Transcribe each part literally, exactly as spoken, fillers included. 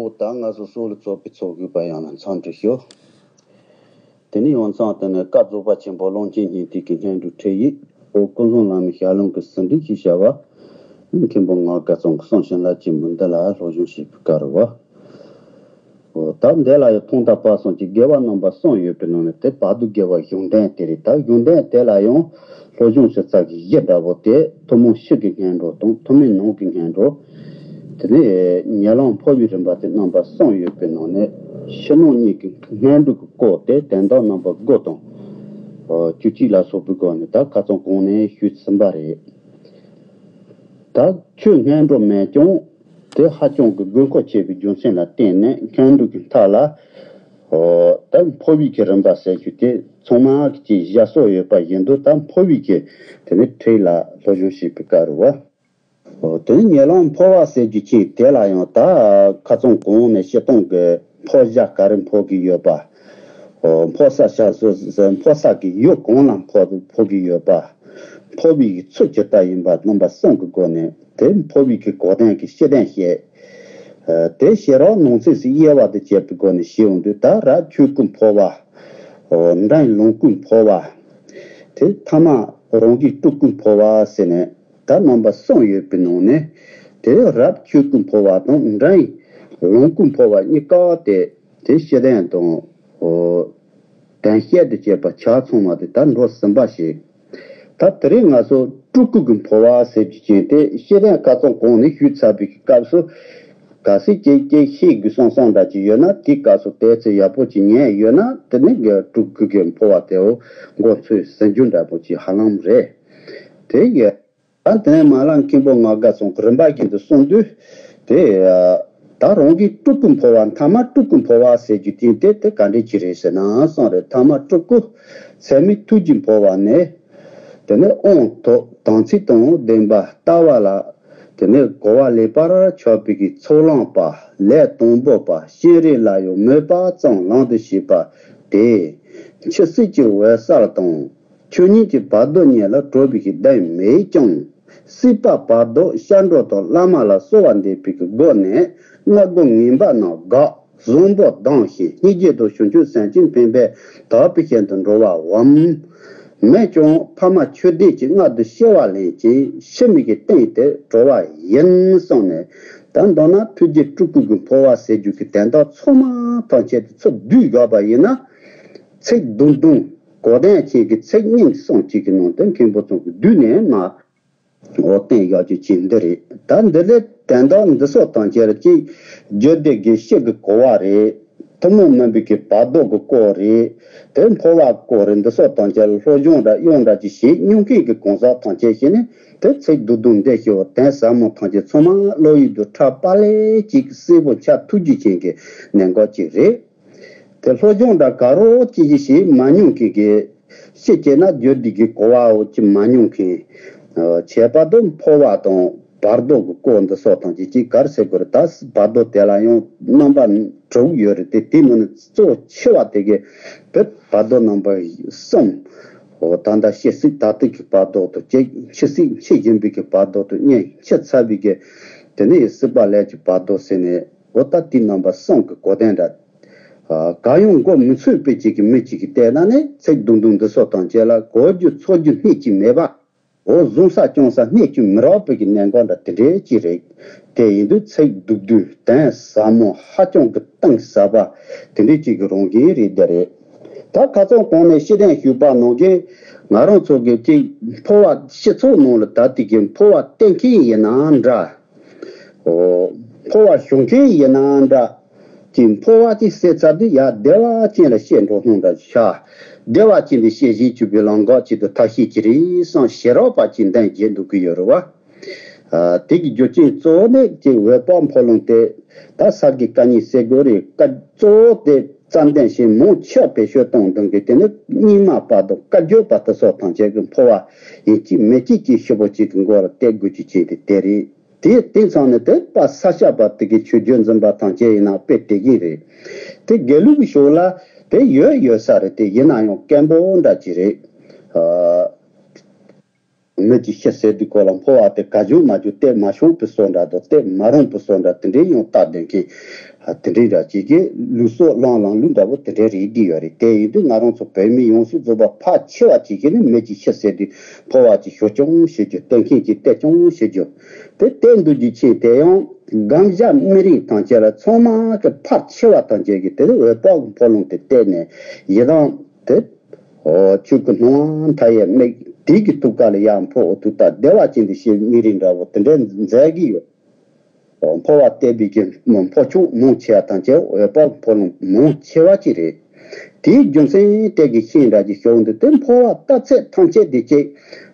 ད་ང་ཚོ་སོགས་ལ་ཚོགས་པའི་ཚོགས་དགོས་པ་ཡང་ན་འཚམས་འདྲི་ཞུ། དེ་ནས་ཡང་འཚམས་དེ་ནས་བཀའ་རྫོགས་པ་ཆེན་པོ་ཀློང་ཆེན་སྙིང་ཐིག་གི་སྙན་སྒྲོན་འཕྲིན་ཡིག་ཨོ་ཀུན་བཟང་བླ་མའི་ཞལ་ལུང་གི་ཟིན་བྲིས་ཞེས་བྱ་བ། མཁན་པོ་ངག་དགའ་ཚང་གི་གསུང་བྱིན་རླབས་ཆེན་པོ་འདི་ལ་སློབ་སྦྱོང་བྱེད་པའི་བཀའ་རུ་བ། ཨོ་ད་འདི་ལ་ཡང་ཐོག་མཐའ་བར་གསུམ་གྱི་དགེ་བ་རྣམ་པ་གསུམ་ཡོད་པའི་ནང་ནས་དེ་བར་དུ་དགེ་བ་གཞུང་དོན་དེ་རེད། ད་གཞུང་དོན་དེ་ལ་ཡང་སློབ་སྦྱོང་བྱེད་ས་གི་གཞི་འདྲ་པོ་དེ་ཐུན་མོང་ཕྱི་གི་སྔོན་འགྲོ་དང་ཐུན་མིན་ནང་གི་སྔོན་འགྲོ། དེ་ནས་ཉེ་ལམ་འཕོ་བའི་རིམ་པ་དེ་རྣམ་པ་གསུམ་ཡོད་པའི་ནང་ནས་ཕྱི་ནང་གཉིས་ཀྱི་སྔོན་འགྲོ་གི་སྐོར་དེ་དོན་དག་རྣམ་པ་དགུ་དང་བཅུ་གཅིག་ལ་སོགས་པའི་སྒོ་ནས་ད་ཁ་སང་གོང་ནས་ཞུས་ཟིན་པ་རེད། ད་ཆོས་སྔོན་འགྲོ་མེད་ཀྱང་དེ་ཧ་ཅང་གི་དགོས་མཁོ་ཆེ་བའི་རྒྱུ་མཚན་ལ་བརྟེན་ནས་སྔོན་འགྲོ་གི་མཐའ་ལ། ཨོ། ད་འཕོ་བའི་གི་རིམ་པ་ཟེར་རྒྱུ་དེ་ཚང་མ་གི་ཅིག་བཞག་སྲོལ་ཡོད་པ་ཡིན་དུས་ད་འཕོ་བའི་གི་དེ་ནི་འཕྲིན་ལ་སློབ་སྦྱོང་བྱེད་པའི་བཀའ་རུ་བ། ཨོ། དེ་ནི་ཉེ་ལམ་འཕོ་བ་ཟེར་རྒྱུ་ཅིག་དེ་ལ་ཡང་ད་ཁ་སང་གོང་ནས་སྤྱིར་བཏང་གི་འཕོ་བྱ་ག་རེ་འཕོ་གི་ཡོད་པ། ཨོ། འཕོ་ས་ཆ་སོ་སོ་འཕོ་ས་གི་ཡུལ་གང་ལ་འཕོ་འཕོ་གི་ཡོད་པ། འཕོ་བའི་ཚུལ་ཇི་ལྟར་ཡིན་པ་རྣམ་པ་གསུམ་གྱི་སྒོ་ནས་དེ་འཕོ་བའི་གི་གོ་དོན་གྱི་སྤྱི་དོན་བཤད། ཨ། དེ་བཤད་རོགས་ནང་ཚིགས་སུ་དབྱེ་བ་དུ་བྱས་པའི་སྒོ་ནས་ཞུས་འོང་དུས་ད་རབ་ཆོས་སྐུ་འཕོ་བ། འབྲིང་ལོངས་སྐུ་འཕོ་བ། དེ་ཐ་མ་རང་གི་སྤྲུལ་སྐུ་འཕོ་བ་ཟེར་ནས་ད་རྣམ་པ་གསུམ་ཡོད་པའི་ནང་ནས་དེ་རབ་ཆོས་སྐུ་འཕོ་བ་དང་འབྲིང་ལོངས་སྐུ་འཕོ་བ་གཉིས་ཀ་དེ་དེ་སྤྱི་དོན་དང་། ཨོ། དོན་བཤད་དུ་བྱེད་པ་ཆ་ཚང་བ་དེ་ད་འགྲོ་ཟིན་པ་ཞིག་ད་དེ་རིང་ང་ཚོ་སྤྲུལ་སྐུ་གི་འཕོ་བ་ཟེར་རྒྱུ་ཅན་དེ་ཤེས་ལྡན་ཁ་སང་གོང་ནས་ཞུས་ཚར་བའི་སྐབས་སུ། གལ་སྲིད་ཅིག་ཅིག་ཤེས་དགོས་བསམ་བསམ་འདྲ་ཅིག་ཡོད་ན་དེའི་སྐབས་སུ་དེ་ཚོ་ཡག་པོ་ཅིག་ཉན་ཡོད་ན་དེ་ནི་སྤྲུལ་སྐུ་གི་འཕོ་བ་དེའོ་མགོ་ཚོས་ཟིན་རྒྱུ་འདྲ་པོ་ཅིག་ཧ་ལམ་རེད། དེ་ཡོད། ད་དེ་ནས་མ་ལ་མཁན་པོ་ངག་དགའ་ཚང་གི་རིམ་པ་བཞིན་དུ་གསུངས་དུས། དེ་ད་རང་གི་སྤྲུལ་སྐུ་འཕོ་བ་མཐའ་མ་སྤྲུལ་སྐུ་འཕོ་བ་ཟེར་རྒྱུ་དེ་དེ་དེ་ག་འདྲ་ཅིག་རེད་ཟེར་ན་གསུངས་རེད། མཐའ་མ་སྤྲུལ་སྐུ་ཚད་མེད་ཐུགས་རྗེ་འཕོ་བ་ནི། དེ་ནས་དབང་ཐོབ་དམ་ཚིག་དང་ལྡན་པ་ལྟ་བ་ལ། དེ་ནས་གོ་བ་ལེགས་པར་ཆགས་པའི་གི་ཚོགས་ལངས་པ་ལས་དང་པོ་པ་སྤྱན་རས་ལ་ཡང་མོས་པ་ཙམ་ལམ་དུ་བྱེད་པ་དེ། འཆི་སྲིད་ཀྱི་འོད་གསལ་དང་། ཆོས་ཉིད་ཀྱི་བར་དོ་གཉིས་ལ་གྲོལ་བའི་གདེང་མེད་ཀྱང་། སྲིད་པ་བར་དོ་སྐྱབས་འགྲོ་དང་བླ་མ་ལ་གསོལ་བ་འདེབས་པའི་སྒོ་ནས་སྔ་རྒོལ་ངན་པ་རྣམས་འགག་བཟང་པོ་ལྡང་ཞིང་སྙིང་རྗེ་དང་བྱང་ཆུབ་སེམས་ཀྱི་ཕན་པས་དག་པའི་ཞིང་དུ་འགྲོ་བའམ། མེད་ཀྱང་ཕ་མ་ཆོས་ལྡན་གྱི་མངལ་དུ་སྐྱེ་བ་ལེན་ཅིང་ཕྱི་མའི་གི་སྟེང་དུ་གྲོལ་བ་ཡིན་གསུངས་ནས། ད་མདོར་ན་ཐུགས་རྗེ་སྤྲུལ་སྐུ་གི་འཕོ་བ་ཟེར་རྒྱུ་གི་དོན་དག་ཚང་མ་ཐམས་ཅད་དུ་ཚུར་བསྡུས་བཞག་པ་ཡིན་ན། ཚིག་བདུན་བདུན། གོ་དོན་ཅན་གྱི་ཚིག་གཉིས་གསུམ་གཅིག་གི་ནང་དུ་མཁན་པོ་ཚང་གིས་བསྡུས་ནས་མར་འོ་བསྟན་བཞག་རྒྱུ་ཅིག་འདི་རེད། ད་འདི་ལས་དོན་དག་འདི་སོགས་དང་བཅས་ཅིག་རྒྱུད་སྡེ་དགེ་བཤེས་ཀྱི་གོ་བ་རེད། ཐུན་མོང་མིན་པའི་གི་བར་དོ་གི་སྐོར་རེད། དེ་འཕོ་བ་སྐོར་རེད། འདི་སོགས་དང་བཅས་སློབ་སྦྱོང་འདྲ་དབྱངས་འདྲ་ཅིག་བྱེད་མྱོང་མཁན་གྱི་གང་ཟག་དང་བཅས་བྱས་ནས་དེ་ཚིག་བདུན་བདུན་འདི་ཞེས་པ་དོན་ཟབ་མོ་ཐམས་ཅད་ཚང་མ་བློ་ཡུལ་དུ་འཁྲབ་པ་ལས་ཅིག་གསལ་པོ་ཆགས་ཐུབ་རྒྱུ་ཅན་གྱི་གནད་འགག་ཅིག་རེད། དེ་སློབ་སྦྱོང་འདྲ་ག་རོ་ཅི་ཞིག་བྱེད་མ་མྱོང་མཁན་གྱི་ཕྱི་བྱས་ན་རྒྱུད་སྡེ་གི་གོ་བའོ་ཅི་མ་མྱོང་མཁན། ཁྱད་པར་དུ་འཕོ་བ་དང་བར་དོ་གི་སྐོར་འདི་སོགས་དང་ཅི་ཅིག་གར་ཟེར་དགོས་རེད། ད་བར་དོ་དེ་ལ་ཡང་རྣམ་པ་དྲུག་ཡོད་རེད་དེ། དེའི་ནང་ནས་གཙོ་ཆེ་བ་དེ་གི་བོད་བར་དོ་རྣམ་པ་གསུམ། འོ་ད་ལྟ་ཤི་སྲིད་ད་ལྟ་གི་བར་དོ་དང་གཅིག །འཆི་སྲིད་འཆི་བཞིན་པའི་གི་བར་དོ་དང་གཉིས་འཆི་ཚར་བའི་གི་དེ་ནས་སྲིད་པ་ལས་ཀྱི་བར་དོ་ཟེར་ནས། འོ་ད་དེའི་རྣམ་པ་གསུམ་གྱི་གོ་དོན་འདྲ། ཨ། གང་ཡང་མགོ་མི་ཚོས་པའི་ཅིག་གི་མི་ཅིག་གིས་བལྟས་ན་ནི་ཚིག་བདུན་བདུན་འདི་སོགས་དང་བཅས་ལ་གོ་རྒྱུ་ཚོར་རྒྱུ་སྣེ་གཅིག་མེད་པ། འོ་བཟུང་ས་སྐྱོང་ས་སྣེ་གཅིག་མི་རག་པའི་གི་གནད་འགག་འདྲ་དེ་འདྲའི་ཅིག་རེད། དེ་ཡིན་དུས་ཚིག་བདུན་བདུན་དོན་ཟབ་མོ་ཧ་ཅང་གི་གཏིང་ཟབ་པ་དེ་འདྲའི་ཅིག་གི་རང་བཞིན་རེད་འདི་རེད། ད་ཁ་སང་གོང་ནས་ཤེས་ལྡན་ཞུས་པ་ནང་བཞིན་ང་རང་ཚོ་གི་ཅིག་འཕོ་བ་སྤྱི་ཚོགས་ནང་ལ་ད་དེ་གི་འཕོ་བ་བསྟེན་མཁན་ཡིན་ན་འདྲ། འོ། འཕོ་བ་ཞུ་མཁན་ཡིན་ན་འདྲ། ཅིག་འཕོ་བ་ཅིག་ཟེར་ཚར་དུས་ཡ་བདེ་བ་ཅན་ལ་སྐྱེ་འགྲོ་སྣང་འདྲ་ཤ། བདེ་བ་ཅན་དུ་སྐྱེ་བཞིན་བཅུག་པའི་ལམ་འགག་ཅིག་ཏུ་ཐབས་ཤེས་ཀྱི་རེད་བསམ་ཞེ་རག་པ་ཅིག་འདོན་བྱེད་འདུག་གི་ཡོད་རེད་བ། ཨ། དེ་གི་རྒྱུ་རྐྱེན་གཙོ་བོ་ནི་ཅིག་འོད་དཔག་འཕོ་ལུང་དེ་ད་ས་དགེ་བཀའ་རྙིང་ཟེར་དགོས་རེད། བཀའ་གཙོ་བོ་དེ་རྩ་འདོན་བྱེད་མང་ཆེ་བ་བེད་སྤྱོད་གཏོང་འདུག་གི། དེ་ནི་རྙིང་མ་བར་དོ་བཀའ་བརྒྱུད་པ་དེ་སོགས་ཐམས་ཅད་ཀྱི་འཕོ་བ་ཡིན་གཅིག་མིན་གཅིག་ཅིག་ཞིབ་པོ་ཅིག་གི་མགོ་ལ་གཏད་དགོས་ཀྱི་ཅིག་དེ་དེ་རེད། དེ་དེང་སང་ནི་དེ་པ་ས་སྐྱ་པ་དེ་གི་ཆོས་བརྒྱུད་འཛིན་པ་ཐམས་ཅད་ཡིན་ན་དཔེ་དེ་གིན་རེད། དེ་དགེ་ལུགས་ཀྱི་ཕྱོགས་ལ་དེ་ཡོད་ཡོད་ས་རེད། དེ་ཡིན་ན་ཡང་དཀོན་པོ་འདྲ་ཅིག་རེད། ཨ། མི་གཅིག་ཤི་ཟེར་དུས་སྐོར་ལ་འཕོ་བ་དེ་ག་བྱུང་མ་བྱུང་བལྟས་མ་ཤོང་པའི་བཟོ་འདྲ་དང་བལྟས་མ་རུང་པའི་བཟོ་འདྲ་དེ་འདྲའི་ཡང་བལྟ་བསྡད་མཁན། དེ་འདྲའི་འདྲ་ཅིག་གི་ལུགས་སྲོལ་བླངས་བླངས་ལུགས་འདྲ་པོ་དེ་འདྲའི་རེད་བསྡད་ཡོད་རེད། དེ་ཡིན་དུས་ང་རང་ཚོ་བོད་མི་ཡོངས་སུ་རྫོགས་པ་ཕལ་ཆེ་བ་ཅིག་གིས་ནི་མི་གཅིག་ཤི་ཟེར་དུས་འཕོ་བ་ཅིག་ཞུ་ཀྱང་ཞུ་རྒྱུ། གཏན་འཁེལ་ཅིག་གཏད་ཀྱང་ཞུ་རྒྱུ། དེ་གཏད་འདུག་རྒྱུ་ཆེད་དེ་ཡང་སྒང་ཞྭ་མི་རིགས་ཐམས་ཅད་ལ་ཚང་མ་གི་ཕལ་ཆེ་བ་ཐམས་ཅད་ཀྱིས་དེ་འོད་དཔག་གི་འཕོ་ལུང་དེ་བལྟས་ནས་ཡི་དམ་དེ། ཨོ། ཆོས་སྐུ་སྣང་བ་མཐའ་ཡས་མིག་དེ་གི་ཐུགས་ཀ་ལ་ཡར་འཕོ་འོ་ཐུག་ད་བདེ་བ་ཅན་དུ་ཤེས་མི་རིགས་འདྲ་བོ་དེ་འདྲའི་མཛད་ཀྱི་ཡོད། ཨོ། འཕོ་བ་བལྟས་པའི་གི་འཕོ་ཆུང་མང་ཆེ་བ་ཐམས་ཅད་འོད་དཔག་འཕོ་ལུང་མང་ཆེ་བ་ཅིག་རེད། དེའི་རྒྱུ་མཚན་དེ་གི་ཤེས་འདྲ་གི་ཤོག་འདུག་དེ་འཕོ་བ་བལྟ་ཚད་ཐམས་ཅད་དེ་ཅིག་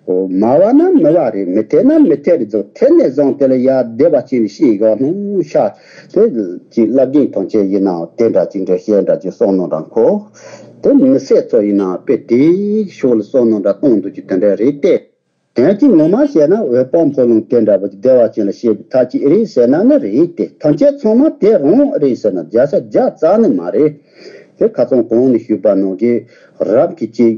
ཨོ། མ་བ་ན་མི་བ་རེད། མི་འཐད་ན་མི་འཐད་རེད་ཟེར། དེ་ནས་བཟུང་དེ་ལ་ཡར་བདེ་བ་ཅན་དུ་ཤེས་དགོས་སྣང་ཤར། དེ་ཅིག་བླ་རྒན་ཐམས་ཅད་ཡིན་ནའང་དེ་འདྲ་ཅིག་འདྲ་ཤེས་འདྲ་ཅིག་བསམ་མནོ་འདྲ་འཁོར། དེ་མི་སེར་ཚོ་ཡིན་ནའང་དཔེ་དེའི་ཕྱོགས་ལ་བསམ་མནོ་འདྲ་གཏོང་འདུག་རྒྱུ་དེ་འདྲ་རེད་དེ། དོན་གྱི་ངོ་མ་བཤད་ན་འོད་དཔག་འཕོ་ལུང་དེ་འདྲ་པོ་ཅིག་བདེ་བ་ཅན་ལ་བཤད་པའི་ཐབས་ཅིག་རེད་ཟེར་ན་ནི་རེད་དེ། ཐམས་ཅད་ཚང་མ་དེ་རང་རེད་ཟེར་ན་བརྒྱ་ཆ་བརྒྱ་རྩ་ནས་མ་རེད། དེ་ཁ་སང་གོང་ནས་ཞུས་པ་ནང་གི་རབ་ཀྱི་ཅིག་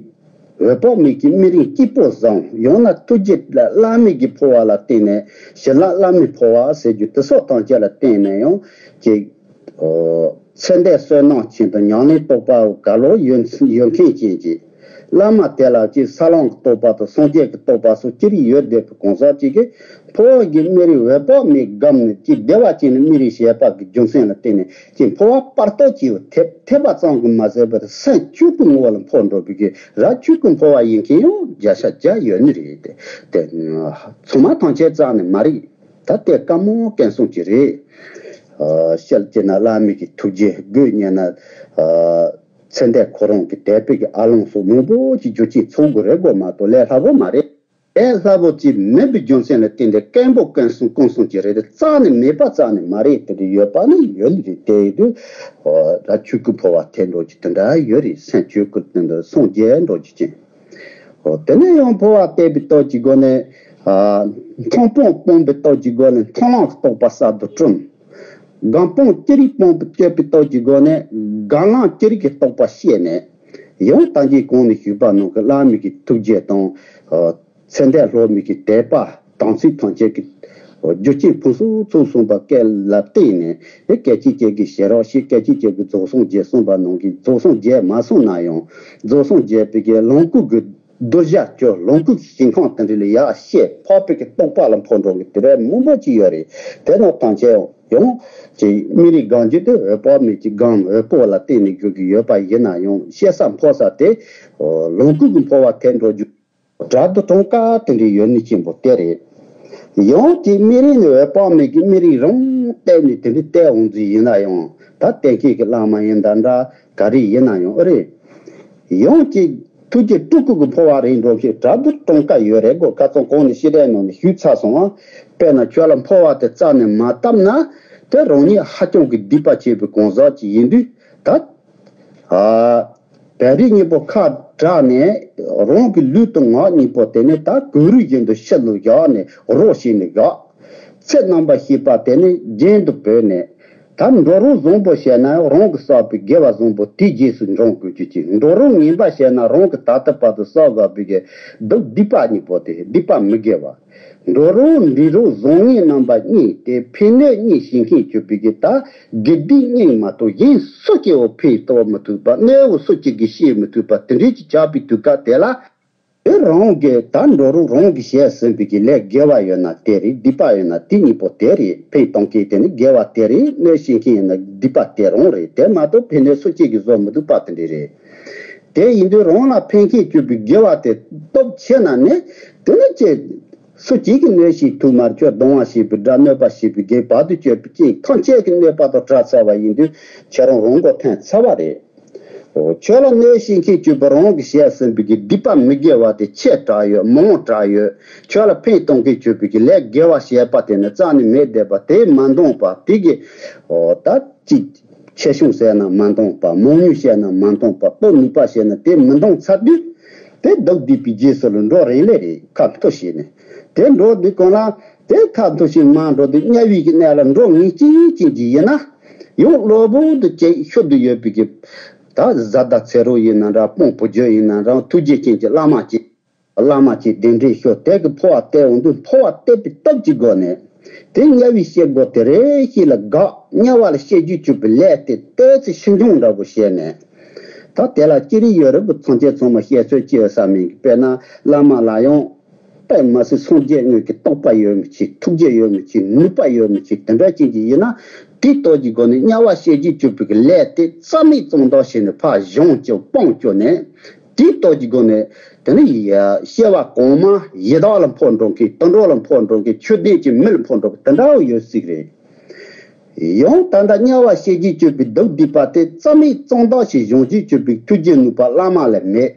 འོད་དཔག་མེད་ཀྱི་སྨིན་རིམ་སྐྱིད་པོ་བཟང་། ཡང་ན་ཐུགས་རྗེ་བླ་མེད་ཀྱི་འཕོ་བ་ལ་བརྟེན་ནས་ཞི་ལྷག་བླ་མའི་འཕོ་བ་ཟེར་རྒྱུ་དེ་སོགས་ཐམས་ཅད་ལ་བརྟེན་ནས་ཡང་ཅིག་ཚེ་འདས་བསོད་ནམས་ཆེན་པོ་ཉམས་ལེན་རྟོགས་པ་ག་ལོ་ཡོད་ཡོད་མཁན་ཅན་གྱི་བླ་མ་དེ་ལ་ཅིག་ས་ལམ་གྱི་རྟོགས་པ་དང་སངས་རྒྱས་ཀྱི་རྟོགས་པ་སོགས་ཅི་རིགས་ཡོད་བསྡད་པའི་གང་ཟག་ཅིག་གིས་འཕོ་བ་གི་སྨིན་རིམ་འོད་དཔག་མེད་བསྒོམས་ནས་ཅིག་བདེ་བ་ཅན་ནི་སྨིན་རིམ་བྱེད་པ་གི་རྒྱུ་མཚན་ལ་བརྟེན་ནས་ཅིག་འཕོ་བ་བར་དོ་ཅིག་ཐེབས་ཐེབས་པ་ཙམ་གྱིས་མ་ཟད་པར་སེམས་ཆོས་སྐུ་ངོ་བོ་ལ་འཕོ་འགྲོ་བའི་གི་རབ་ཆོས་སྐུ་འཕོ་བ་ཡིན་མཁན་ཡང་བརྒྱ་ཆ་བརྒྱ་ཡོད་ནི་རེད་དེ། དེ་ཚང་མ་ཐམས་ཅད་རྩ་ནས་མ་རེད། ད་ལྟའི་བཀའ་མོལ་སྐལ་བཟང་ཅིག་རེད། ཨ། བཤད་ཀྱི་ན་བླ་མའི་གི་ཐུགས་རྗེ་དགོས་ཉན་ན། ཨ། ཚེ་འདས་ཁོ་རང་གི་དད་པའི་གི་ཨ་ལོང་སོགས་མང་པོ་ཅིག་རྒྱུ་རྐྱེན་ཚོགས་དགོས་རེད་དགོས་མ་གཏོགས་ལས་སླ་པོ་མ་རེད། ལས་སླ་པོ་ཅིག་མིན་པའི་རྒྱུ་མཚན་ལ་བརྟེན་ཏེ་སྐད་འབོད་སྐལ་བཟང་སྐུ་གསུང་ཅིག་རེད་དེ་རྩ་ནས་མེད་པ་རྩ་ནས་མ་རེད། དེ་འདྲ་ཡོད་པ་ནི་ཡོད་ནི་རེད། དེ་ཡིན་དུས་ཨ་ཆོས་སྐུ་འཕོ་བ་ཐེབས་འགྲོ་རྒྱུ་དེ་འདྲ་ཡོད་རེད། སེམས་ཆོས་སྐུ་དེ་འདྲ་སངས་རྒྱས་འགྲོ་རྒྱུ་ཅན། ཨོ། དེ་ནས་ཡང་འཕོ་བ་བལྟས་པའི་སྟོབས་ཀྱི་སྒོ་ནས། ཨ། མཐོང་སྤང་སྤངས་པའི་སྟོབས་ཀྱི་སྒོ་ནས་མཐོང་ལམ་གྱི་རྟོགས་པ་གསར་དུ་བསྐྲུན། སྒོམ་སྤང་ཅི་རིགས་སྤངས་པའི་སྤྱད་པའི་སྟོབས་ཀྱི་སྒོ་ནས་སྒོམ་ལམ་ཅི་རིགས་ཀྱི་རྟོགས་པ་ཤེས་ནས། ཡང་ད་གིན་གོང་ནས་ཞུས་པ་ནང་གི་བླ་མའི་གི་ཐུགས་རྗེ་དང་། ཨ། ཚེ་འདས་སློབ་མའི་གི་དད་པ་དམ་ཚིག་ཐམས་ཅད་ཀྱི་རྒྱུ་རྐྱེན་ཕུན་སུམ་ཚོགས་གསུངས་པ་སྐད་ལ་བརྟེན་ནས་སྐད་ཅིག་གཅིག་གིས་ཞེ་རབ་ཤེས། སྐད་ཅིག་གཅིག་གིས་རྫོགས་སངས་རྒྱས་གསུངས་པ་ནང་གི་རྫོགས་སངས་རྒྱས་མ་གསུངས་ན་ཡང་རྫོགས་སངས་རྒྱས་པའི་གི་ལོངས་སྐུ་གི་གདུལ་བྱ་ཁྱོད་ལོངས་སྐུ་གི་ཞིང་ཁམས་དེ་འདྲ་ལ་ཡར་གཤེགས་འཕགས་པའི་གི་རྟོགས་པ་ལ་འཕོ་འགྲོ་གི་དེ་འདྲ་མང་པོ་ཅིག་ཡོད་རེད། དེ་ནང་ཐམས་ཅད་ཡང་ཅིག་སྨིན་རིམ་སྒོམ་རྒྱུ་དེ་འོད་དཔག་མེད་ཀྱི་སྒོམ་འོད་པོ་ལ་བརྟེན་ནས་འགྲོ་གི་ཡོད་པ་ཡིན་ན་ཡང་གཤེགས་ས་འཕོ་ས་དེ་ལོངས་སྐུ་གི་འཕོ་བ་ཐེབས་འགྲོ་རྒྱུ། བྲག་རྡོ་གྲངས་ཀ་དེ་འདྲའི་ཡོད་ནི་ཆེན་པོ་དེ་རེད། ཡང་དེ་སྨིན་རིམ་ནི་འོད་དཔག་མེད་ཀྱི་སྨིན་རིམ་རང་བལྟས་ནས་དེ་འདྲའི་བལྟས་འོང་རྩིས་ཡིན་ན་ཡང་ད་གཏན་འཁེལ་གྱི་བླ་མ་ཡིན་ད་འདྲ་ག་རེ་ཡིན་ན་ཡང་ཨེ་རེད། ཡང་ཅིག་ཐུགས་རྗེ་སྤྲུལ་སྐུ་གི་འཕོ་བ་རེད་འགྲོ་ཞེས་བྲག་རྡོ་གྲངས་ཀ་ཡོད་རེད་གོ། ཁ་སང་གོང་ནས་ཤེས་རབ་ནང་ནས་ཞུས་ཚར་སོང་ང་། དཔེར་ན་ཁྱོད་ལ་འཕོ་བ་དེ་རྩ་ནས་མ་བཏབ་ན་དེ་རང་ཉིད་ཧ་ཅང་གི་སྡིག་པ་ཆེ་བའི་གང་ཟག་ཅིག་ཡིན་དུས་ད། ཨ། བལ་རིགས་གཉིས་པོ་ཁ་བྲལ་ནས་རང་གི་ལུས་དང་ངག་གཉིས་པོ་དེ་ནི་ད་གོས་རུས་བཞིན་དུ་ཕྱི་ལ་བཞག་ནས་རོ་བྱས་ནས་བཞག་ཚེ་རྣམ་པར་ཤེས་པ་དེ་ནི་རྒྱན་དུ་བོས་ནས་ད་འགྲོ་རོགས་བཟང་པོ་བྱས་ན་རང་གི་བསགས་པའི་དགེ་བ་བཟང་པོ་དེའི་རྗེས་སུ་འབྲང་དགོས་རྒྱུ་ཅིག་འགྲོ་རོགས་ངན་པ་བྱས་ན་རང་གི་ད་ལྟ་བར་དུ་བསགས་དགོས་པའི་གི་སྡིག་སྡིག་པ་གཉིས་པོ་དེ་སྡིག་པ་མི་དགེ་བ། འགྲོ་རོགས་འདྲེ་རོགས་བཟང་ངན་རྣམ་པ་གཉིས་ཏེ་ཕན་གནོད་གཉིས་བྱེད་མཁན་གྱུར་པའི་གི་ད་དགེ་སྡིག་གཉིས་མ་གཏོགས་གཞན་སུ་སྐྱེ་བོ་ཕན་གཏོགས་མི་ཐུབ་པ་གནོད་པ་སུ་གཅིག་གིས་བྱེད་མི་ཐུབ་པ་དེ་འདྲའི་ཅིག་ཆགས་པའི་དུས་སྐབས་དེ་ལ། དེ་རང་གི་ད་འགྲོ་རོགས་རང་གིས་བྱས་ཟིན་པའི་གི་ལས་དགེ་བ་ཡོད་ན་དེ་རེད། སྡིག་པ་ཡོད་ན་དེ་གཉིས་པོ་དེ་རེད། ཕན་གཏོང་མཁན་དེ་ནི་དགེ་བ་དེ་རེད། གནོད་བྱེད་མཁན་ཡིན་ན་སྡིག་པ་དེ་རང་རེད། དེ་མ་གཏོགས་ཕན་གནོད་སུ་གཅིག་གིས་བཟོ་མི་ཐུབ་པ་དེ་འདྲ་རེད། དེ་ཡིན་དུས་རང་ལ་ཕན་མཁན་གྱུར་པའི་དགེ་བ་དེ་སྟོབས་ཆེ་ན་ནི་དེ་ནི་ཅི། སུ་གཅིག་གིས་གནོད་བྱེད་ཐུབ་མ་རེད། ཁྱོད་གདུང་བ་བྱེད་པའི་དགྲ་གནོད་པ་བྱེད་པའི་དགེ་བར་དུ་གཅོད་པའི་རྐྱེན་ཐམས་ཅད་ཀྱི་གནོད་པ་དང་བྲལ་ཚར་བ་ཡིན་དུས་ཁྱེད་རང་རང་མགོ་ཐོན་ཚར་བ་རེད། ཨོ། ཁྱོད་ལ་གནོད་བྱེད་མཁན་གྱུར་པ་རང་གིས་བྱས་ཟིན་པའི་གི་སྡིག་པ་མི་དགེ་བ་དེ་ཆེ་དྲགས་ཡོད། མང་དྲགས་ཡོད། ཁྱོད་ལ་ཕན་གཏོང་མཁན་གྱུར་པའི་གི་ལས་དགེ་བ་བྱས་པ་དེ་ནི་རྩ་ནས་མེད་བསྡད་པ་དེ་མ་འདང་བ་དེ་གི། ཨོ། ད་ཅིག་ཆེ་ཆུང་བཤད་ན་མ་འདང་བ། མང་ཉུང་བཤད་ན་མ་འདང་བ། སྟོབས་ནུས་པ་བཤད་ན་དེ་མི་འདང་ཚར་དུས། དེ་སྡིག་སྡིག་པའི་རྗེས་སུ་ལ་འགྲོ་རན་ལེ་རེད། ཁ་མཐུ་བྱས་ནས། དེ་འགྲོ་དུས་གང་ལ། དེ་ཁ་མཐུ་བྱས་མ་འགྲོ་དུས་དམྱལ་བའི་གི་གནས་ལ་འགྲོ་ངེས་ཅན་ཅན་གྱི་ཡིན་ན། ཡང་གློ་བུར་དུ་ཅིག་ཤུལ་དུ་ཡོད་པའི་གི། ད་བཟའ་ཟླ་ཚེ་རོགས་ཡིན་ན་འདྲ། དཔོན་བུ་རྒྱུད་ཡིན་ན་འདྲ། ཐུགས་རྗེ་ཅན་གྱི་བླ་མ་ཅིག་བླ་མ་ཅིག་གདན་འདྲེན་ཞུ། དེ་གི་འཕོ་བ་བལྟས་འོང་དུས་འཕོ་བ་བལྟས་པའི་སྟོབས་ཀྱི་སྒོ་ནས། དེ་དམྱལ་བའི་སྐྱེ་སྒོ་དེ་རེ་ཞིག་ལ་དགག་དམྱལ་བ་ལ་སྐྱེ་རྒྱུ་བཅུག་པའི་ལས་དེ་ཏོག་ཙམ་ཕྱིར་འགྱངས་འདྲ་པོ་བྱས་ནས། ད་དེ་ལ་ཅི་རིགས་ཡོད་རེད་པ། ཚང་ཆེན་ཚང་མ་བཤད་ཚོད་ཅི་ཡོད་ས་མིན་གི། དཔེར་ན་བླ་མ་ལ་ཡང་དཔེ་མི་སྲིད་སངས་རྒྱས་དངོས་ཀྱི་རྟོགས་པ་ཡོད་མི་ཅིག་ཐུགས་རྗེ་ཡོད་མི་ཅིག་ནུས་པ་ཡོད་མི་ཅིག་དེ་འདྲ་ཅན་གྱི་ཡིན་ན། དེའི་སྟོབས་ཀྱི་སྒོ་ནས་དམྱལ་བ་སྐྱེ་རྒྱུ་བཅུག་པའི་ལས་དེ་རྩ་མེད་གཙང་དག་བྱས་ནས་ཕར་གཞོམ་བཅུག་སྤང་བཅུག་ནས། དེའི་སྟོབས་ཀྱི་སྒོ་ནས་དེ་ནི་སྐྱེ་བ་གོང་མ་ཡི་དྭགས་ལ་འཕོ་འགྲོ་མཁན། དུད་འགྲོ་ལ་འཕོ་འགྲོ་མཁན། ཆོས་ལྡན་གྱི་མི་ལ་འཕོ་འགྲོ་མཁན་དེ་འདྲ་བོ་ཡོད་སྲིད་རེད། ཡང་ད་ལྟ་དམྱལ་བ་སྐྱེ་རྒྱུ་བཅུག་པའི་སྡུག་སྡིག་པ་དེ་རྩ་མེད་གཙང་དག་བྱས་གཞོམ་རྒྱུ་བཅུག་པའི་ཐུགས་རྗེ་ནུས་པ་བླ་མ་ལ་མེད།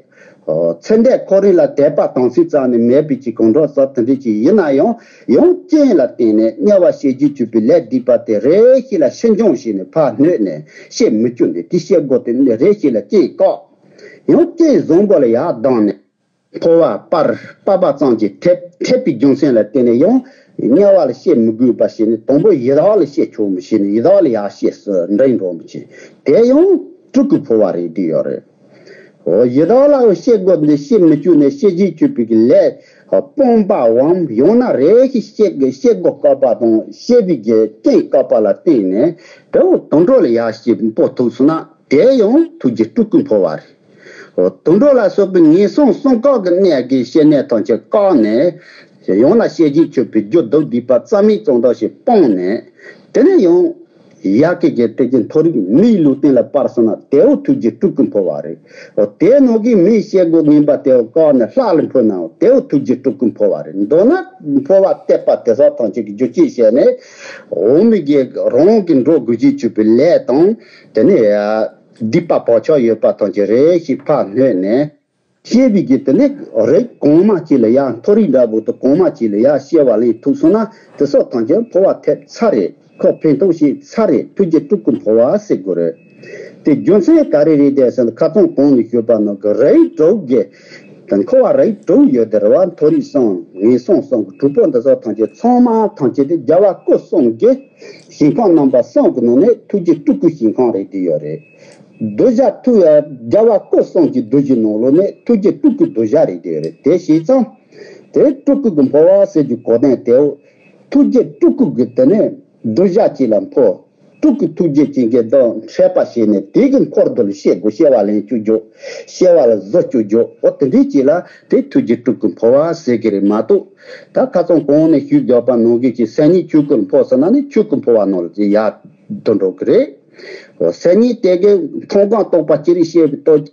ཚེ་འདས་ཁོ་རང་ལ་དད་པ་དམ་ཚིག་རྩ་ནས་མེད་པའི་ཅིག་གང་འདྲ་ཟེར་དེ་འདྲ་ཅིག་ཡིན་ན་ཡང་། ཡང་རྐྱེན་ལ་བརྟེན་ནས་དམྱལ་བ་སྐྱེ་རྒྱུ་བཅུག་པའི་ལས་སྡིག་པ་དེ་རེ་ཞིག་ལ་ཕྱིར་འགྱངས་བྱས་ནས་ཕར་སྣོན་ནས་སྐྱེ་མི་བཅུག་ནས། དེ་སྐྱེ་སྒོ་དེ་ནི་རེ་ཞིག་ལ་རྐྱེན་བཀག་ཡང་རྐྱེན་བཟང་པོ་ལ་ཡར་ལྡང་ནས། འཕོ་བ་སྤར་སྤར་བ་ཙམ་གྱིས་ཐེབས་ཐེབས་པའི་རྒྱུ་མཚན་ལ་བརྟེན་ནས་ཡང་དམྱལ་བ་ལ་སྐྱེ་མི་དགོས་པ་བྱས་ནས། དང་པོ་ཡི་དྭགས་ལ་སྐྱེ་ཆོག་མི་བྱས་ནས་ཡི་དྭགས་ལ་ཡར་སྐྱེ་སུ་འདྲེན་འགྲོ་མི་བྱེད། དེ་ཡང་སྤྲུལ་སྐུ་འཕོ་བ་རེད་བསྡད་ཡོད་རེད། འོ། ཡི་དྭགས་ལ་སྐྱེ་དགོས་འདི་སྐྱེ་མི་བཅུག་ནས་སྐྱེ་རྒྱུ་བཅུག་པའི་གི་ལས་སྤོང་བའམ། ཡང་ན་རེ་ཞིག་སྐྱེ་སྐྱེ་སྒོ་བཀག་པ་དང་སྐྱེ་བའི་གི་རྐྱེན་བཀག་པ་ལ་བརྟེན་ནས་དེ་འོ་དུད་འགྲོ་ལ་ཡར་སྐྱེ་འཕོ་ཐུབ་སོང་ན། དེ་ཡང་ཐུགས་རྗེ་སྤྲུལ་སྐུ་འཕོ་བ་རེད། འོ། དུད་འགྲོ་ལ་སོགས་པའི་ངན་སོང་གསུམ་ཀ་གི་གནས་ཀྱི་སྐྱེ་གནས་ཐམས་ཅད་བཀག་ནས། ཡང་ན་སྐྱེ་རྒྱུ་བཅུག་པའི་རྒྱུ་སྡུག་སྡིག་པ་རྩ་མེད་གཙང་དག་བྱས་སྤངས་ནས། དེ་ནས་ཡང་ཡ་གི་གེ་དེ་གི་མཐོ་རིས་མིའི་ལུས་རྟེན་ལ་སྤར་སོང་ན། དེ་འོ་ཐུགས་རྗེ་སྤྲུལ་སྐུ་འཕོ་བ་རེད། འོ། དེ་ནང་གི་མིའི་སྐྱེ་སྒོ་ངན་པ་དེ་འོ་བཀག་ནས་ལྷ་ལ་འཕོས་ན། འོ། དེ་འོ་ཐུགས་རྗེ་སྤྲུལ་སྐུ་འཕོ་བ་རེད། མདོར་ན་འཕོ་བ་བརྟས་པ་དེ་ཚོ་ཐམས་ཅད་ཀྱི་རྒྱུ་ཅིག་བྱས་ནས། འོ་མི་གི་རང་གི་འགྲོ་དགོས་རྒྱུ་བཅུག་པའི་ལས་དང་། དེ་ནས་སྡིག་པ་བག་ཆགས་ཡོད་པ་ཐམས་ཅད་རེ་ཞིག་ཕར་སྣོན་ནས། སྐྱེ་བའི་གི་དེ་ནས་རིགས་གོང་མ་གཅིག་ལ་ཡར། མཐོ་རིས་འདྲ་པོ་དེ་གོང་མ་གཅིག་ལ་ཡར་སྐྱེ་བ་ལེན་ཐུབ་སོང་ན། དེ་ཚོ་ཐམས་ཅད་འཕོ་བ་ཐེབས་ཚར་རེད། ཁོ་ཕན་ཐོགས་བྱས་ཚར་རེད། ཐུགས་རྗེ་སྤྲུལ་སྐུ་འཕོ་བ་ཟེར་དགོས་རེད། དེ་རྒྱུ་མཚན་ག་རེ་རེད་དེ་ཟེར་ན། ཁ་སང་གོང་ནས་ཞུས་པ་ནང་གི་རིགས་དྲུག་གི། དེ་འཁོར་བ་རིགས་དྲུག་ཡོད་དེ་རེད་བ། མཐོ་རིས་གསུམ། ངན་སོང་གསུམ་གི་དྲུག་པོ་འདི་ཚོ་ཐམས་ཅད་ཚང་མ་ཐམས་ཅད་དེ་རྒྱལ་བ་སྐུ་གསུམ་གྱི་ཞིང་ཁམས་རྣམ་པ་གསུམ་གྱི་ནང་ནས་ཐུགས་རྗེ་སྤྲུལ་སྐུའི་ཞིང་ཁམས་རེད་བསྡད་ཡོད་རེད། གདུལ་བྱ་ཐུགས། རྒྱལ་བ་སྐུ་གསུམ་གྱི་གདུལ་བྱའི་ནང་ལོགས་ནས་ཐུགས་རྗེ་སྤྲུལ་སྐུའི་གདུལ་བྱ་རེད་བསྡད་ཡོད་རེད། དེ་བྱས་ཙང་། དེ་སྤྲུལ་སྐུ་གི་འཕོ་བ་ཟེར་རྒྱུ་གོ་དོན་དེའོ། ཐུགས་རྗེ་སྤྲུལ་སྐུ་གི་དེ་ནས་གདུལ་བྱ་གཅིག་ལ་འཕོ། སྤྲུལ་སྐུ་ཐུགས་རྗེ་ཅན་གྱི་བདག་འཕྲད་པ་བྱས་ནས། དེ་གི་འཁོར་དུ་ལ་སྐྱེ་དགོས། སྐྱེ་བ་ལེན་བཅུག་རྒྱུ། སྐྱེ་བ་ལ་བཟོ་བཅུག་རྒྱུ། འོ་དེ་འདྲའི་ཅིག་ལ་དེ་ཐུགས་རྗེ་སྤྲུལ་སྐུ་འཕོ་བ་ཟེར་གི་རེད་མ་གཏོགས། ད་ཁ་སང་གོང་ནས་ཞུས་བཞག་པ་ནང་བཞིན་གྱི་སེམས་ཉིད་ཆོས་སྐུ་ལ་འཕོ་ཟེར་ན་ནི་ཆོས་སྐུ་འཕོ་བ་ནང་ལ་ཅིག་ཡར་འགྲོ་འགྲོ་གི་རེད། འོ། སེམས་ཉིད་དེ་གི་མཐོང་སྒང་རྟོགས་པ་ཅི་རིགས་བཤད་པའི་སྟོབས།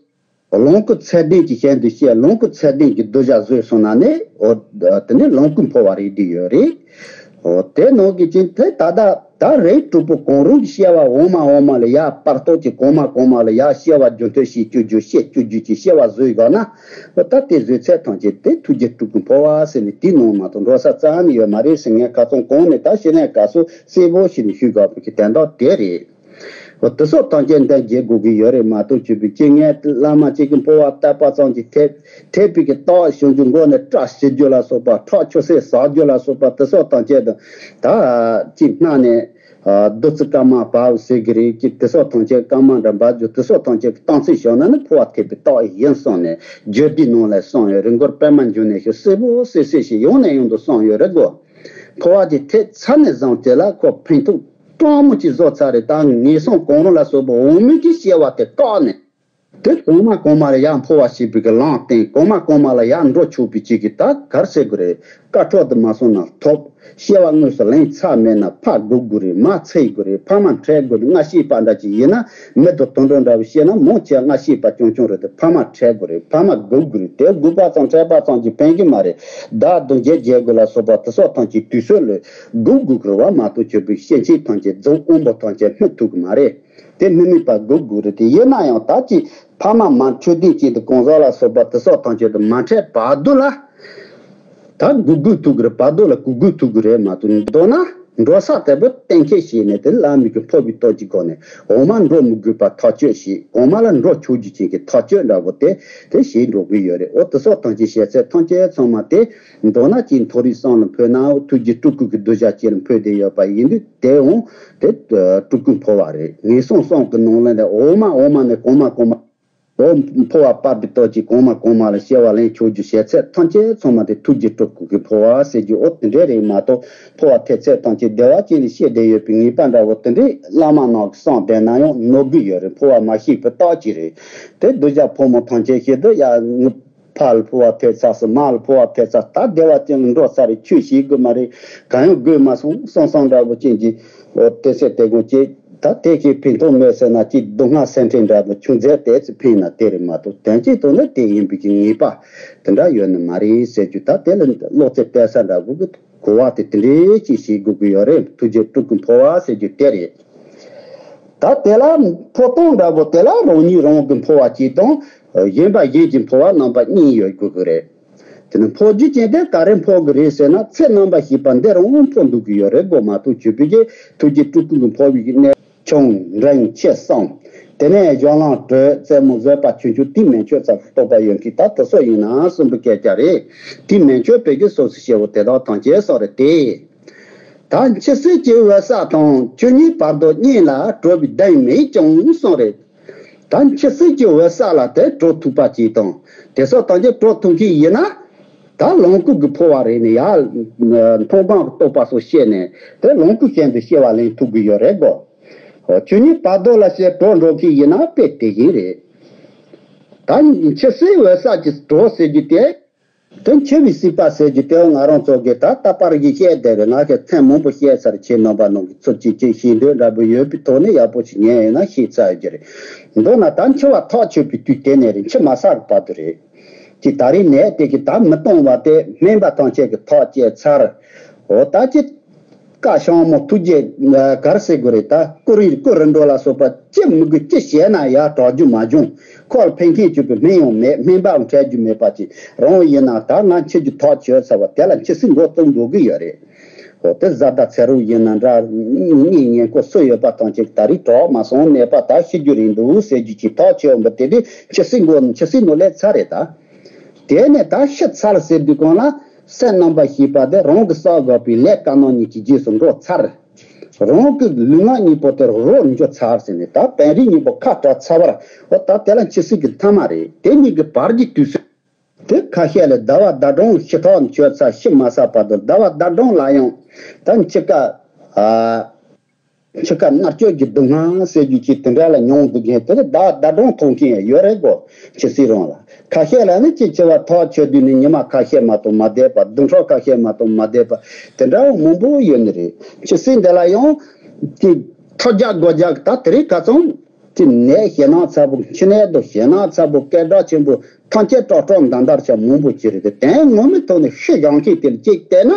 ལོངས་སྐུ་ཚད་ལྡན་གྱི་ཞལ་འདི་བཤད། ལོངས་སྐུ་ཚད་ལྡན་གྱི་གདུལ་བྱ་བཟོས་སོང་ན་ནི། འོ། དེ་ནི་ལོངས་སྐུ་འཕོ་བ་རེད་བསྡད་ཡོད་རེད། འོ། དེ་ནང་གི་ཅིག་དེ་ད་ལྟ་ད་རིགས་དྲུག་པོ་གང་རུང་གི་སྐྱེ་བ་འོག་མ་འོག་མ་ལ་ཡར་བར་དོ་ཅིག་གོང་མ་གོང་མ་ལ་ཡར་སྐྱེ་བ་རྒྱུན་མཐུད་བྱེད་བཅུག་རྒྱུ། བྱེད་བཅུག་རྒྱུ་ཅིག་སྐྱེ་བ་བཟོས་དགོས་ན། འོ། ད་དེ་བཟོས་ཚད་ཐམས་ཅད་དེ་ཐུགས་རྗེ་སྤྲུལ་སྐུ་འཕོ་བ་ཟེར་ནས་དེའི་ནང་མ་གཏོགས་འགྲོ་ས་རྩ་ནས་ཡོད་མ་རེད་ཟེར། ངས་ཁ་སང་གོང་ནས་ད་ཞེ་ནས་ག་སོ་གསལ་པོ་ཞིག་ནས་ཞུས་དགོས་པའི་གི་དོན་དག་དེ་རེད། འོ། དེ་སོགས་ཐམས་ཅད་འདི་འཇལ་དགོས་ཀྱི་ཡོད་རེད་མ་གཏོགས། བཅུ་པའི་སྤྱི་ངན་བླ་མ་གཅིག་གི་འཕོ་བ་བཏབ་པ་ཙམ་གྱིས་ཐེབས་ཐེབས་པའི་གི་རྟགས་བྱུང་རྒྱུ། མགོ་ནས་སྐྲ་ཤི་རྒྱུ་ལ་སོགས་པ། ཁྲག་ཆུ་སེར་ཟག་རྒྱུ་ལ་སོགས་པ། དེ་སོགས་ཐམས་ཅད་དང་། ད་གཅིག་སྣ་ནས་བདུད་རྩི་སྐར་མ་འབབ་ཟེར་གི་རེད། གཅིག་དེ་སོགས་ཐམས་ཅད་སྐར་མ་འདྲ་འབབ་རྒྱུ། དེ་སོགས་ཐམས་ཅད་ཀྱི་རྟགས་མཚན་བྱུང་ན་ནི་འཕོ་བ་ཐེབས་པའི་རྟགས་ཡིན་གསུངས་ནས། བརྗོད་བདུན་ནང་ལ་གསུངས་ཡོད་རེད། མགུར་པད་མ་འབྱུང་གནས་ཤོག་གསལ་པོ་གསལ་གསལ་ཞིག་ཡང་ནས་ཡང་དུ་གསུངས་ཡོད་རེད་གོ། འཕོ་བ་དེ་ཐེབས་ཚར་ནས་བཟུང་དེ་ལ་ཁོ་ཕན་ཐོགས་སྤྲང་མོ་ཅིག་བཟོ་ཚར་རེད། ད་ངན་སོང་གང་རུང་ལ་སོགས་པ་འོག་མིན་གྱི་སྐྱེ་བ་དེ་བཀག་ནས། དེ་གོང་མ་གོང་མ་ལ་ཡར་འཕོ་བ་བྱེད་པའི་གི་ལམ་སྟོན། གོང་མ་གོང་མ་ལ་ཡར་འགྲོ་ཆོག་པའི་ཅིག་གི་ད་ག་རེ་ཟེར་དགོས་རེད། དཀའ་ཕྲུག་དེ་མ་སོང་ན་ཐོབ། སྐྱེ་བ་དངོས་སུ་ལེན་ཚར་མེད་ན་ཕར་སྒུག་དགོས་རེད། མར་འཚོལ་དགོས་རེད། ཕ་མ་འཕྲད་དགོས་རེད། སྔ་ཕྱི་པ་འདྲ་ཅིག་ཡིན་ན། མི་དང་དུད་འགྲོ་འདྲ་བོ་བཤད་ན་མང་ཆེ་བ་སྔ་ཕྱི་པ་རྐྱང་རྐྱང་རེད་དེ། ཕ་མ་འཕྲད་དགོས་རེད། ཕ་མ་སྒུག་དགོས་རེད། དེ་སྒུག་པ་ཙམ་འཕྲད་པ་ཙམ་གྱིས་ཕན་གྱི་མ་རེད། བདག་སྡུག་བསྔལ་བརྗེ་དགོས་ལ་སོགས་པ་དེ་སོགས་ཐམས་ཅད་དུས་ཚོད་ལ་སྒུག་དགོས་ཀྱི་རེད་བ་མ་གཏོགས། ཁྱོད་པའི་སྐྱེ་མཆེད་ཐམས་ཅད་རྫོགས། དབང་པོ་ཐམས་ཅད་སྨིན་ཐུབ་ཀྱི་མ་རེད། དེ་སྨིན་མེད་པ་སྒུག་དགོས་རེད་དེ། ཡིན་ན་ཡང་ད་ཅིག་ཕ་མ་མ་ཆོས་ལྡན་ཅན་དུ་གང་ཟག་ལ་སོགས་པ་དེ་སོགས་ཐམས་ཅད་དུ་མ་འཕྲད་བར་དུ་ལ། ད་སྒུག་སྒུག་ཐུབ་ཀྱི་རེད། བར་དོ་ལ་སྒུག་སྒུག་ཐུབ་ཀྱི་རེད་མ་གཏོགས། མདོར་ན་འགྲོ་ས་དེ་པོ་གཏན་འཁེལ་བྱས་ནས་དེ་ལ་མི་དགོས་འཕོ་བའི་སྟོབས་ཀྱི་སྒོ་ནས་འོག་མ་འགྲོ་མི་དགོས་པ་ཐག་གཅོད་བྱས། གོང་མ་ལ་འགྲོ་ཆོག་རྒྱུ་ཅན་གྱི་ཐག་གཅོད་འདྲ་པོ་དེ་དེ་བྱས་འགྲོ་གི་ཡོད་རེད། འོ། དེ་སོགས་ཐམས་ཅད་བྱས་ཚད་ཐམས་ཅད་ཚང་མ་དེ་མདོར་ན་ཅིག་མཐོ་རིས་གསུམ་ལ་འཕོས་ན། ཐུགས་རྗེ་སྤྲུལ་སྐུ་གི་གདུལ་བྱ་ཅིག་ལ་འཕོས་བསྡད་ཡོད་པ་ཡིན་དུས། དེ་འོང་དེ་སྤྲུལ་སྐུ་འཕོ་བ་རེད། ངན་སོང་གསུམ་གྱི་ནང་ལ་ནས་འོག་མ་འོག་མ་ནས་གོང་མ་གོང་མ། འོ། འཕོ་བ་སྤར་བའི་སྟོབས་ཀྱིས་གོང་མ་གོང་མ་ལ་སྐྱེ་བ་ལེན་ཆོག་རྒྱུ་བྱེད་ཚད་ཐམས་ཅད་ཚང་མ་དེ་ཐུགས་རྗེ་སྤྲུལ་སྐུ་གི་འཕོ་བ་ཟེར་རྒྱུ། འོ་དེ་འདྲས་རེད་མ་གཏོགས། འཕོ་བ་ཐེབས་ཚད་ཐམས་ཅད་བདེ་བ་ཅན་ལ་བཤད་བསྡད་ཡོད་པའི་ངེས་པ་འདྲ་བོ་དེ་འདྲས་བླ་མ་རྣམས་ཀྱིས་གསུངས་བསྡད་ན་ཡང་ནོར་གི་ཡོད་རེད། འཕོ་བ་མ་ཤེས་པའི་རྟགས་ཅིག་རེད། དེ་གདུལ་བྱ་ཕོ་མོ་ཐམས་ཅད་ཤེས་དུས། ཡ། ངའི་ཕ་ལ་འཕོ་བ་ཐེབས་ཚར་སོང་། མ་ལ་འཕོ་བ་ཐེབས་ཚར། ད་བདེ་བ་ཅན་ལ་འགྲོ་ཚར་རེད། ཆོས་བྱེད་དགོས་མ་རེད། གང་ཡང་དགོས་མ་སོང་བསམ་བསམ་འདྲ་བོ་ཅན་གྱི། འོ་དེ་ཚེ་དེ་དགོངས་བཅས། ད་དེ་ཁའི་ཕན་ཐོགས་མེད་ཟེར་ན་ཅིག་སྡུག་བསྔལ་སེམས་ཁྲལ་འདྲ་དང་ཆུང་ཚད་དེ་ཚོ་ཕན་ན་དེ་རེད་མ་གཏོགས། དོན་གཅིག་ཏུ་ནི་དེ་ཡིན་པའི་གི་ངེས་པ་དེ་འདྲ་ཡོད་ནི་མ་རེད་ཟེར་རྒྱུ། ད་དེ་ལ་བློ་རྩེ་གཏད་ས་འདྲ་དགོས་གི། གོ་བ་དེ་དེ་འདྲའི་ཅིག་བྱེད་དགོས་ཀྱི་ཡོད་རེད། ཐུགས་རྗེ་སྤྲུལ་སྐུ་འཕོ་བ་ཟེར་རྒྱུ་དེ་རེད། ད་དེ་ལ་འཕོ་སྟངས་འདྲ་པོ་དེ་ལ་རང་ཉིད་རང་གི་འཕོ་བ་གཅིག་དང་། གཞན་པ་གཞན་གྱི་འཕོ་བ་རྣམ་པ་གཉིས་ཡོད་དགོས་ཀྱི་རེད། དེ་ནི་འཕོ་རྒྱུ་ཅན་དེ་ག་རེ་འཕོ་གི་རེད་ཟེར་ན། ཚེ་རྣམ་པར་ཤེས་པ་འདི་རང་འཕོ་འདུག་གི་ཡོད་རེད་གོ། མ་གཏོགས་བྱུས་པའི་གི་ཐུགས་རྗེ་སྤྲུལ་སྐུ་གི་འཕོ་བའི་གི་གནས། ཆུང་འབྲིང་ཆེ་གསུམ། དེ་ནས་གཞན་ལམ་དྲོད་རྩེ་མོ་བཟོད་པ་ཆུང་ཆུང་དེ་མན་ཆད་ཙམ་རྟོགས་པ་ཡོད་མཁན་ད་དེ་ཚོ་ཡིན་ན་གསུམ་པོ་སྐད་ཆ་རེད། དེ་མན་ཆད་པའི་གི་སོ་སོ་སྐྱེ་བོ་དེ་དག་ཐམས་ཅད་སོགས་རེད་དེ། ད་འཆི་སྲིད་ཀྱི་འོད་གསལ་དང་ཆོས་ཉིད་བར་དོ་གཉིས་ལ་གྲོལ་བའི་གདེང་མེད་ཀྱང་གསུངས་རེད། ད་འཆི་སྲིད་ཀྱི་འོད་གསལ་ལ་དེ་གྲོལ་ཐུབ་པ་ཅིག་དང་། དེ་སོགས་དང་ཅི་གྲོལ་ཐུབ་མཁན་ཡིན་ན། ད་ལོངས་སྐུ་གི་འཕོ་བ་རེད་ནས། ཡར་མཐོང་སྒང་གི་རྟོགས་པ་སོགས་སྐྱེས་ནས་དེ་ལོངས་སྐུ་གཞན་དུ་སྐྱེ་བ་ལེན་ཐུབ་ཀྱི་ཡོད་རེད་གོ། ཆོས་ཉིད་བར་དོ་ལ་ཞེས་གྲོལ་འགྲོ་མཁན་ཡིན་ན་དཔེ་དེ་བཞིན་རེད། ད་འཆི་སྲིད་འོད་གསལ་གྱི་གྲོལ་ཟེར་རྒྱུ་དེ། དོན་འཆི་བའི་སྲིད་པ་ཟེར་རྒྱུ་དེ་ང་རང་ཚོ་གིས་ད་ལྟ་བར་གྱི་བཤད་བསྡད་རེད། ང་གིས་ཐེངས་མང་པོ་བཤད་ཚར། ཁྱེད་རྣམ་པ་རྣམས་ཀྱིས་ཚུར་ཅིག་ཅིག་ཤེས་འདོད་འདྲ་པོ་ཡོད་པའི་ཐོག་ནས་ཡག་པོ་ཞིག་ཉན་ཡོད་ན་ཤེས་ཚར་ཡོད་ཀྱི་རེད། མདོར་ན་ད་འཆི་བ་ཐག་ཆོད་པའི་དུས་དེ་ནས་རེད། འཆི་མ་ཚར་གི་བར་དུ་རེད། ཅིག་ད་རེས་ནད་དེ་གིས་ད་མི་གཏོང་བ་དེ་སྨན་པ་ཐམས་ཅད་ཀྱིས་ཐག་བཅད་ཚར། འོ་ད་ཅི། བཀའ་ཤོང་མོ་ཐུགས་རྗེ་གར་ཟེར་དགོས་རེད། ད་ཀུ་རེ་ཀུ་རེ་འགྲོ་ལ་སོགས་པ་ཅི་མི་དགོས་ཅི་བྱས་ན་ཡར་དྲག་རྒྱུ་མ་བྱུང་། ཁོ་ལ་ཕན་ཁེ་བྱེད་པའི་སྨན་ཡང་མེད། སྨན་པའང་འཕྲད་རྒྱུ་མེད་པ་ཅིག་རང་ཡིན་ན་ད་ང་འཆི་རྒྱུ་ཐག་ཆོད་ཚར་བ་དེ་ལ་འཆི་སྲིད་མགོ་བཙུགས་འགྲོ་གི་ཡོད་རེད། འོ་དེ་བཟའ་ཟླ་ཚེ་རོགས་ཡིན་ན་འདྲ། གཉེན་ཉེ་འཁོར་སུ་ཡོད་པ་ཐམས་ཅད་ད་རེས་དྲག་མ་སོང་། ནད་པ་ད་ཤི་རྒྱུ་རེད་འདུག་ཟེར་རྒྱུ་ཅིག་ཐག་ཆོད་འོང་བ་དེ་དེ་འཆི་སྲིད་མགོ་འཆི་སྲིད་ནོར་ལས་ཚར་རེད་ད། དེ་ནས་ད་ཤི་ཚར་ཟེར་དུས་གང་ལ་སེམས་རྣམ་པར་ཤེས་པ་དེ་རང་གི་བསགས་དགོས་པའི་ལས་དཀར་ནག་གཉིས་ཀྱི་རྗེས་སུ་འགྲོ་ཚར། རང་གི་ལུས་ངག་གཉིས་པོ་དེ་རོ་འཇོ་ཚར་ཟེར་ནས། ད་བན་རིགས་གཉིས་པོ་ཁ་བྲལ་ཚར་བར། འོ་ད་དེ་ལ་འཆི་སྲིད་ཀྱི་མཐའ་མ་རེད། དེ་གཉིས་ཀྱི་བར་གྱི་དུས་ཚོད་དེ་ཁ་ཤས་ལ་ཟླ་བ་ཟླ་གྲངས་ཤི་ཐག་ཆོད་ཚར། ཤི་མ་ཚར་བར་དུ་ཟླ་བ་ཟླ་གྲངས་ལ་ཡང་ད་འཆི་ཁ། ཨ། འཆི་ཁ་མནར་གཅོད་ཀྱི་སྡུག་བསྔལ་ཟེར་རྒྱུ་ཅིག་དེ་འདྲ་ལ་མྱོང་འདུག་མཁན་དེ་ལ་ཟླ་ཟླ་གྲངས་མཐོང་མཁན་ཡང་ཡོད་རེད་གོ། འཆི་སྲིད་རང་ལ་ཁ་ཤས་ལ་ནི་ཅིག་འཆི་བ་ཐག་ཆོད་དུས་ནི་ཉི་མ་ཁ་ཤས་མ་གཏོགས་མ་བསྡད་པ། བདུན་ཕྲག་ཁ་ཤས་མ་གཏོགས་མ་བསྡད་པ། དེ་འདྲ་བ་མང་པོ་ཡོད་ནི་རེད། འཆི་སྲིད་འདི་ལ་ཡང་ཅིག་ཐོལ་རྒྱག་རྒོལ་རྒྱག་ད་དེ་རིང་ཁ་སང་ཅིག་ནད་ཞེད་སྣང་ཚ་པོ། འཆི་ནད་དང་ཞེད་སྣང་ཚ་པོ་སྐད་གྲགས་ཆེན་པོ་ཐམས་ཅད་ཀྲོག་ཀྲོག་འདར་འདར་བྱ་མང་པོ་ཅིག་རེད་དེ། དོན་ངོ་མའི་ཐོག་ནས་ཤི་སྦྱང་མཁན་དེ་ལ་ཅིག་བལྟས་ན།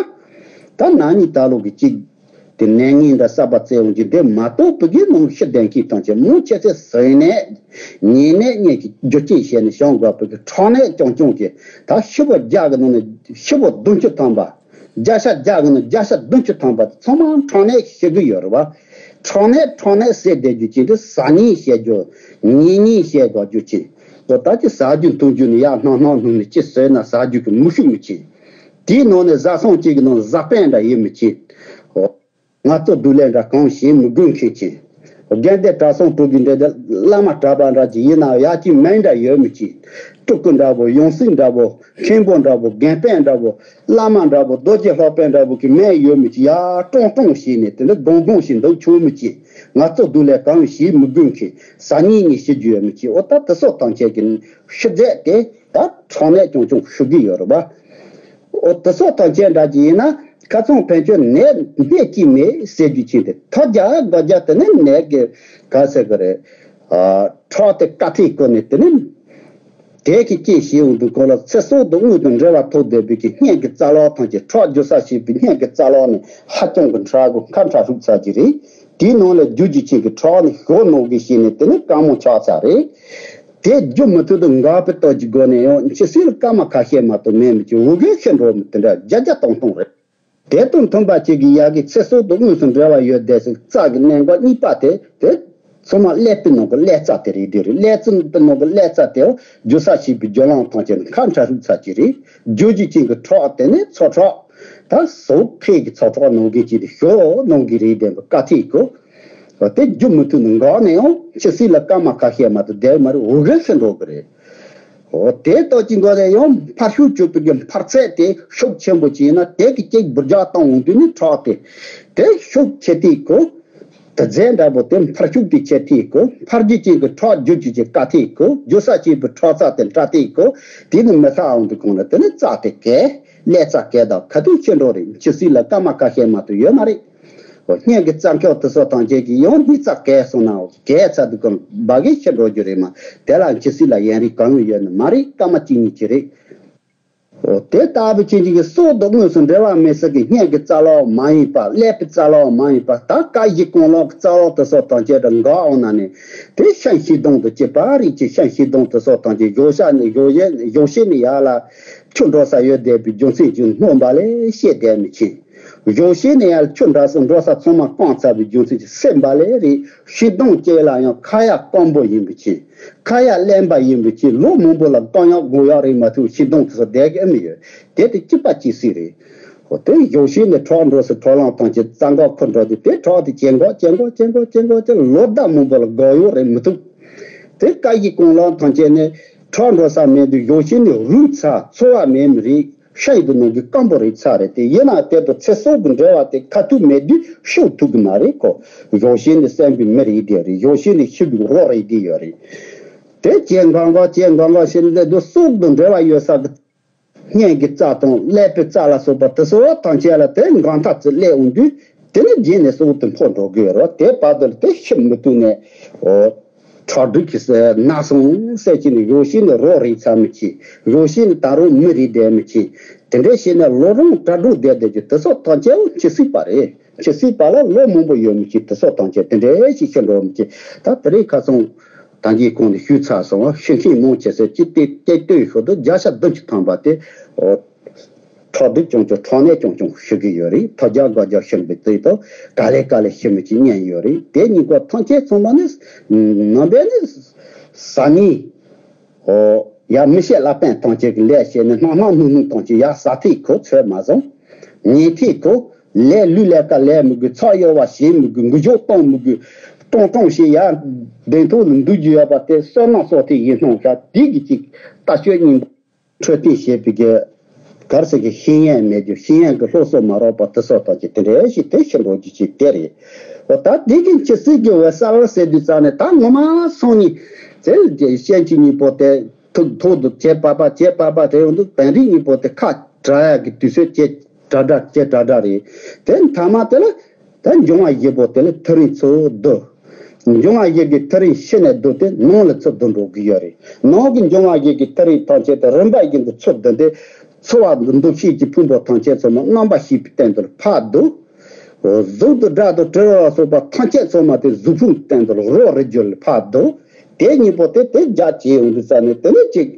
ད་ན་ནིང་ད་ལོ་གི་ཅིག་དེ་ནད་ངན་འདྲ་གསར་པ་བཙལ་འོང་རྒྱུ་འདི་མ་གཏོགས། བོད་བརྒྱུད་ནང་ཤི་བསྡད་མཁན་ཐམས་ཅད་མང་ཆེ་ཚེ་ཟིན་ནད་ཉེན་ནད་གཉིས་ཀྱི་རྒྱུ་རྐྱེན་བྱས་ནས་བྱུང་དགོས་པའི་གི་ཁྲག་ནད་རྐྱང་རྐྱང་གི། ད་ཤི་བོ་བརྒྱ་གི་ནང་ནས་ཤི་བོ་བདུན་ཅུ་ཐམ་པ། བརྒྱ་ཆ་བརྒྱ་གི་ནང་བརྒྱ་ཆ་བདུན་ཅུ་ཐམ་པ་ཚང་མ་ཁྲག་ནད་ཤི་གི་ཡོད་རེད་བ། ཁྲག་ནད་ཁྲག་ནད་ཟེར་བསྡད་རྒྱུ་ཅིག་འདི་ཟ་ཉེན་བྱེད་རྒྱུ། ཉལ་ཉེན་བྱེད་དགོས་རྒྱུ་ཅིག་འོ་ད་ཅི་ཟ་རྒྱུ་འཐུང་རྒྱུ་ནི་ཡར་སྣང་སྣང་སྣང་ནས་ཅི་ཟོས་ན་ཟ་རྒྱུ་གི་མི་ཤུགས་མི་ཆེ། དེའི་ནང་ནས་བཟའ་ཚང་གཅིག་གི་ནང་བཟའ་དཔོན་འདྲ་ཡོད་མི་ཆེ། འོ། ངལ་རྩོལ་སྡུག་ལས་འདྲ་གང་བྱེད་མི་དགོས་མཁན་ཆེ། དགེ་འདུན་གྲྭ་ཚང་དྲུག་གི་འདྲ་དེ་བླ་མ་གྲྭ་པ་འདྲ་ཅིག་ཡིན་ན་ཡག་གི་མིང་འདྲ་ཡོད་མི་ཆེ། སྤྲུལ་སྐུ་འདྲ་བོ། ཡང་སྲིད་འདྲ་བོ། མཁན་པོ་འདྲ་བོ། དགེ་སྤུན་འདྲ་བོ། བླ་མ་འདྲ་བོ། རྡོ་རྗེ་སློབ་དཔོན་འདྲ་བོ་གི་མིང་ཡོད་མི་ཆེ། ཡར་ཀྲོང་ཀྲོང་བྱས་ནས་དེ་འདྲ་སྒོང་སྒོང་བྱས་འདུག་ཆོག་མི་ཆེ། ངལ་རྩོལ་སྡུག་ལས་གང་བྱེད་མི་དགོས་མཁན། ཟ་ཉེན་ནས་ཤི་རྒྱུ་ཡོད་མི་ཆེ། འོ་ད་དེ་སོགས་ཐམས་ཅད་ཀྱི་ཤི་རྫས་དེ་ད་ཁྲག་ནད་རྐྱང་རྐྱང་ཤི་གི་ཡོད་རེད་བ། འོ་དེ་སོགས་ཐམས་ཅད་འདྲ་ཅིག་ཡིན་ན་ཁ་ཚང་ཕན་ཆོད་ནད་སྨན་གཅིག་མེད་ཟེར་རྒྱུ་ཅིག་འདི་ཐོལ་རྒྱག་རྒོལ་རྒྱག་དེ་ནི་ནད་ཀྱི་ག་ཟེར་གི་རེད། ཨ། ཁྲག་དེ་དཀའ་ཐེབས་བཀོལ་ནས་དེ་ནི་དལ་གྱིས་སྐྱེས་ཞེས་འོང་དུས་སྐོར་ལ་ཚེ་སྲོག་དང་དངོས་དང་འབྲེལ་བ་ཐོགས་བསྡད་པའི་གི་གཉེན་གྱི་རྩ་ལག་ཐམས་ཅད་ཁྲག་རྒྱུ་ས་བྱེད་པའི་གཉེན་གྱི་རྩ་ལག་ནི་ཧ་ཅང་གི་ཕྲ་གི་ཁ་ཕྲ་ཧྲུག་ཚ་གི་རེད། དེའི་ནང་ལ་རྒྱུ་རྒྱུ་ཅན་གྱི་ཁྲག་ནི་ཞོ་ནོར་གི་ཞེས་ནས་དེ་ནི་དཀའ་མོ་ཆགས་ཚར་རེད། དེ་རྒྱུ་མི་ཐུབ་དུ་འགག་པའི་སྟོབས་ཀྱི་སྒོ་ནས་ཡང་འཆི་སྲིད་ལ་སྐར་མ་ཁ་ཤས་མ་གཏོགས་མེད་མི་ཅིག་འུ་གའི་ཤི་འགྲོ་མི་དེ་འདྲ་བརྒྱ་བརྒྱ་སྟོང་སྟོང་རེད། དེ་དང་མཐུན་པ་ཅིག་གི་ཡ་གི་ཚེ་སྲོག་དང་དངོས་སུ་འབྲེལ་བ་ཡོད་བསྡད་ཟིག་རྩ་གི་གནད་འགག་གཉིས་པ་དེ་དེ་ཚང་མ་ཀླད་པའི་ནང་གི་ཀླད་རྩ་དེ་རེད། དེ་རེད། ཀླད་པའི་ནང་གི་ཀླད་རྩ་དེ་རྒྱུ་ས་བྱེད་པའི་རྒྱུ་ལམ་ཐམས་ཅད་ནི་ཁ་ཕྲ་ཧྲུག་ཚ་གི་རེད། རྒྱུ་རྒྱུ་ཅན་གྱི་ཁྲག་དེ་ནི་ཚ་ཁྲག་ད་ཟོག་ཁྲག་གི་ཚ་ཁྲག་ནང་གི་ཅིག་དེ་ཞོ་ནང་གི་རེད། དེ་བཀའ་ཐེག་གོ། དེ་རྒྱུ་མི་ཐུབ་ནས་འགག་ནས་ཡང་ཕྱི་སྲིད་ལ་སྐར་མ་ཁ་ཤས་མ་གཏོགས་བསྡད་མ་རེད། འོ་གི་ཤི་འགྲོ་གི་རེད། འོ་དེ་ལྟ་ཅི་འགོ་ལས་ཡང་ཕར་ཤུགས་བཅུག་པའི་གི་འཕར་ཚད་དེ་ཤུགས་ཆེན་པོ་བྱས་ན་དེ་གི་གཅིག་འབུར་རྒྱག་བཏང་འོང་དུས་ནི་ཁྲག་དེ་དེ་ཤུགས་ཆེ་དུས་གོ། དེ་རྫས་འདྲ་པོ་དེ་འཕར་ཤུགས་དེ་ཆེ་དུས་གོ། འཕར་རྒྱུ་ཅན་གི་ཁྲག་རྒྱུ་ཅན་གྱི་དཀའ་དུས་གོ། རྒྱུ་ས་ཅན་པའི་ཁྲག་རྩ་དེ་འདྲ་དུས་གོ། དེ་ནི་མི་ཐག་འོང་དུས་གོང་ལ་དེ་ནི་རྩ་དེ་གས་ཀླད་རྩ་གས་དང་ཁ་ཐུག་ཤི་འགྲོ་རེད། ཕྱི་སྲིད་ལ་སྐར་མ་ཁ་ཤས་མ་གཏོགས་ཡོད་མ་རེད། སྙན་གྱི་རྩ་འཁོར་དེ་ཚོ་ཐམས་ཅད་ཀྱི་ཡང་སྙིང་རྩ་གས་སོང་ན་གས་ཚ་དུས་གང་འབའ་གས་ཤི་འགྲོ་རྒྱུ་རེད་མ། དེ་ལ་ཕྱི་སྲིད་ལ་ཡན་རིགས་གང་ཡང་ཡོད་ནི་མ་རེད། སྐར་མ་གཅིག་གཉིས་ཀྱི་རེད། འོ་དེ་ལྟ་བུ་ཅན་གྱི་སྲོག་དང་དངོས་སུ་འབྲེལ་བ་མེད་ས་གི་སྙན་གྱི་རྩ་ལག་མ་ཡིན་པ། ཀླད་པའི་རྩ་ལག་མ་ཡིན་པ། ད་ཀ་ཡི་ཀུན་ལག་གི་རྩ་ལག་དེ་ཚོ་ཐམས་ཅད་དུ་འགག་འོང་ན་ནི་དེ་ཤན་ཤེས་ལྡན་དུ་སྐྱེས་པ་རིགས་ཀྱི་ཤན་ཤེས་ལྡན་དེ་ཚོ་ཐམས་ཅད་གཞོགས་ཤ་ནི་གཞོགས་ཤ་གཞོགས་ཤ་ནི་ཡར་ལ་ཆུ་འགྲོ་ས་ཡོད་བསྡད་པའི་རྒྱུ་མཚན་གྱིས་སྣོམ་པ་ལས་ཤེས་བསྡད་མི་ཆེ། གཞོགས་ཤིག་ནས་ཡར་ཆུ་འདྲ་སོགས་འགྲོ་ས་ཚང་མ་བཀང་ཚར་བའི་རྒྱུ་མཚན་གྱིས་སེམས་པ་ལས་རེད། ཤིང་སྡོང་སྐྱེ་ལ་ཡང་ཁ་ཡ་སྐམ་པོ་ཡིན་པའི་ཕྱིར། ཁ་ཡ་རླན་པ་ཡིན་པའི་ཕྱིར། ལོ་མང་པོ་ལ་བཀང་ཡག་དགོས་ཡག་རེད་མ་གཏོགས་ཤིང་སྡོང་དེ་ཚོ་བསྡད་གི་ཨེ་མི་ཡོད། དེ་དེ་སྐྱིད་པ་སྐྱིད་སྲིད་རེད། འོ་དེ་གཞོགས་ཤིག་ནས་ཁྲག་འགྲོ་སའི་ཁྲག་རླངས་ཐམས་ཅད་རྩ་འགག་ཁུ་འགྲོ་དུས་དེ་ཁྲག་དེ་ཇེ་འགག་ཇེ་འགག་ཇེ་འགག་ཇེ་འགག་ཇེ་ལོ་ཟླ་མང་པོ་ལ་འགག་ཡོད་རེད་མི་ཐུབ། དེ་ཀ་ཡི་ཀུན་ལག་ཐམས་ཅད་ནས་ཁྲག་འགྲོ་ས་མེད་དུས་གཞོགས་ཤིག་ནས་རུལ་ཚར། ཚོར་བ་མེད་མི་རིགས། ཤ་ཡི་དུ་ནང་གི་སྐམ་པོ་རེད་ཚར་རེད་དེ། ཡིན་ནའང་དེ་དང་ཚེ་སྲོག་གི་འབྲེལ་བ་དེ་ཁ་ཐུག་མེད་དུས་ཤོག་ཐུབ་གི་མ་རེད་ཁོ། གཞོགས་ཤིག་ནས་སེམས་པའི་མི་རེད་དེ་རེད། གཞོགས་ཤིག་ནས་ཤི་བའི་རོ་རེད་དེ་ཡོད་རེད། དེ་ཇེ་འགག་འགག་ཇེ་འགག་འགག་ཕྱིན་ནས་དེ་དུས་སྲོག་དང་འབྲེལ་བ་ཡོད་ས་གི་སྙན་གྱི་རྩ་དང་ཀླད་པའི་རྩ་ལ་སོགས་པ་དེ་ཚོ་ཐམས་ཅད་ལ་དེ་འགག་ཐབས་ཚུལ་སླེབས་འོང་དུས་དེ་ནི་རྗེས་ནས་སྲོག་དེ་འཕོ་འགྲོ་དགོས་རེད་བ། དེ་བར་དུ་ལ་དེ་ཤི་མི་ཐུབ་ནས། འོ། ཁྲག་སྦྲུལ་གྱིས་ན་སོང་ཟེར་གྱི་ནི་གཞོགས་ཤིག་ནི་རོ་རེད་ཚར་མི་ཆེ། གཞོགས་ཤིག་ནི་ད་རུང་མི་རེད་བསྡད་མི་ཆེ། དེ་འདྲ་བྱས་ན་ལོ་རིང་དྲག་དྲག་བསྡད་བསྡད་ཀྱི་དེ་ཚོ་ཐམས་ཅད་འཆི་སྲིད་པ་རེད། འཆི་སྲིད་པ་ལ་ལོ་མང་པོ་ཡོད་མི་ཆེ། དེ་ཚོ་ཐམས་ཅད་དེ་འདྲ་ཞིག་ཤི་འགྲོ་མི་ཆེ། ད་དེ་རིང་ཁ་སང་ད་གིན་གོང་ནས་ཞུས་ཚར་སོང་བ། ཤི་མཁན་མང་ཆེ་ཟེར་གྱི་དེ་དེ་ལྟོས་ཤོག་ཏུ་བརྒྱ་ཆ་བདུན་ཅུ་ཐམ་པ་དེ། འོ། ཁྲག་སྦྲུལ་རྐྱང་རྐྱང་ཁྲག་ནད་རྐྱང་རྐྱང་ཤི་གི་ཡོད་རེད། ཐ་རྒྱ་སྒ་རྒྱ་ཤི་བའི་དུས་དང་ག་ལེ་ག་ལེ་ཤི་མི་ཅིག་ཉན་ཡོད་རེད། དེ་གཉིས་ཀ་ཐམས་ཅད་ཚང་མ་ནི་ནང་པའི་ནི་ཟ་ནི། ཨོ། ཡ་མི་ཤེས་ལ་པན་ཐམས་ཅད་ཀྱི་ལས་བྱས་ནས་སྣང་སྣང་སྣུག་སྣུག་ཐམས་ཅད་ཡ་ཟ་ཐིག་གོ་ཚོད་མ་བཟང་། ཉལ་ཐིག་གོ། ལས་ལུས་ལས་ཀ་ལས་མི་དགོས། ཚགས་གཡོ་བ་བྱེད་མི་དགོས། འགུལ་སྐྱོད་གཏོང་མི་དགོས། ཏོང་ཏོང་ཞེས་ཡ་གདན་ཐོག་ལ་འདུག་རྒྱུ་ཡོད་པ་དེ་བསོད་ནམས་གསོག་ཐིག་ཡིན་སྣང་ཤ་དེ་གི་ཅིག་ལྟ་སྤྱོད་སྙིང་པོ། འཕྲོད་བསྟེན་བྱེད་པའི་གི་གར་ཟེར་གི་ཤེས་ཡོན་མེད་རྒྱུ། ཤེས་ཡོན་གི་སློབ་གསོ་མ་རག་པ་དེ་ཚོ་དག་གི་དེ་འདྲའི་ཞིག་དེ་ཤི་འགྲོ་རྒྱུ་ཅིག་དེ་རེད། འོ་ད་དེ་གི་འཆི་སྲིད་ཀྱི་འོད་གསལ་ཟེར་དུས་ཙང་ནས་ད་ངོ་མ་སོང་ནི་ཟེར་གི་ཤན་གྱི་གཉིས་པོ་དེ་ཐུག་ཐུག་ཏུ་བྱེད་པ་པ་བྱེད་པ་པ་དེ་ཡོང་དུས་བན་རིགས་གཉིས་པོ་དེ་ཁ་བྲལ་ཡག་གི་དུས་ཚོད་བྱེད་དྲ་དྲ་བྱེད་དྲ་དྲ་རེད། དེ་མཐའ་མ་དེ་ལ། ད་འབྱུང་བ་བཞི་པོ་དེ་ལ་ཐག་རིང་ཚུར་བསྡུ། འབྱུང་བ་བཞི་གི་ཐག་རིང་ཕྱི་ནས་བསྡུ་སྟེ་ནང་ལ་ཚུར་བསྡུ་འགྲོ་གི་ཡོད་རེད། ནང་གི་འབྱུང་བ་བཞི་གི་ཐག་རིང་ཐམས་ཅད་དུ་རིམ་པ་བཞིན་དུ་ཚུར་བསྡུ་སྟེ། ཚོར་བ་འདུ་ཤེས་ཀྱི་ཕུང་པོ་ཐམས་ཅད་ཚང་མ་རྣམ་པར་ཤེས་པའི་སྟེང་དུ་ཕར་བསྡུ། གཟུགས་དང་སྒྲ་དང་དྲི་རོ་ལ་སོགས་པ་ཐམས་ཅད་ཚང་མ་དེ་གཟུགས་ཕུང་སྟེང་དུ་རོ་རེད་རྒྱུ་ལ་ཕར་བསྡུ། དེ་གཉིས་པོ་དེ་དེ་རྒྱ་ཆེ་ཡོང་དུས་ཙ་ནས་དེ་ནས་ཅིག་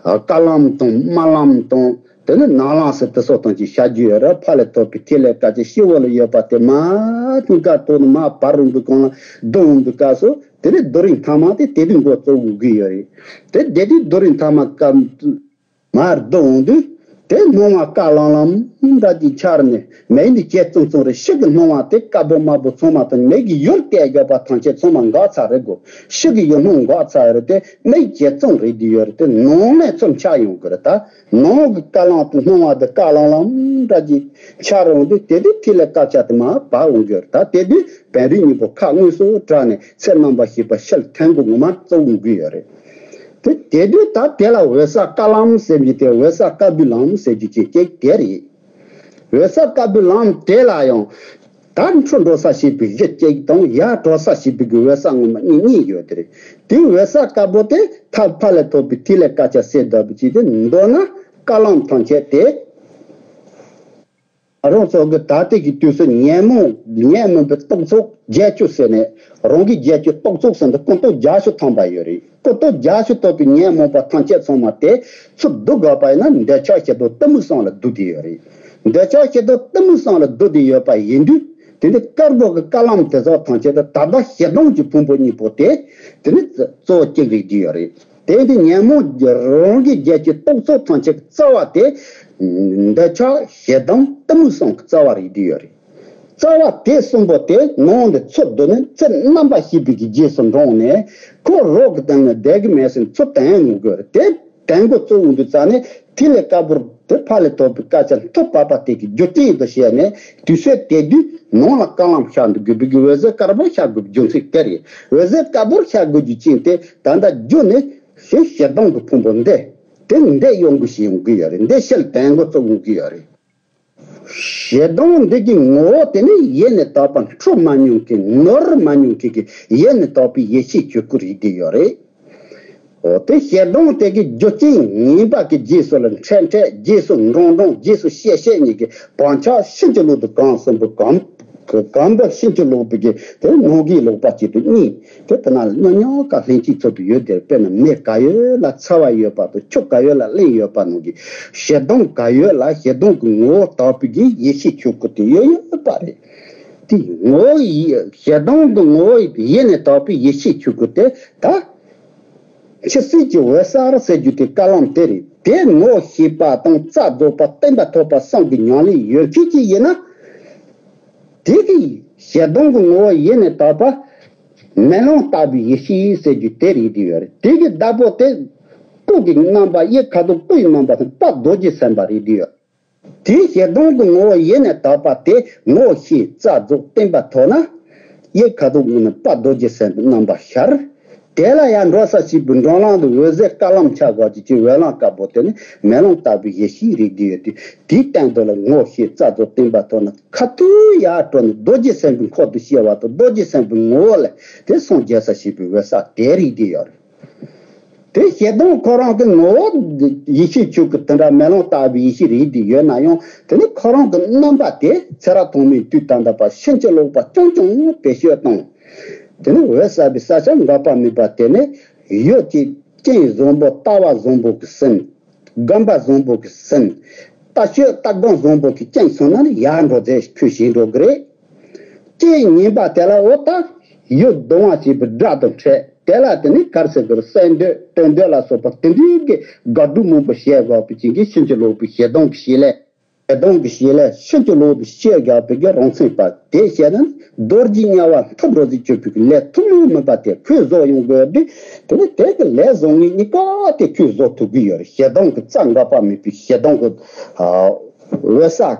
དཀར་ལམ་དང་དམར་ལམ་དང་། དེ་ནི་ནག་ལམ་ཟེར་དེ་སོགས་དང་ཅིག་བྱ་རྒྱུ་ཡོད་རེད། ཕ་ལས་ཐོབ་པའི་ཐིག་ལེ་དཀར་ཆ་སྤྱི་བོ་ལ་ཡོད་པ་དེ་མར་སྙིང་གར་གཏོར་ནས་མར་བར་རུ་འདུག་གང་ལ་བསྡུ་འོང་དུས་སྐབས་སུ་དེ་ནི་བསྡུ་རིང་ཐ་མ་དེ་དེ་དུས་འགོ་བཙུགས་དགོས་ཀྱི་ཡོད་རེད། དེ་དེ་དུས་བསྡུ་རིང་ཐ་མ་སྐབས་མར་བསྡུ་འོང་དུས་དེ་སྣང་བ་དཀར་ལམ་ལམ་འདྲ་ཅིག་འཆར་ནས་མིག་ནི་ཇེ་གཙང་གཙང་རེད། ཕྱི་གི་སྣང་བ་དེ་དཀར་པོ་དམར་པོ་ཚང་མ་དང་མིག་གི་ཡུལ་བལྟས་དགོས་པ་ཐམས་ཅད་ཚང་མ་འགག་ཚར་རེད་གོ། ཕྱི་གི་ཡུལ་སྣང་འགག་ཚར་རེད་དེ་མིག་ཇེ་གཙང་རེད་དེ་ཡོད་རེད་དེ་ནང་ནས་ཚུར་འཆར་ཡོང་གི་རེད་ད། ནང་གི་དཀར་ལམ་དུ་སྣང་བ་དེ་དཀར་ལམ་ལམ་འདྲ་ཅིག་འཆར་འོང་དུས་དེ་དུས་ཐིག་ལེ་དཀར་ཆ་དེ་མར་བབས་འོང་གི་རེད་ད། དེ་དུས་བན་རིགས་གཉིས་པོ་ཁ་དངོས་སུ་བྲལ་ནས་ཚེ་རྣམ་པར་ཤེས་པ་ཕྱིར་ཐོན་གྱི་ངོ་མ་གཙོ་བོ་འགུལ་ཡོད་རེད། དེ་དེ་དུས་ད་དེ་ལ་འོད་གསལ་དཀར་ལམ་ཟེར་གྱི་དེ་འོད་གསལ་དཀར་པོའི་ལམ་ཟེར་རྒྱུ་ཅིག་ཅིག་དེ་རེད། འོད་གསལ་དཀར་པོའི་ལམ་དེ་ལ་ཡང་ད་འཕྲོ་འགྲོ་ས་ཞེས་པའི་གཞི་གཅིག་དང་ཡར་འགྲོ་ས་ཞེས་པའི་གི་འོད་གསལ་ངོ་མ་གཉིས་གཉིས་ཡོད་དེ་རེད། དེའི་འོད་གསལ་དཀར་པོ་དེ་ཐབས་ཕ་ལས་ཐོབ་པའི་ཐིག་ལེ་དཀར་ཆ་ཟེར་འདྲ་པོ་ཅིག་དེ་མདོར་ན་དཀར་ལམ་ཐམས་ཅད་དེ། ང་རང་ཚོ་གི་ད་ལྟའི་གི་དུས་སུ་ཉོན་མོངས་ཉོན་མོངས་པའི་རྟོག་ཚོགས་བརྒྱད་ཅུ་ཟེར་ནས་རང་གི་བརྒྱད་ཅུ་རྟོག་ཚོགས་ཟེར་འདི་ཀུན་རྟོག་བརྒྱད་ཅུ་ཐམ་པ་ཡོད་རེད། ཀུན་རྟོག་བརྒྱད་ཅུ་ཐོབ་པའི་ཉོན་མོངས་པ་ཐམས་ཅད་ཚང་མ་དེ་ཚུར་བསྡུ་དགོས་པ་ཡིན་ན་འདོད་ཆགས་ཞེ་སྡང་གཏི་མུག་གསུམ་ལ་བསྡུ་དེ་ཡོད་རེད། འདོད་ཆགས་ཞེ་སྡང་གཏི་མུག་གསུམ་ལ་བསྡུ་དེ་ཡོད་པ་ཡིན་དུས་དེ་ནི་དཀར་པོ་གི་དཀར་ལམ་དེ་ཚོ་ཐམས་ཅད་དེ་ད་ལྟ་ཞེ་སྡང་གི་ཕུང་པོ་གཉིས་པོ་དེ་དེ་ནི་གཙོ་བོ་གཅིག་རེད་དེ་ཡོད་རེད། དེ་ཡིན་དུས་ཉོན་མོངས་རང་གི་བརྒྱད་ཅུ་རྟོག་ཚོགས་ཐམས་ཅད་ཀྱི་རྩ་བ་དེ་འདོད་ཆགས་ཞེ་སྡང་གཏི་མུག་གསུམ་གྱི་རྩ་བ་རེད་དེ་ཡོད་རེད། རྩ་བ་དེ་གསུམ་པོ་དེ་ནང་ལ་ཚུར་བསྡུ་ནས་ཚེ་རྣམ་པར་ཤེས་པའི་གི་རྗེས་སུ་འབྲངས་ནས་ཁོ་རང་གི་སྟེང་ནས་བསྡད་གི་མེད་ཟེར་ཚུར་དྲན་ཡོང་དགོས་རེད། དེ་དྲན་འགོ་བཙུགས་ཡོང་དུས་ཙ་ནས་ཐིག་ལེ་དཀར་པོར་དེ་ཕར་ལ་ཐོབ་པའི་སྐད་ཆ་མཐུ་བར་པ་དེ་གི་རྒྱུ་རྐྱེན་དུ་བྱས་ནས་དུས་ཚོད་དེ་དུས་ནང་ལ་དཀར་ལམ་ཤར་འདུག་དགོས་པའི་གི་འོད་ཟེར་དཀར་པོ་ཤར་དགོས་པའི་རྒྱུ་མཚན་དེ་རེད། འོད་ཟེར་དཀར་པོར་ཤར་དགོས་རྒྱུ་རྐྱེན་དེ་ད་ལྟ་རྒྱུ་ནི་ཞེས་ཞེ་སྡང་གི་ཕུང་པོ་འདི་དེ་འདི་ཡོང་གི་ཞེས་ཡོང་གི་ཡོད་རེད། འདི་ཕྱིར་དྲན་འགོ་བཙུགས་ཡོང་གི་ཡོད་རེད། ཞེ་སྡང་འདི་གི་ངོ་བོ་དེ་ནི་ཡེ་ནས་དག་པ་འཁྲུལ་མ་མྱོང་མཁན་ནོར་མ་མྱོང་མཁན་གྱི་ཡེ་ནས་དག་པའི་ཡེ་ཤེས་ཆོས་སྐུ་རིགས་དེ་ཡོད་རེད། འོ་དེ་ཞེ་སྡང་དེ་གི་རྒྱུ་རྐྱེན་ངན་པ་གི་རྗེས་སུ་ལ་འཕྲད་འཕྲད་རྗེས་སུ་འབྲང་འབྲང་རྗེས་སུ་གཤེ་གཤེ་གཉིས་ཀྱི་བག་ཆགས་ཕྱིན་ཅི་ལོག་ཏུ་གང་གསུམ་པོ་གང་གང་འདྲ་ཕྱིན་ཅི་ལོག་པའི་གི་དེ་ནང་གི་ལོག་པ་གཅིག་ཏུ་གཉིས། དེ་ལྟ་ན་མྱོང་མྱོང་ག་ལྷན་ཅིག་ཚོགས་དུ་ཡོད་དེར་དཔེར་ན་མེ་ག་ཡོད་ལ་ཚ་བ་ཡོད་པ་དང་ཆུ་ག་ཡོད་ལ་རླན་ཡོད་པ་ནང་གི་ཞེ་སྡང་ག་ཡོད་ལ་ཞེ་སྡང་གི་ངོ་བོ་དག་པའི་གི་ཡེ་ཤེས་ཆོས་སྐུ་དེ་ཡོད་ཡོད་པ་རེད། དེ་ངོ་བོ་ཡི་ཞེ་སྡང་གི་ངོ་བོ་ཡེ་ནས་དག་པའི་ཡེ་ཤེས་ཆོས་སྐུ་དེ་ད་འཆི་སྲིད་ཀྱི་འོད་གསལ་ཟེར་རྒྱུ་དེ་ཀ་ལམ་དེ་རེད། དེ་ངོ་ཤེས་པ་དང་རྩལ་རྫོགས་པ་བརྟན་པ་ཐོབ་པ་གསུམ་གྱི་ཉམས་ལེན་ཡོད་མཁན་གྱི་ཡིན་ན། དེ་གི་ཞེ་སྡང་གི་ངོ་བོ་ཡེ་ནས་དག་པ། མེ་ལོང་ལྟ་བུའི་ཡེ་ཤེས་ཟེར་རྒྱུ་དེ་རེད་དེ་ཡོད་རེད། དེ་གི་བདག་པོ་དེ་སྐུ་གི་རྣམ་པ་གཡས་ཁ་དོག་སྐུའི་རྣམ་པ་དང་དཔལ་རྡོ་རྗེ་སེམས་དཔའ་རེད་དེ་ཡོད། དེ་ཞེ་སྡང་གི་ངོ་བོ་ཡེ་ནས་དག་པ་དེ་ངོ་ཤེས་རྩལ་རྫོགས་བརྟན་པ་ཐོབ་ན། གཡས་ཁ་དོག་ངོས་ནས་དཔལ་རྡོ་རྗེ་སེམས་དཔའི་རྣམ་པ་ཤར། དེ་ལ་ཡང་འགྲོ་ས་ཞིག་པའི་འགྲོ་ལམ་དུ་འོད་ཟེར་དཀར་ལམ་ཆ་དགོས་ཀྱི་ཀྱི་འོད་ལམ་དཀར་པོ་དེ་ནི་མེ་ལོང་ལྟ་བུའི་ཡེ་ཤེས་རིགས་དེ་ཡོད་དུས་དེའི་སྟེང་དུ་ལ་ངོ་ཤེས་རྩལ་རྫོགས་བརྟན་པ་ཐོབ་ན། ཁ་ཐུག་ཡར་འགྲོ་ནས་རྡོ་རྗེ་སེམས་དཔའི་འཁོར་དུ་སྐྱེ་བ་དང་རྡོ་རྗེ་སེམས་དཔའི་ངོ་བོ་ལས་དེ་སངས་རྒྱས་ས་ཞེས་པའི་འོད་གསལ་དེ་རིགས་དེ་ཡོད་རེད། དེ་ཞེ་སྡང་ཁོ་རང་གི་ངོ་བོ་ཡེ་ཤེས་ཆོས་སྐུ་དེ་འདྲ་མེ་ལོང་ལྟ་བུའི་ཡེ་ཤེས་རིགས་དེ་ཡོད་ན་ཡང་དེ་ནི་ཁོ་རང་གི་རྣམ་པ་དེ་ཚེ་རབས་ཐོག་མའི་དུས་ད་ལྟ་བར་ཕྱིན་ཅི་ལོག་པ་རྐྱང་རྐྱང་བེད་སྤྱོད་བཏང་། དེ་ནི་འོད་གསལ་བའི་ས་ཆ་འགག་པ་མེད་པ་དེ་ནི་ཡུལ་གྱི་རྐྱེན་བཟང་པོ་ལྟ་བ་བཟང་པོ་གི་སེམས། སྒོམ་པ་བཟང་པོ་གི་སེམས། ལྟ་སྤྱོད་ལྟ་སྒོམ་བཟང་པོ་གི་རྐྱེན་སོང་ན་ནི་ཡར་འགྲོ་རྫས་ཁོས་བྱེད་འགྲོ་གི་རེད། རྐྱེན་ངན་པ་དེ་ལ་འོ་ད་ཡུལ་གདུང་བ་བྱེད་པའི་དགྲ་དང་འཕྲད། དེ་ལ་དེ་ནི་གར་སེ་གར་གསལ་འདོད་དོན་འདོད་ལ་སོགས་པ་དེ་འདྲའི་གི་དགག་སྒྲུབ་མང་པོ་བྱས་དགོས་པའི་རྐྱེན་གྱིས་ཕྱིན་ཅི་ལོག་པའི་ཞེ་སྡང་གི་བྱེད་ལས། ཞེ་སྡང་གི་བྱེད་ལས་ཕྱིན་ཅི་ལོག་ཏུ་སྐྱེ་དགོས་པའི་གི་རང་མཚན་པ་དེ་བཤད་ན་ནི་རྡོ་རྗེ་དམྱལ་བ་མཐུ་འགྲོ་ཟིག་གཅོད་པའི་གི་ལས་ཐུན་མོང་མིན་པ་དེ་ཁོས་བཟོ་ཡོང་དགོས་དུས་དེ་ནི་དེ་གི་ལས་བཟོ་མཁན་གཉིས་ཀ་དེ་ཁོས་བཟོ་ཐུབ་ཀྱི་ཡོད་རེད། ཞེ་སྡང་གི་རྩ་འགག་པ་མེད་པའི་ཞེ་སྡང་གི་འོད་གསལ་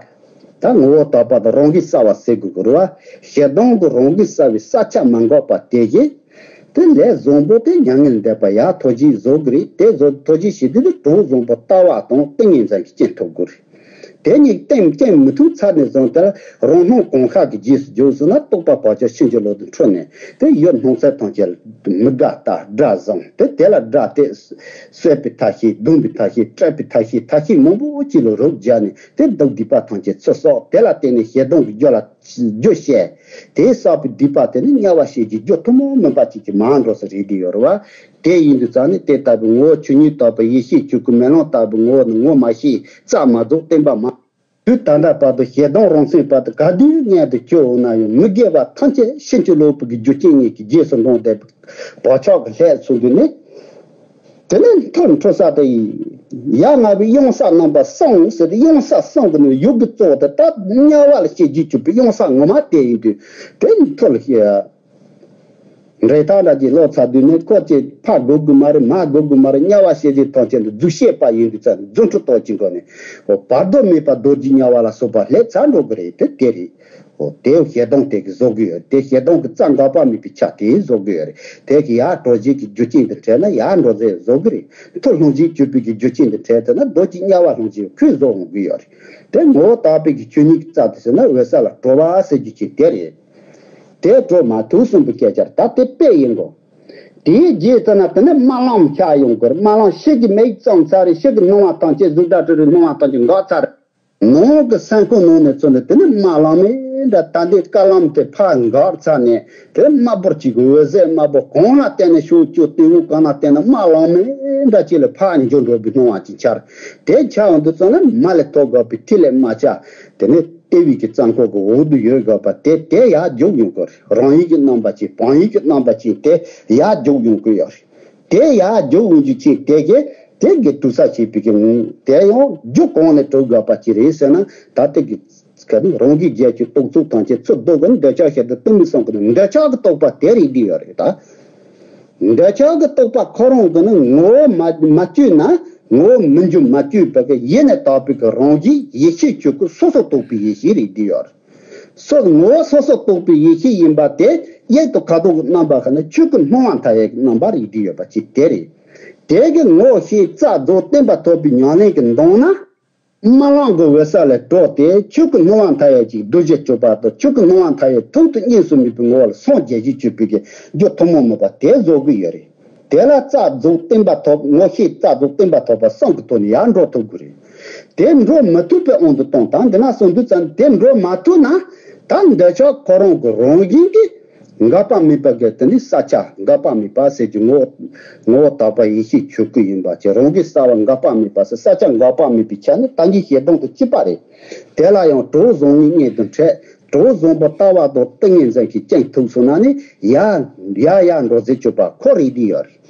ད་ངོ་བོ་དག་པ་དང་རང་གི་རྩ་བ་ཟེར་དགོས་ཀྱི་རེད་བ། ཞེ་སྡང་གི་རང་གི་རྩ་བའི་ས་ཆ་མ་འགག་པ་དེ་བཞིན། དེ་ལས་བཟང་པོ་དེ་མྱ་ངན་འདས་པ་ཡར་ཐོབ་བྱེད་བཟོ་དགོས་རེད། དེ་བཟོ་ཐོབ་བྱེད་བྱེད་དུས་དེ་གྲོགས་བཟང་པོ་ལྟ་བ་དང་ཏིང་ངེ་འཛིན་གྱི་རྐྱེན་ཐོབ་དགོས་རེད། དེ་གཉིས་ཏིང་རྐྱེན་མི་ཐུབ་ཚར་ནས་བཟུང་སྟེ་རང་སྣང་གང་ཤར་གྱི་རྗེས་སུ་འཇུག་སོང་ན་རྟོག་པ་བག་ཆགས་ཕྱིན་ཅི་ལོག་ཏུ་འཁྲུལ་ནས་དེ་ཡུལ་སྣང་གསལ་ཐམས་ཅད་ལ་མི་དགའ་ལྟ་དགྲ་བཟང་དེ་དེ་ལ་དགྲ་དེ་གསོད་པའི་ཐབས་ཤེས་རྡུང་པའི་ཐབས་ཤེས་བསྐྲད་པའི་ཐབས་ཤེས་ཐབས་ཤེས་མང་པོ་ཅིག་ལ་རོགས་བརྒྱབ་ནས་དེ་སྡུག་སྡིག་པ་ཐམས་ཅད་ཚུར་གསོག་དེ་ལ་བརྟེན་ནས་ཞེ་སྡང་གི་རྒྱུ་ལ། རྒྱུ་བཤད། དེས་བསགས་པའི་སྡིག་པ་དེ་ནི་དམྱལ་བ་སྐྱེ་རྒྱུའི་རྒྱུ་ཐུན་མོང་མིན་པ་ཅིག་གི་མར་འགྲོ་ས་རེད་དེ་ཡོད་རེད་བ། དེ་ཡིན་དུས་ཙང་ནི་དེ་ལྟ་བུའི་ངོ་བོ་ཆོས་ཉིད་དག་པའི་ཡེ་ཤེས་ཆོས་སྐུ་མེ་ལོང་ལྟ་བུའི་ངོ་བོ་ནི་ངོ་མ་ཤེས་རྩ་མ་རྫོགས་བརྟན་པ་མ། དུས་ད་ལྟ་བར་དུ་ཞེ་སྡང་རང་མཚན་བར་དུ་ག་དུས་མངལ་དུ་སྐྱེ་འོང་ན་ཡང་མི་དགེ་བ་ཐམས་ཅད་ཕྱིན་ཅི་ལོག་པའི་རྒྱུ་རྐྱེན་གཉིས་ཀྱི་རྗེས་སུ་འབྲངས་ཏེ་བག་ཆགས་ཀྱི་ལྷས་ཚུགས་དུས་ནི། དེ་ནས་མཐོ་འཕྲོ་ས་དེ་ཡིན། ཡ་ང་བའི་གཡང་ས་རྣམ་པ་གསུམ་ཟེར་ཏེ་གཡང་ས་གསུམ་གྱི་ནང་ཡུལ་གྱི་གཙོ་བོ་དེ་ད་དམྱལ་བ་ལ་སྐྱེ་རྒྱུ་གྱུར་པའི་གཡང་ས་ངོ་མ་དེ་ཡིན་དུས་དེ་མཐོ་ལ་སྐྱེ། འབྲས་ཐག་འདྲ་གྱི་ལོ་ཚ་དུས་ནས་ཁོ་ཚོས་ཕ་དགོས་དགོས་མ་རེད་མ་དགོས་དགོས་མ་རེད། དམྱལ་བ་སྐྱེ་རྒྱུ་ཐམས་ཅད་འདི་རྫུ་ཤེས་པ་ཡིན་དུས་ཙང་རྫུ་འཕྲུལ་རྟོགས་ཀྱི་སྒོ་ནས་བར་དོ་མེད་པ་རྡོ་རྗེ་དམྱལ་བ་ལ་སོགས་པ་ལྷས་ཚར་འགྲོ་གི་རེད་དེ་དེ་རེད། འོ་དེ་ཞེ་སྡང་དེ་གིས་བཟོ་གི་ཡོད། དེ་ཞེ་སྡང་གི་རྩ་འགག་པ་མེད་པའི་ཆ་དེས་བཟོ་གི་ཡོད་རེད། དེ་གིས་ཡར་གྲོལ་བྱེད་ཀྱི་རྒྱུ་རྐྱེན་དུ་འཕྲད་ན་ཡར་འགྲོ་རྫས་བཟོ་གི་རེད། མཐོ་ལྷུང་བྱེད་གྱུར་པའི་གི་རྒྱུ་རྐྱེན་དུ་འཕྲད་ཐུབ་ན་རྡོ་རྗེ་དམྱལ་བ་ལྷུང་བྱེད་ཁོས་བཟོ་འོང་གི་ཡོད་རེད། དེ་ངོ་བོ་དག་པའི་གི་ཆོས་ཉིད་ཀྱི་རྩ་དེ་ཟེར་ན་འོད་གསལ་ལ་གྲོལ་བ་ཟེར་རྒྱུ་ཅིག་དེ་རེད། དེ་གྲོལ་མ་ཐུབ་གསུངས་པའི་སྐད་ཆར་ད་དེ་དཔེ་ཡིན་གོ། དེའི་རྗེས་ཙམ་ན་དེ་ནས་རྨ་ལམ་ཤར་ཡོང་གི་རེད། རྨ་ལམ་ཕྱི་གི་མིག་བཙུམ་ཚར་རེད། ཕྱི་གི་སྣང་བ་ཐམས་ཅད་གཟུགས་སྒྲ་དྲི་རོ་སྣང་བ་ཐམས་ཅད་འགག་ཚར་རེད། ནང་གི་སེམས་ཁོང་ནང་ནས་ཚུར་ནས་དེ་ནི་རྨ་ལམ་མེ་འདྲ། ད་འདི་རྨ་ལམ་དེ་ཕར་འགག་ཚར་ནས་དེ་དམར་པོར་གཅིག་གི་འོད་ཟེར་དམར་པོ་གང་ལ་བརྟེན་ནས་བྱུང་བཅུག་སྟེང་འོག་གང་ལ་བརྟེན་ནས་རྨ་ལམ་མེ་འདྲ་གཅིག་ལ་ཕར་འགྱུར་འགྲོ་བའི་སྣང་བ་ཅིག་འཆར། དེ་འཆར་འོང་དུས་ཙམ་ན་མ་ལས་ཐོབ་དགོས་པའི་ཐིག་ལེ་རྨ་བྱ་དེ་ནི་ལྟེ་བའི་གི་རྩ་འཁོར་གི་འོག་ཏུ་ཡོད་དགོས་པ་དེ་དེ་ཡར་རྒྱུག་ཡོང་གི་རེད། རང་ཡུལ་གྱི་རྣམ་པ་ཅིག་བག་ཡུལ་གྱི་རྣམ་པ་ཅིག་དེ་ཡར་རྒྱུག་ཡོང་གི་ཡོད་རེད། དེ་ཡར་རྒྱུག་འོང་རྒྱུ་ཅིག་དེ་གི་དེ་གི་དུས་ས་བྱེད་པའི་གི་དེ་ཡང་རྒྱུ་གང་ནས་གྲུབ་དགོས་པ་ཅི་རེད་ཟེར་ན་ད་དེ་གི་ ཁ་ནི་རང་གི་རྒྱལ་གྱི་རྟོག་ཚོགས་ཐམས་ཅད་ཚུར་བཟློག་གི་འདོད་ཆགས་ཞེ་སྡང་གཏི་མུག་གསུམ་གི་ནི་འདོད་ཆགས་ཀྱི་རྟོག་པ་དེ་རེད་བསྡད་ཡོད་རེད་ད། འདོད་ཆགས་ཀྱི་རྟོག་པ་ཁོ་རང་གི་ནི་ངོ་བོ་མ་མ་བཅོས་ན་ངོ་བོ་མི་འགྱུར་མ་བཅོས་པ་གི་ཡེ་ནས་དག་པའི་གི་རང་བཞིན་ཡེ་ཤེས་ཆོས་སྐུ་སོ་སོར་རྟོག་པའི་ཡེ་ཤེས་རེད་བསྡད་ཡོད་རེད། སོ་ངོ་བོ་སོ་སོར་རྟོག་པའི་ཡེ་ཤེས་ཡིན་པ་དེ་གཡས་དང་ཁ་དོག་གི་རྣམ་པ་ཁ་ནི་ཆོས་སྐུ་སྣང་བ་མཐའ་ཡས་ཀྱི་རྣམ་པ་རེད་བསྡད་ཡོད་པ་ཅིག་དེ་རེད། དེ་གི་ངོ་བོ་ཤེས་རྩལ་རྫོགས་བརྟན་པ་ཐོབ་པའི་ཉམས་ལེན་གྱི་མདོ་ན། རྨི་ལམ་གྱི་འོད་གསལ་ལས་གྲོལ་ཏེ་ཆོས་སྐུ་སྣང་བ་མཐའ་ཡས་ཀྱི་རྡོ་རྗེ་སྤྱོད་པ་དང་ཆོས་སྐུ་སྣང་བ་མཐའ་ཡས་ཐུན་དུ་གཉིས་སུ་མེད་པའི་ངོ་བོ་ལ་སངས་རྒྱས་ཀྱི་སྤྱོད་པའི་གི་རྒྱུ་ཐུན་མོང་མེད་པ་དེ་བཟོ་གི་ཡོད་རེད། དེ་ལ་རྩལ་རྫོགས་བརྟན་པ་ཐོབ། ངོ་ཤེས་རྩལ་རྫོགས་བརྟན་པ་ཐོབ་པ་གསུམ་གྱི་ཐོག་ནས་ཡར་འགྲོ་ཐུབ་དགོས་རེད། དེ་འགྲོ་མི་ཐུབ་པའི་དབང་དུ་བཏང་དང་འདི་ན་གསུངས་དུས་ཙམ་དེ་འགྲོ་མ་ཐུབ་ན་ད་འདོད་ཆགས་ཁོ་རང་གི་རང་བཞིན་གྱིས་འགག་པ་མེད་པ་གི་དེ་ནི་ས་ཆ་འགག་པ་མེད་པ་ཟེར་གྱི་ངོ་བོ་ངོ་བོ་དག་པ་ཡེ་ཤེས་ཆོས་སྐུ་ཡིན་པ་ཅི་རང་གི་ས་བ་འགག་པ་མེད་པ་ཟེར་ས་ཆ་འགག་པ་མེད་པའི་ཆ་ནི་ད་གིན་ཞེ་སྡང་དང་བཅས་པ་རེད། དེ་ལ་ཡང་གྲོགས་བཟང་ངན་གཉིས་དང་འཕྲད། གྲོགས་བཟང་པོ་ལྟ་བ་དང་ཏིང་ངེ་འཛིན་གྱི་རྐྱེན་ཐུག་སོང་ན་ནི་ཡ་ཡ་ཡ་འགྲོ་ཟེར་གྱི་པ་ཁོ་རེད་དེ་ཡོད་རེད།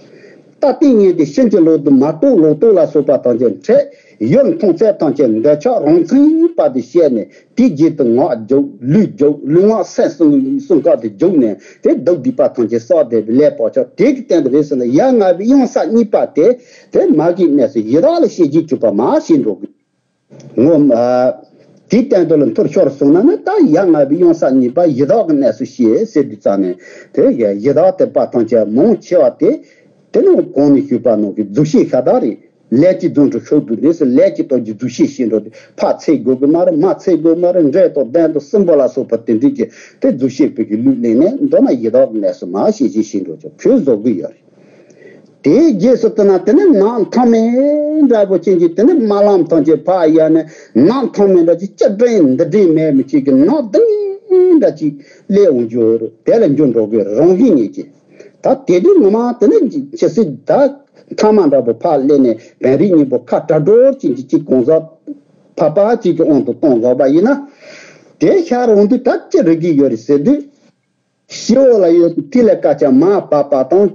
ད་ཏིང་ངེ་འཛིན་ཕྱིན་ཅི་ལོག་ཏུ་མ་རྟོགས་ལོག་རྟོག་ལ་སོགས་པ་ཐམས་ཅད་འཕྲད། ཡུལ་མཐོང་ཚད་ཐམས་ཅད་འདོད་ཆགས་རང་མཚན་ཡིན་པ་དེ་བཤད་ནས་དེའི་རྗེས་དུ་ངག་རྒྱུག་ལུས་རྒྱུག་ལུས་ངག་སེམས་གསུམ་གསུམ་ཀ་དེ་རྒྱུག་ནས་དེ་སྡུག་སྡིག་པ་ཐམས་ཅད་བསགས་བསྡད་པའི་ལས་བག་ཆགས་དེ་གི་སྟེང་དུ་རེད་ཟེར་ན་ཡ་ང་བའི་གཡང་ས་གཉིས་པ་དེ་དེ་མ་གི་གནས་སུ་ཡི་དྭགས་ལ་བཤད་རྒྱུ་བཅུག་པ་མ་བྱེད་འགྲོ་དགོས། ངོ་མ། དེའི་སྟེང་དུ་ལ་མཐོལ་ཤོར་སོང་ན་ནི་ད་ཡ་ང་བའི་གཡང་ས་གཉིས་པ་ཡི་དྭགས་ཀྱི་གནས་སུ་སྐྱེ་ཟེར་དུས་ཙང་ནས་དེ་ཡི་དྭགས་དེ་པ་ཐམས་ཅད་མང་ཆེ་བ་དེ་དེ་ནི་གོང་ནས་ཞུས་པ་ནང་གི་རྫུ་བཤད་ཤ་སྟག་རེད། ལས་ཀྱི་རྫུ་འཕྲུལ་ཤུགས་དུ་ནས་སུ་ལས་ཀྱི་སྟོབས་ཀྱིས་རྫུ་བཤད་བྱེད་འགྲོ་དུས་ཕར་འཚོལ་དགོས་ཀྱི་མ་རེད། མར་འཚོལ་དགོས་མ་རེད། འདྲེ་དང་གདོན་དང་སྲིན་པོ་ལ་སོགས་པ་དེ་འདྲས་ཀྱི་དེ་རྫུ་བཤད་པའི་གི་ལུས་ལེན་ནས་མདོར་ན་ཡི་དྭགས་ཀྱི་གནས་སུ་མ་ཤེས་ཤེས་བྱེད་འགྲོ་ཆོག་ཁོས་བཟོ་གི་ཡོད་རེད། དེའི་རྗེས་སུ་བལྟས་ན་དེ་ནི་ནགས་མཐའ་མེད་འདྲ་པོ་ཅན་གྱི་དེ་ནི་རྨི་ལམ་ཐམས་ཅད་ཕར་ཡལ་ནས་ནགས་མཐའ་མེད་འདྲ་ཅིག་ཅི་དྲན་འདི་དྲན་མེད་མི་གཅིག་གི་ནགས་དེ་འདྲ་ཅིག་སླེབས་འོང་རྒྱུ་རེད། དེ་ལ་འགྱུར་འགྲོ་གི་རང་བཞིན་ཉིད་ཀྱིས། ད་དེ་དུས་ངོ་མ་དེ་ནི་ཇི་སྲིད་ད་མཐའ་མ་འདྲ་པོ་ཕར་སླེབས་ནས་བན་རིགས་གཉིས་པོ་ཁ་གྲག་འགྲོ་ཅན་གྱི་གཅིག་གང་ཟག་ཕ་པ་གཅིག་གི་དབང་དུ་གཏོང་དགོས་པ་ཡིན་ན། དེ་ཤར་འོང་དུས་ད་ཅི་རིག་གི་ཡོད་རེད་ཟེར་དུས། སྤྱི་བོ་ལ་ཡོད་པའི་ཐིག་ལེ་དཀར་ཆ་མར་བབས་པ་དང་།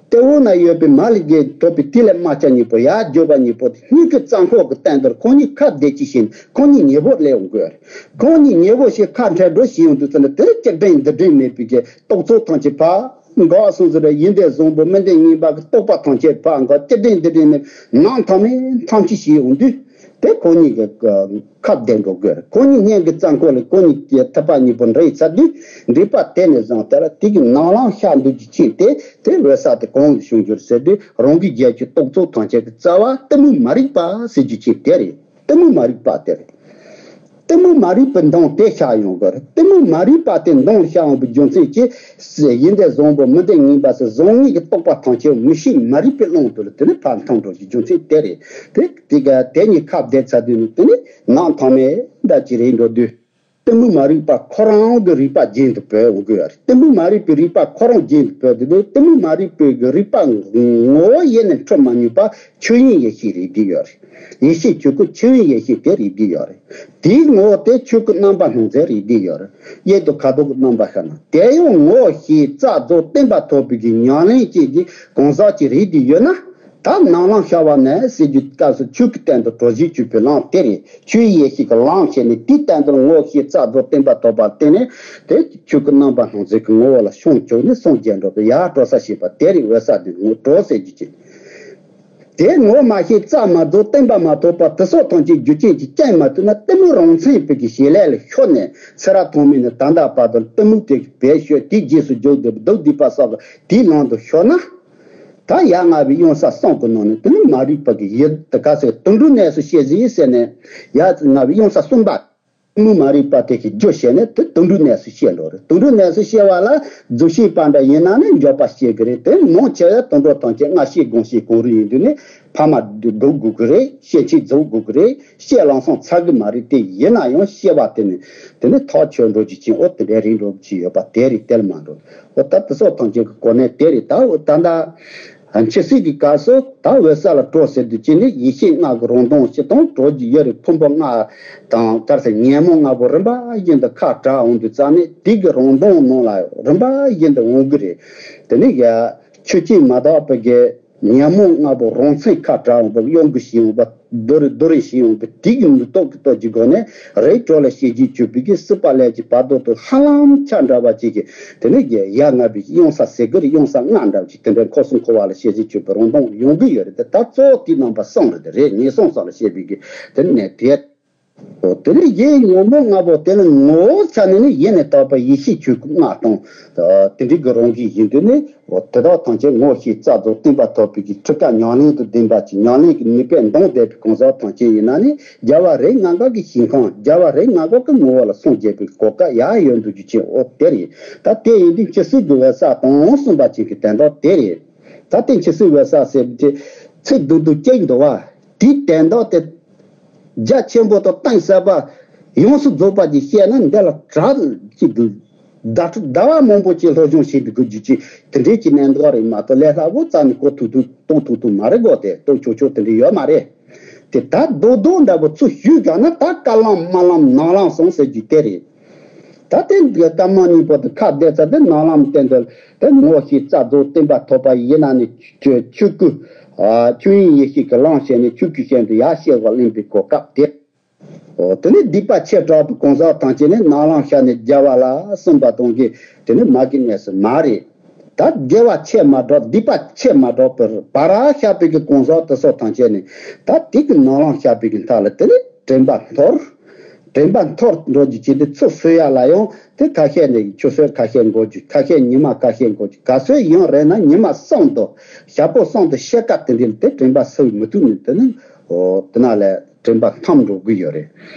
ལྟེ་བ་ན་ཡོད་པའི་མ་ལུས་ཀྱིས་ཐོབ་པའི་ཐིག་ལེ་དམར་ཆ་གཉིས་པོ་ཡར་བརྗོད་པ་གཉིས་པོ་དེ་གཉིས་ཀྱི་རྩ་འཁོར་གྱི་སྟེང་དུ་ཁོང་གཉིས་ཁ་བསྡད་ཅི་བཞིན་ཁོང་གཉིས་ཉེ་བོར་སླེབས་འོང་དགོས། ཁོང་གཉིས་ཉེ་བོ་ཞིག་ཁ་འཕྲལ་འགྲོ་བྱེད་ཡོང་དུས་ཙམ་ལ་དེ་སྐྱིད་དྲན་འདི་དྲན་མེད་པའི་གི་རྟོག་ཚོགས་ཐམས་ཅད་ཕར་འགག་སོང་ཟེར་ར་ཡིན་ཏེ་བཟང་པོ་མི་འདྲ་ངན་པ་གི་རྟོག་པ་ཐམས་ཅད་ཕར་འགག་སྐྱིད་དྲན་འདི་དྲན་མེད་ནང་ཐམས་ཐམས་ཅད་བྱེད་ཡོང་དུས། དེ་ཁོ་གཉིས་ཀྱི་ཁ་བདེ་འགྲོ་དགོས། ཁོ་གཉིས་གཉེན་གྱི་རྩ་འཁོར་ལས་ཁོ་གཉིས་ཀྱི་ཐུབ་པ་གཉིས་པོ་འདྲེས་ཚར་དུས་འདྲེས་པ་དེ་ནས་བཟུང་སྟེ་ལ་དེ་གི་ནང་ལམ་ཤར་འདུག་རྒྱུ་ཅན་དེ་དེ་འོད་གསལ་དེ་གང་གི་བྱུང་གྱུར་ཟེར་དུས་རང་གི་རྒྱལ་གྱི་རྟོག་ཚོགས་ཐམས་ཅད་ཀྱི་རྩ་བ་གཏི་མུག་མ་རིག་པ་ཟེར་རྒྱུ་ཅན་དེ་རེད། གཏི་མུག་མ་རིག་པ་དེ་རེད། གཏི་མུག་མ་རིག་པའི་མདངས་དེ་ཤར་ཡོང་དགོས་རེད། གཏི་མུག་མ་རིག་པ་དེ་མདངས་ཤར་ཡོང་བའི་རྒྱུ་མཚན་གྱིས་ཡིན་ཏེ་བཟང་པོ་མི་འདྲ་ངན་པ་ཟེར་བཟང་ངན་གྱི་རྟོག་པ་ཐམས་ཅད་མི་ཤེས་མ་རིག་པའི་ཀློང་དུ་ལ་དེ་ནི་ཕར་འཐོམ་འགྲོ་རྒྱུ་རྒྱུ་མཚན་དེ་རེད། དེ་དེ་ག་དེ་གཉིས་ཁ་བསྡད་ཚར་དུས་ནི་དེ་ནི་ནང་ཐང་མེད་འདྲ་ཅིག་རེད་འགྲོ་དུས། གཏི་མུག་མ་རིག་པ་ཁོ་རང་གི་རིག་པ་རྒྱན་དུ་འབོད་འོང་གི་ཡོད་རེད། གཏི་མུག་མ་རིག་པའི་རིག་པ་ཁོ་རང་རྒྱན་དུ་འབོད་དེ་ནི་གཏི་མུག་མ་རིག་པའི་གི་རིག་པ་ངོ་བོ་ཡེ་ནས་འཁྲུལ་མ་ནུས་པ་ཆོས་དབྱིངས་ཡེ་ཤེས་རེད་བསྡད་ཡོད་རེད། ཡེ་ཤེས་ཆོས་སྐུ་ཆོས་དབྱིངས་ཡེ་ཤེས་དེ་རེད་བསྡད་ཡོད་རེད། དེའི་ངོ་བོ་དེ་ཆོས་སྐུ་རྣམ་པར་སྣང་མཛད་རེད་བསྡད་ཡོད་རེད། གཡས་དང་ཁ་དོག་གི་རྣམ་པ་ཤར་ན་དེ་ཡང་ངོ་བོ་ཤེས་རྩལ་རྫོགས་བརྟན་པ་ཐོབ་པའི་གི་ཉམས་ལེན་ཅན་གྱི་གང་ཟག་ཅིག་རེད་བསྡད་ཡོད་ན། ད་ནང་ལམ་ཤར་བ་ནས་ཟེར་རྒྱུ་སྐབས་སུ་ཆོས་ཀྱི་སྟེང་དུ་གྲོལ་བྱེད་སྤྱོད་པའི་ལམ་དེ་རེད། ཆོས་ཡེ་ཤེས་ཀྱི་ལམ་བྱས་ནས་དེའི་སྟེང་དུ་ངོ་བོ་ཤེས་རྩལ་རྫོགས་བརྟན་པ་ཐོབ་པར་བརྟེན་ནས་དེ་ཆོས་སྐུ་རྣམ་པར་སྣང་མཛད་ཀྱི་ངོ་བོ་ལ་ཤོང་བཅུག་ནས་སངས་རྒྱས་འགྲོ་བའི་ཡར་གྲོལ་ས་ཞེས་པ་དེ་རེད། འོད་གསལ་དེ་ངོ་གྲོལ་ཟེར་རྒྱུ་ཅན། དེ་ངོ་མ་ཤེས་རྩལ་མ་རྫོགས་བརྟན་པ་མ་ཐོབ་པ་དེ་སོགས་ཐམས་ཅད་རྒྱུ་རྐྱེན་གྱིས་རྐྱེན་མ་ཐུབ་ན་གཏི་མུག་རང་མཚན་པའི་གི་བྱེད་ལས་ལ་ཤོར་ནས་ཚེ་རབས་ཐོག་མེད་ནས་ད་ལྟ་བར་དུ་གཏི་མུག་དེ་བས་ཤོད་དེའི་རྗེས་སུ་འཇུག་སྡོད་པའི་སྡུག་སྡིག་པ་བསགས་པ་དེའི་ལམ་དུ་ཤོར་ན། ད་ཡ་ང་བའི་གཡང་ས་གསུམ་གྱི་ནང་ནས་དེ་ནི་མ་རིག་པ་གི་ཡུལ་དེ་ག་ཚོད་དུད་འགྲོའི་གནས་སུ་སྐྱེ་ཟིན་ཟེར་ནས་ཡ་ང་བའི་གཡང་ས་གསུམ་པ། གཏི་མུག་མ་རིག་པ་དེ་གི་རྒྱུ་བྱས་ནས་དེ་དུད་འགྲོའི་གནས་སུ་སྐྱེ་འགྲོ་རེད། དུད་འགྲོའི་གནས་སུ་སྐྱེ་བ་ལ་རྫུ་བཤད་པ་འདྲ་ཡིན་ན་ནི་འགྱོད་པ་སྐྱེ་གི་རེད། དེ་མང་ཆེ་བས་དུད་འགྲོ་ཐམས་ཅད་སྔར་བྱས་གོང་བྱས་གང་རུང་ཡིན་དུས་ནི་ཕ་མ་སྒྲུབ་དགོས་གི་རེད། སྐྱེ་མཆེད་རྫོགས་དགོས་གི་རེད། སྐྱེ་ལམ་སང་ཚར་གི་མ་རེད། དེ་ཡིན་ན་ཡང་སྐྱེ་བ་དེ་ནི་དེ་ནི་ཐག་ཆོད་འགྲོ་རྒྱུ་ཅན་འོ་དེ་འདྲའི་རིགས་འགྲོ་གི་ཡོད་པ་དེ་རེད། དེ་ལ་མ་འགྲོ། འོ་ད་དེ་སོགས་ཐམས་ཅད་ཀྱི་གོ་གནས་དེ་རེད། ད་འོ་ད་ལྟ་འཆི་སྲིད་ཀྱི་སྐབས་སུ་ད་འོད་གསལ་ལ་གྲོལ་ཟེར་དུས་ཅི་ནི་ཡེ་ཤེས་ལྔ་གི་རང་གདངས་སྤྱི་དང་གྲོལ་རྒྱུ་ཡོད་རེད། ཕུང་པོ་ལྔ་དང་ག་རེ་ཟེར་ཉོན་མོངས་ལྔ་པོ་རིམ་པ་བཞིན་དུ་ཁ་བྲལ་འོང་དུས་ཙམ་ནས་དེ་གི་རང་གདངས་ནང་ལ་རིམ་པ་བཞིན་དུ་འོང་གི་རེད། དེ་ནི་ཡ་ཆོས་ཅན་མ་དག་པའི་གི་ཉོན་མོངས་ལྔ་པོ་རང་མཚན་ཁ་བྲལ་འོང་བ་གཡོ་འགུལ་ཞིག་འོང་བ། རྡོ་རེ་རྡོ་རེ་བྱས་ཡོང་པའི་དེ་གི་མེ་ཏོག་གི་ཏོག་གི་སྒོ་ནས་རེས་གྲོ་ལ་བཤད་རྒྱུ་བཅུག་པའི་གི་སྲིད་པ་ལས་ཀྱི་བར་དོ་དུ་ཧ་ལམ་ཆ་འདྲ་བ་ཅིག་གི་དེ་ནས་ཡ་ང་བའི་གཡང་ས་ཟེར་གི་རེད། གཡང་ས་ལྔ་འདྲ་བ་ཅིག་དེ་འདྲའི་ཁོ་སུ་འཁོར་བ་ལ་བཤད་རྒྱུ་བཅུག་པའི་རང་སྟོང་ཡོང་གི་ཡོད་རེད། དེ་ད་གཙོ་བོ་དེའི་རྣམ་པ་གསུམ་རེད། དེ་རེད། ངེས་སོང་ས་ལ་བཤད་པའི་གི་དེ་ནས་དེ། ཨོ། དེ་ནས་རྗེ་ཉོན་མོངས་ལྔ་པོ་དེ་ནི་ངོ་བོ་ཆ་ནས་ནི་ཡེ་ནས་དག་པའི་ཡེ་ཤེས་ཆོས་སྐུ་ལྔ་དང་། དེ་འདྲའི་གི་རང་བཞིན་ཡིན་དུས་ནི། ཨོ། དེ་དག་ཐམས་ཅད་ངོ་ཤེས་རྩལ་རྫོགས་བརྟན་པ་ཐོབ་པའི་གི་ཁྲི་ཀ་ཉམས་ལེན་དུ་ལྡན་པ་ཅིག་ཉམས་ལེན་གྱི་ནུས་པས་འདོམས་བསྡད་པའི་གང་ཟག་ཐམས་ཅད་ཡིན་ན་ནི་རྒྱལ་བ་རིགས་ལྔ་འགག་གི་ཞིང་ཁམས། རྒྱལ་བ་རིགས་ལྔ་འགག་གི་ངོ་བོ་ལ་སངས་རྒྱས་པའི་གོ་སྐབས་ཡར་ཡོད་འདུག་རྒྱུ་ཅན། ཨོ། དེ་རེད། ད་དེ་ཡིན་དུས་འཆི་སྲིད་ཀྱི་འོད་གསལ་དང་གསུམ་པ་ཅིག་གི་དོན་དག་དེ་རེད། ད་དེ་འཆི་སྲིད་འོད་གསལ་ཟེར་བའི་ཚིག་སྡུག་སྡུག་ཅིག་འདུག་བ། དེའི་དོན་དག་དེ། རྒྱ་ཆེན་པོ་དང་གཏིང་ཟབ་པ་ཡོངས་སུ་རྫོགས་པ་ཅིག་བཤད་ན་འདི་ལ་གྲགས་ཅིག་འདུག་ཟླ་གྲོགས་ཟླ་བ་མང་པོ་ཅིག་སློབ་སྦྱོང་བྱེད་དགོས་རྒྱུ་ཅིག་དེ་འདྲའི་ཅིག་གནད་འགག་རེད་མ་གཏོགས། ལས་སླ་པོ་རྩ་ནས་གོ་ཐུབ་ཐུབ་གཏོང་ཐུབ་ཐུབ་མ་རེད་གོ། དེ་གཏོང་ཆོག་ཆོག་དེ་འདྲ་ཡོད་མ་རེད། དེ་ད་རྡོག་རྡོག་འདྲ་པོ་ཚུར་ཞུས་བཞག་ན་ད་བཀའ་ལམ་སྨོན་ལམ་ནང་ལམ་གསུམ་ཟེར་རྒྱུ་དེ་རེད། ད་དེ་བཀའ་མ་གཉིས་པོ་དེ་ཁ་བསྡད་ཚར་དེ་ནང་ལམ་བསྟན་དོན་དེ་ངོ་ཤེས་རྩལ་རྫོགས་བརྟན་པ་ཐོབ་པ་ཡིན་ན་ནི་ཆོས་ཆོས་སྐུ། ཨ། ཆོས་དབྱིངས་ཡེ་ཤེས་ཀྱི་ལམ་བྱས་ནས་ཆོས་སྐུ་གཞན་དུ་ཡར་གཤེགས་པ་ལེན་པའི་གོ་སྐབས་དེ། ཨོ། དེ་ནས་སྡིག་པ་ཆེ་དྲགས་པའི་གང་ཟག་ཐམས་ཅད་ནི་ནང་ལམ་ཤར་ནས་རྒྱལ་བ་ལ་སོན་པ་དང་གི་དེ་ནི་མ་གི་གནས་སུ་མ་རེད། ད་དགེ་བ་ཆེ་མ་དྲགས་སྡིག་པ་ཆེ་མ་དྲགས་པར་བར་ཤར་པའི་གི་གང་ཟག་དེ་ཚོ་ཐམས་ཅད་ནི་ད་དེ་གི་ནང་ལམ་ཤར་པའི་གི་མཐའ་ལ་དེ་ནི་དྲན་པ་མཐོར། དྲན་པ་མཐོར་འགྲོ་རྒྱུ་བྱེད་དུས་ཚུར་གསོ་ཡ་ལ་ཡང་དེ་ཁ་ཤས་ནི་ཆུ་ཚོད་ཁ་ཤས་འགོར་རྒྱུ། ཁ་ཤས་ཉི་མ་ཁ་ཤས་འགོར་རྒྱུ། ག་ཚོད་ཡང་རེད་ན་ཉི་མ་གསུམ་དུ་ཞག་པོ་གསུམ་དུ་ཕྱེད་ཀ་དེ་འདྲ་དེ་དྲན་པ་གསོ་མི་ཐུབ་ནི་དེ་ནི། ཨོ། དེ་ན་ལས་དྲན་པ་འཐོམ་འགྲོ་གི་ཡོད་རེད།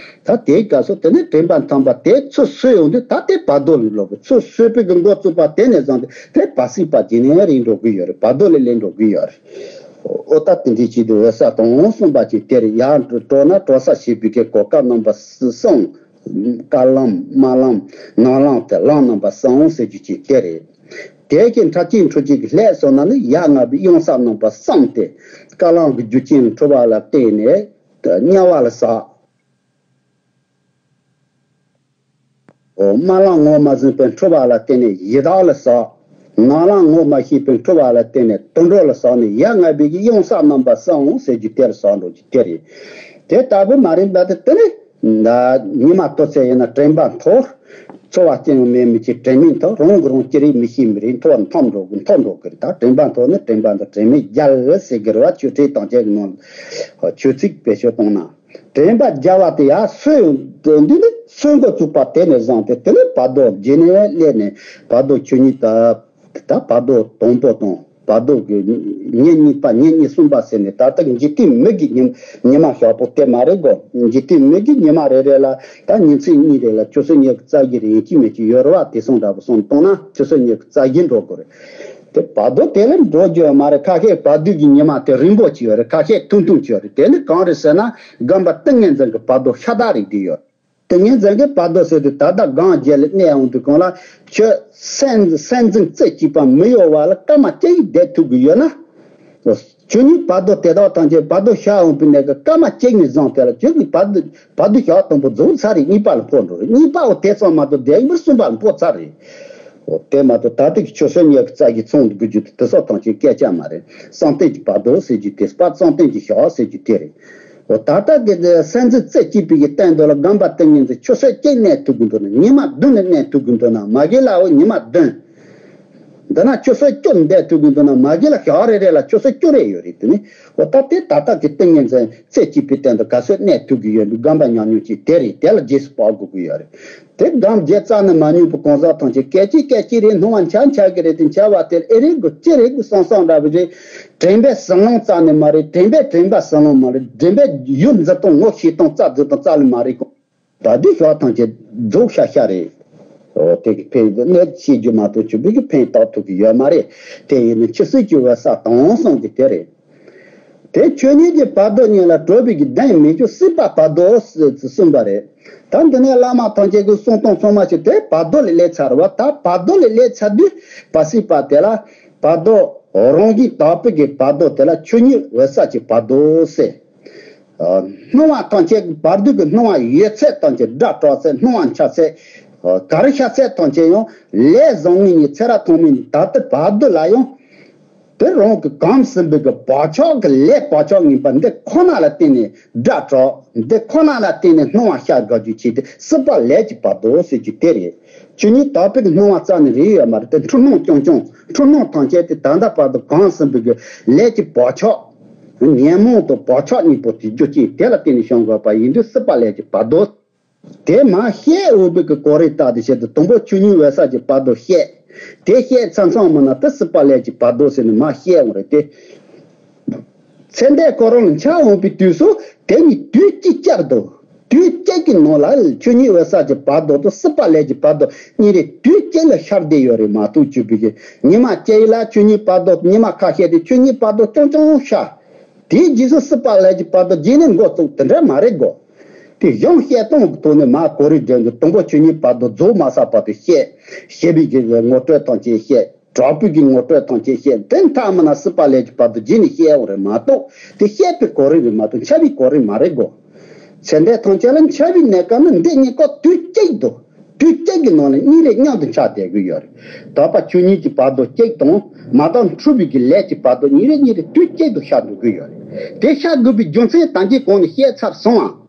ད་དེའི་སྐབས་སུ་དེ་ནི་དྲན་པ་འཐོམ་པ་དེ་ཚུར་གསོ་ཡོང་དུས་ད་དེ་བར་དོ་ལ་ལོག་གི། ཚུར་གསོ་བའི་གི་འགོ་བཙུགས་པ་དེ་ནས་བཟུང་སྟེ་དེ་བར་སྲིད་པ་ཇི་ནས་རིང་འགྲོ་གི་ཡོད་རེད། བར་དོ་ལ་ལས་འགྲོ་གི་ཡོད་རེད། ཨོ། ད་དེ་འདྲའི་ཆེད་དུ་འོད་གསལ་དང་གསུམ་པ་ཅིག་དེར་ཡར་འགྲོ་ན་གྲོལ་ས་བྱེད་པའི་གི་གོ་སྐབས་རྣམ་པ་གསུམ། བཀའ་ལམ་སྨོན་ལམ་ནང་ལམ་དེ་ལམ་རྣམ་པ་གསུམ་ཟེར་རྒྱུ་ཅིག་དེ་རེད། དེ་གི་འཕྲལ་གྱི་འཕྲུལ་གྱི་ལྷས་སོང་ན་ནི་ཡ་ང་བའི་གཡང་ས་རྣམ་པ་གསུམ་སྟེ། བཀའ་ལམ་གྱི་རྒྱུ་རྐྱེན་འཁྲུལ་བ་ལ་བརྟེན་ནས་དམྱལ་བ་ལ་ཟག་ཨོ། སྨོན་ལམ་ངོ་མ་ཟིན་པའི་འཁྲུལ་བ་ལ་བརྟེན་ནས་ཡི་དྭགས་ལ་ཟག་ནང་ལམ་ངོ་མ་ཤེས་པའི་འཁྲུལ་བ་ལ་བརྟེན་ནས་དུད་འགྲོ་ལ་ཟག་ནས་ཡ་ང་བའི་གི་གཡང་ས་རྣམ་པ་གསུམ་ཟེར་རྒྱུ་དེར་ཟག་འགྲོ་རྒྱུ་དེ་རེད། དེ་ལྟ་བུ་མ་རེད་པ་དེ་དེ་ནི། ད་ཉི་མ་ལྟོ་ཚད་ཡིན་ན་དྲན་པ་མཐོ། འཚོ་བ་སྐྱེ་ཡང་མེད་མི་ཅིག་དྲན་མེད་མཐོ། རང་གི་རང་ཅི་རིགས་མི་ཤེས་མི་རིགས་མཐོ་བ་མཐོ་འགྲོ་གི་མཐོ་འགྲོ་གི་རེད། ད་དྲན་པ་མཐོ་ནི་དྲན་པ་འདི་དྲན་མེད་རྒྱལ་ཟེར་གི་རེད་བ། ཆོས་ཁྲིད་དང་བཅས་ཀྱི་ནང་ཆོས་ཚིག་བེད་སྤྱོད་བཏང་ན། དྲན་པ་རྒྱལ་བ་དེ་ཡར་གསོས་ཡོང་དུས་ནི་གསོས་འགོ་བཙུགས་པ་དེ་ནས་བཟུང་སྟེ་དེ་ནས་བར་དོ་རྗེས་ནས་སླེབས་ནས་བར་དོ་ཆོས་ཉིད་དང་། ད་བར་དོ་དང་པོ་དང་བར་དོ་གི་ཉིན་གཉིས་པ། ཉིན་གཉིས་གསུམ་པ་ཟེར་ནས་ད་ལྟ་འཇིག་རྟེན་མི་གི་ཉི་ཉི་མ་ཞག་པོ་དེ་མ་རེད་གོ། འཇིག་རྟེན་མི་གི་ཉི་མ་རེ་རེ་ལ་ད་ཉིན་མཚན་གཉིས་རེ་ལ་ཆུ་ཚོད་ཉི་ཤུ་རྩ་བཞི་རེ་ཡིན་གཅིག་མིན་གཅིག་ཡོད་རེད་བ། དེ་སོང་འདྲ་པོ་སོང་གཏོང་ན་ཆུ་ཚོད་ཉི་ཤུ་རྩ་བཞི་འགྲོ་དགོས་རེད། དེ་བར་དོ་དེ་ལས་འགྲོ་རྒྱུ་ཡོད་མ་རེད། ཁ་ཤས་བར་དོ་གི་ཉི་མ་དེ་རིང་པོ་ཅིག་ཡོད་རེད། ཁ་ཤས་ཐུང་ཐུང་ཅིག་ཡོད་རེད། དེ་ནི་གང་རེད་ཟེར་ན་སྒོམ་པ་ཏིང་ངེ་འཛིན་གྱི་བར་དོ་ཤ་སྟག་རེད་དེ་ཡོད། ཏིང་ངེ་འཛིན་གྱི་བར་དོ་ཟེར་དུས་ད་ལྟ་སྒོམ་བརྒྱད་ལ་གནས་ཡོང་དུས་གང་ལ་ཁྱོད་སེམས་སེམས་འཛིན་རྩེ་གཅིག་པ་མི་གཡོ་བ་ལ་སྐར་མ་གཅིག་བསྡད་ཐུབ་ཀྱི་ཡོད་ན། ཆོས་ཉིད་བར་དོ་དེ་དག་ཐམས་ཅད་བར་དོ་ཤར་འོང་པའི་གནས་ཀྱི་སྐར་མ་གཅིག་ནས་བཟུང་སྟེ་ལ་ཁྱོད་ཀྱི་བར་དོ་བར་དོ་ཞག་དང་པོ་རྫོགས་ཚར་རེད། གཉིས་པ་ལ་འཕོ་འགྲོ་རེད། གཉིས་པའོ་དེ་ཙམ་མ་གཏོགས་དེ་མིར་གསུམ་པ་ལ་འཕོ་ཚར་རེད། འོ་དེ་མ་གཏོགས་ད་ལྟ་གི་ཆུ་ཚོད་ཉི་ཤུ་རྩ་བཞི་ཚང་དགོས་རྒྱུ་དེ་དེ་སོགས་ཐམས་ཅད་སྐད་ཆ་མ་རེད། བསམ་གཏན་གྱི་བར་དོ་ཟེར་རྒྱུ་དེ། བསམ་གཏན་གྱི་ཞག་ཟེར་རྒྱུ་དེ་རེད། འོ་ད་ལྟ་གི་སེམས་འཛིན་རྩེ་གཅིག་པའི་གི་སྟེང་དུ་ལ་སྒོམ་པ་ཏིང་ངེ་འཛིན་ཆུ་ཚོད་གཅིག་གནས་ཐུབ་ཀྱི་འདུག་ན། ཉི་མ་བདུན་ནས་གནས་ཐུབ་ཀྱི་འདུག་ན་མ་གི་ལའོ་ཉི་མ་བདུན། འདི་ན་ཆུ་ཚོད་བཅུ་བསྡད་ཐུབ་ཀྱི་འདུག་ན་མ་གི་ལ་ཞག་རེ་རེ་ལ་ཆུ་ཚོད་བཅུ་རེ་ཡོད་རེད། དེ་ནི་འོ་ད་དེ་ད་ལྟ་གི་ཏིང་ངེ་འཛིན་རྩེ་གཅིག་པའི་སྟེང་དུ་ག་ཚོད་གནས་ཐུབ་ཀྱི་ཡོད་འདུག་སྒོམ་པ་ཉམས་མྱོང་ཅིག་དེ་རེད། དེ་ལ་རྗེས་སུ་དཔག་དགོས་ཀྱི་ཡོད་རེད། དེ་སྒོམ་བརྒྱད་རྩ་ནས་མ་མྱོང་པའི་གང་ཟག་ཐམས་ཅད་སྐད་ཅིག་སྐད་ཅིག་རེ་སྣང་བ་འཆར་འཆར་གི་རེད། དེ་འཆར་བ་དེར་ཨེ་རེད་དགོས་ཅི་རེད་དགོས་བསམ་བསམ་འདྲ་བོ་རེད། དྲན་པའི་ཟིང་སློང་རྩ་ནས་མ་རེད། དྲན་པའི་དྲན་པ་ཟིང་སློང་མ་རེད། དྲན་པའི་ཡུལ་འཛིན་སྟངས་ངོ་ཤེས་སྟངས་རྩ་འཛིན་སྟངས་རྩ་ལས་མ་རེད་གོ། ད་དེ་ཞག་ཐམས་ཅད་རྫོགས་ཤག་ཤག་རེད། འོ་དེ་གི་ཕན་གནས་ཤེས་རྒྱུ་མ་གཏོགས་ཆུ་བུ་གི་ཕན་བཏགས་ཐུབ་ཀྱི་ཡོད་མ་རེད། དེ་ཡིན་ན་ཆུ་སྲིན་གྱི་འོད་གསལ་དྭངས་སང་གི་དེ་རེད། དེ་ཆོས་ཉིད་ཀྱི་བར་དོ་གཉིས་ལ་གྲོལ་བའི་གི་གདེང་མེད་རྒྱུ་སྲིད་པ་བར་དོ་གསུངས་པ་རེད། ད་འདི་ནས་བླ་མ་ཐམས་ཅད་ཀྱི་གསུང་སྟངས་ཚང་མ་ཞིག་དེ་བར་དོ་ལ་སླེབས་ཚར་བ། ད་བར་དོ་ལ་སླེབས་ཚར་དུས་བར་སྲིད་པ་དེ་ལ་བར་དོ་རང་བཞིན་དག་པའི་གི་བར་དོ་དེ་ལ་ཆོས་ཉིད་འོད་གསལ་གྱི་བར་དོ་ཟེར། སྣང་བ་ཐམས་ཅད་ཀྱི་བར་དོ་གི་སྣང་བ་ཡོད་ཚད་ཐམས་ཅད་སྒྲ་གྲགས་ཚད་སྣང་བ་འཆར་ཚད་གར་ཤར་ཚད་ཐམས་ཅད་ཡང་ལས་བཟང་ངན་གཉིས་ཚེ་རབས་ཐོག་མའི་ད་ལྟ་བར་དོ་ལ་ཡང་ དེ་རང་གི་གོམས་ཟིན་པའི་གི་བག་ཆགས་ཀྱི་ལས་བག་ཆགས་ངན་པ་འདི་ཁོ་ན་ལ་བརྟེན་ནས་དགྲ་དྲག་འདི་ཁོ་ན་ལ་བརྟེན་ནས་སྣང་བ་ཤར་དགོས་རྒྱུ་ཆེད་དུ་སྲིད་པ་ལས་ཀྱི་བར་དོ་ཟེར་རྒྱུ་དེ་རེད། ཆོས་ཉིད་དག་པའི་གི་སྣང་བ་རྩ་ནས་རེད་ཡོད་མ་རེད། དེ་འཁྲུལ་སྣང་རྐྱང་རྐྱང་འཁྲུལ་སྣང་ཐམས་ཅད་དེ་ད་ལྟ་བར་དུ་གོམས་ཟིན་པའི་གི་ལས་ཀྱི་བག་ཆགས། ཉོན་མོངས་དང་བག་ཆགས་གཉིས་པོ་དེ་རྒྱུ་རྐྱེན་དེ་ལ་བརྟེན་ནས་བྱུང་དགོས་པ་ཡིན་དུས་སྲིད་པ་ལས་ཀྱི་བར་དོ། དེ་མ་བཤད་འོས་པའི་གི་གོ་རིམ་ལྟར་དུ་བཤད་དུ་དང་པོ་ཆོས་ཉིད་འོད་གསལ་གྱི་བར་དོ་བཤད། དེ་བཤད་ཚར་ཚང་མ་ན་དེ་སྲིད་པ་ལས་ཀྱི་བར་དོ་ཟེར་ནས་མ་བཤད་འོང་རེད་དེ། ཚེ་འདས་ཁོ་རང་ལ་འཆར་འོང་པའི་དུས་སུ་དེ་ཉིད་དུས་གཅིག་ཅར་དུ། དུས་གཅིག་གི་ནང་ལ་ཆོས་ཉིད་འོད་གསལ་གྱི་བར་དོ་དང་སྲིད་པ་ལས་ཀྱི་བར་དོ་གཉིས་རེ་དུས་གཅིག་ལ་ཤར་བསྡད་ཡོད་རེད་མ་གཏོགས་བཅུག་པའི་གི་ཉི་མ་གཅིག་ལ་ཆོས་ཉིད་བར་དོ་ཉི་མ་ཁ་ཤས་དེ་ཆོས་ཉིད་བར་དོ་རྐྱང་རྐྱང་ཤར། དེའི་རྗེས་སུ་སྲིད་པ་ལས་ཀྱི་བར་དོ་རྗེས་ནས་འགོ་བཙུགས་དེ་འདྲ་མ་རེད་གོ། དེ་གཞུང་བཤད་སྟངས་ཀྱི་ཐོག་ནས་མ་གོ་རིམ་ལྡན་གྱི་དང་པོ་ཆོས་ཉིད་བར་དོ་རྫོགས་མ་ཟད་བར་དུ་བཤད། ཞེས་པའི་གི་ངོ་སྤྲོད་ཐམས་ཅད་བཤད། དྲག་པོའི་གི་ངོ་སྤྲོད་ཐམས་ཅད་བཤད། དེ་མཐའ་མ་ན་སྲིད་པ་ལས་ཀྱི་བར་དོ་རྗེས་ནས་བཤད་འོང་རེད་མ་གཏོགས་དེ་བཤད་པའི་གོ་རིམ་རེད་མ་གཏོགས་འཆར་བའི་གོ་རིམ་མ་རེད་གོ། ཚེ་འདས་ཐམས་ཅད་ལ་འཆར་བའི་གནས་སྐབས་ནི་འདི་གཉིས་ཀ་དུས་གཅིག་ཏུ། དུས་གཅིག་གི་ནང་ནས་གཉིས་རེ་མཉམ་དུ་འཆར་བསྡད་ཀྱི་ཡོད་རེད། དག་པ་ཆོས་ཉིད་ཀྱི་བར་དོ་གཅིག་དང་མ་དག་འཁྲུལ་པའི་གི་ལས་ཀྱི་བར་དོ་གཉིས་རེ་གཉིས་རེ་དུས་གཅིག་ཏུ་ཤར་འགྲོ་གི་ཡོད་རེད། དེ་ཤར་དགོས་པའི་རྒྱུ་མཚན་ད་གིན་གོང་ནས་བཤད་ཚར་སོང་ཨ།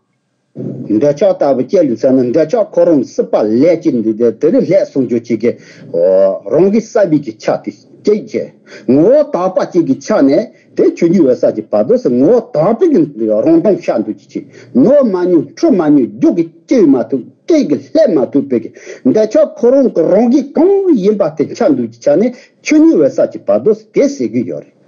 འདོད་ཆགས་ལྟ་བུ་ཅི་ལ་ཟེར་ན་འདོད་ཆགས་ཁོ་རང་སྲིད་པ་ལས་ཀྱི་འདི་དེ་དེ་ནི་ལྷད་སོང་རྒྱུ་ཅིག་གི་རང་གི་བསགས་པའི་གི་ཆ་དེ་གཅིག་བྱས། ངོ་བོ་དག་པ་གཅིག་གི་ཆ་ནས་དེ་ཆོས་ཉིད་འོད་གསལ་གྱི་བར་དོ་ཟེར་ངོ་བོ་དག་པའི་གི་རང་སྟོང་ཤར་འདུག་ཅི་ཆེ་ནོར་མ་ཉུང་འཁྲུལ་མ་ཉུང་རྒྱུ་གི་སྐྱེ་མ་ཐུབ་སྐྱེ་གི་ལྷད་མ་ཐུབ་པའི་གི་འདོད་ཆགས་ཁོ་རང་གི་རང་གི་གང་ཡིན་པ་དེ་འཆར་འདུག་གི་ཆ་ནས་ཆོས་ཉིད་འོད་གསལ་གྱི་བར་དོ་ཟེར་དེ་ཟེར་གི་ཡོད་རེད།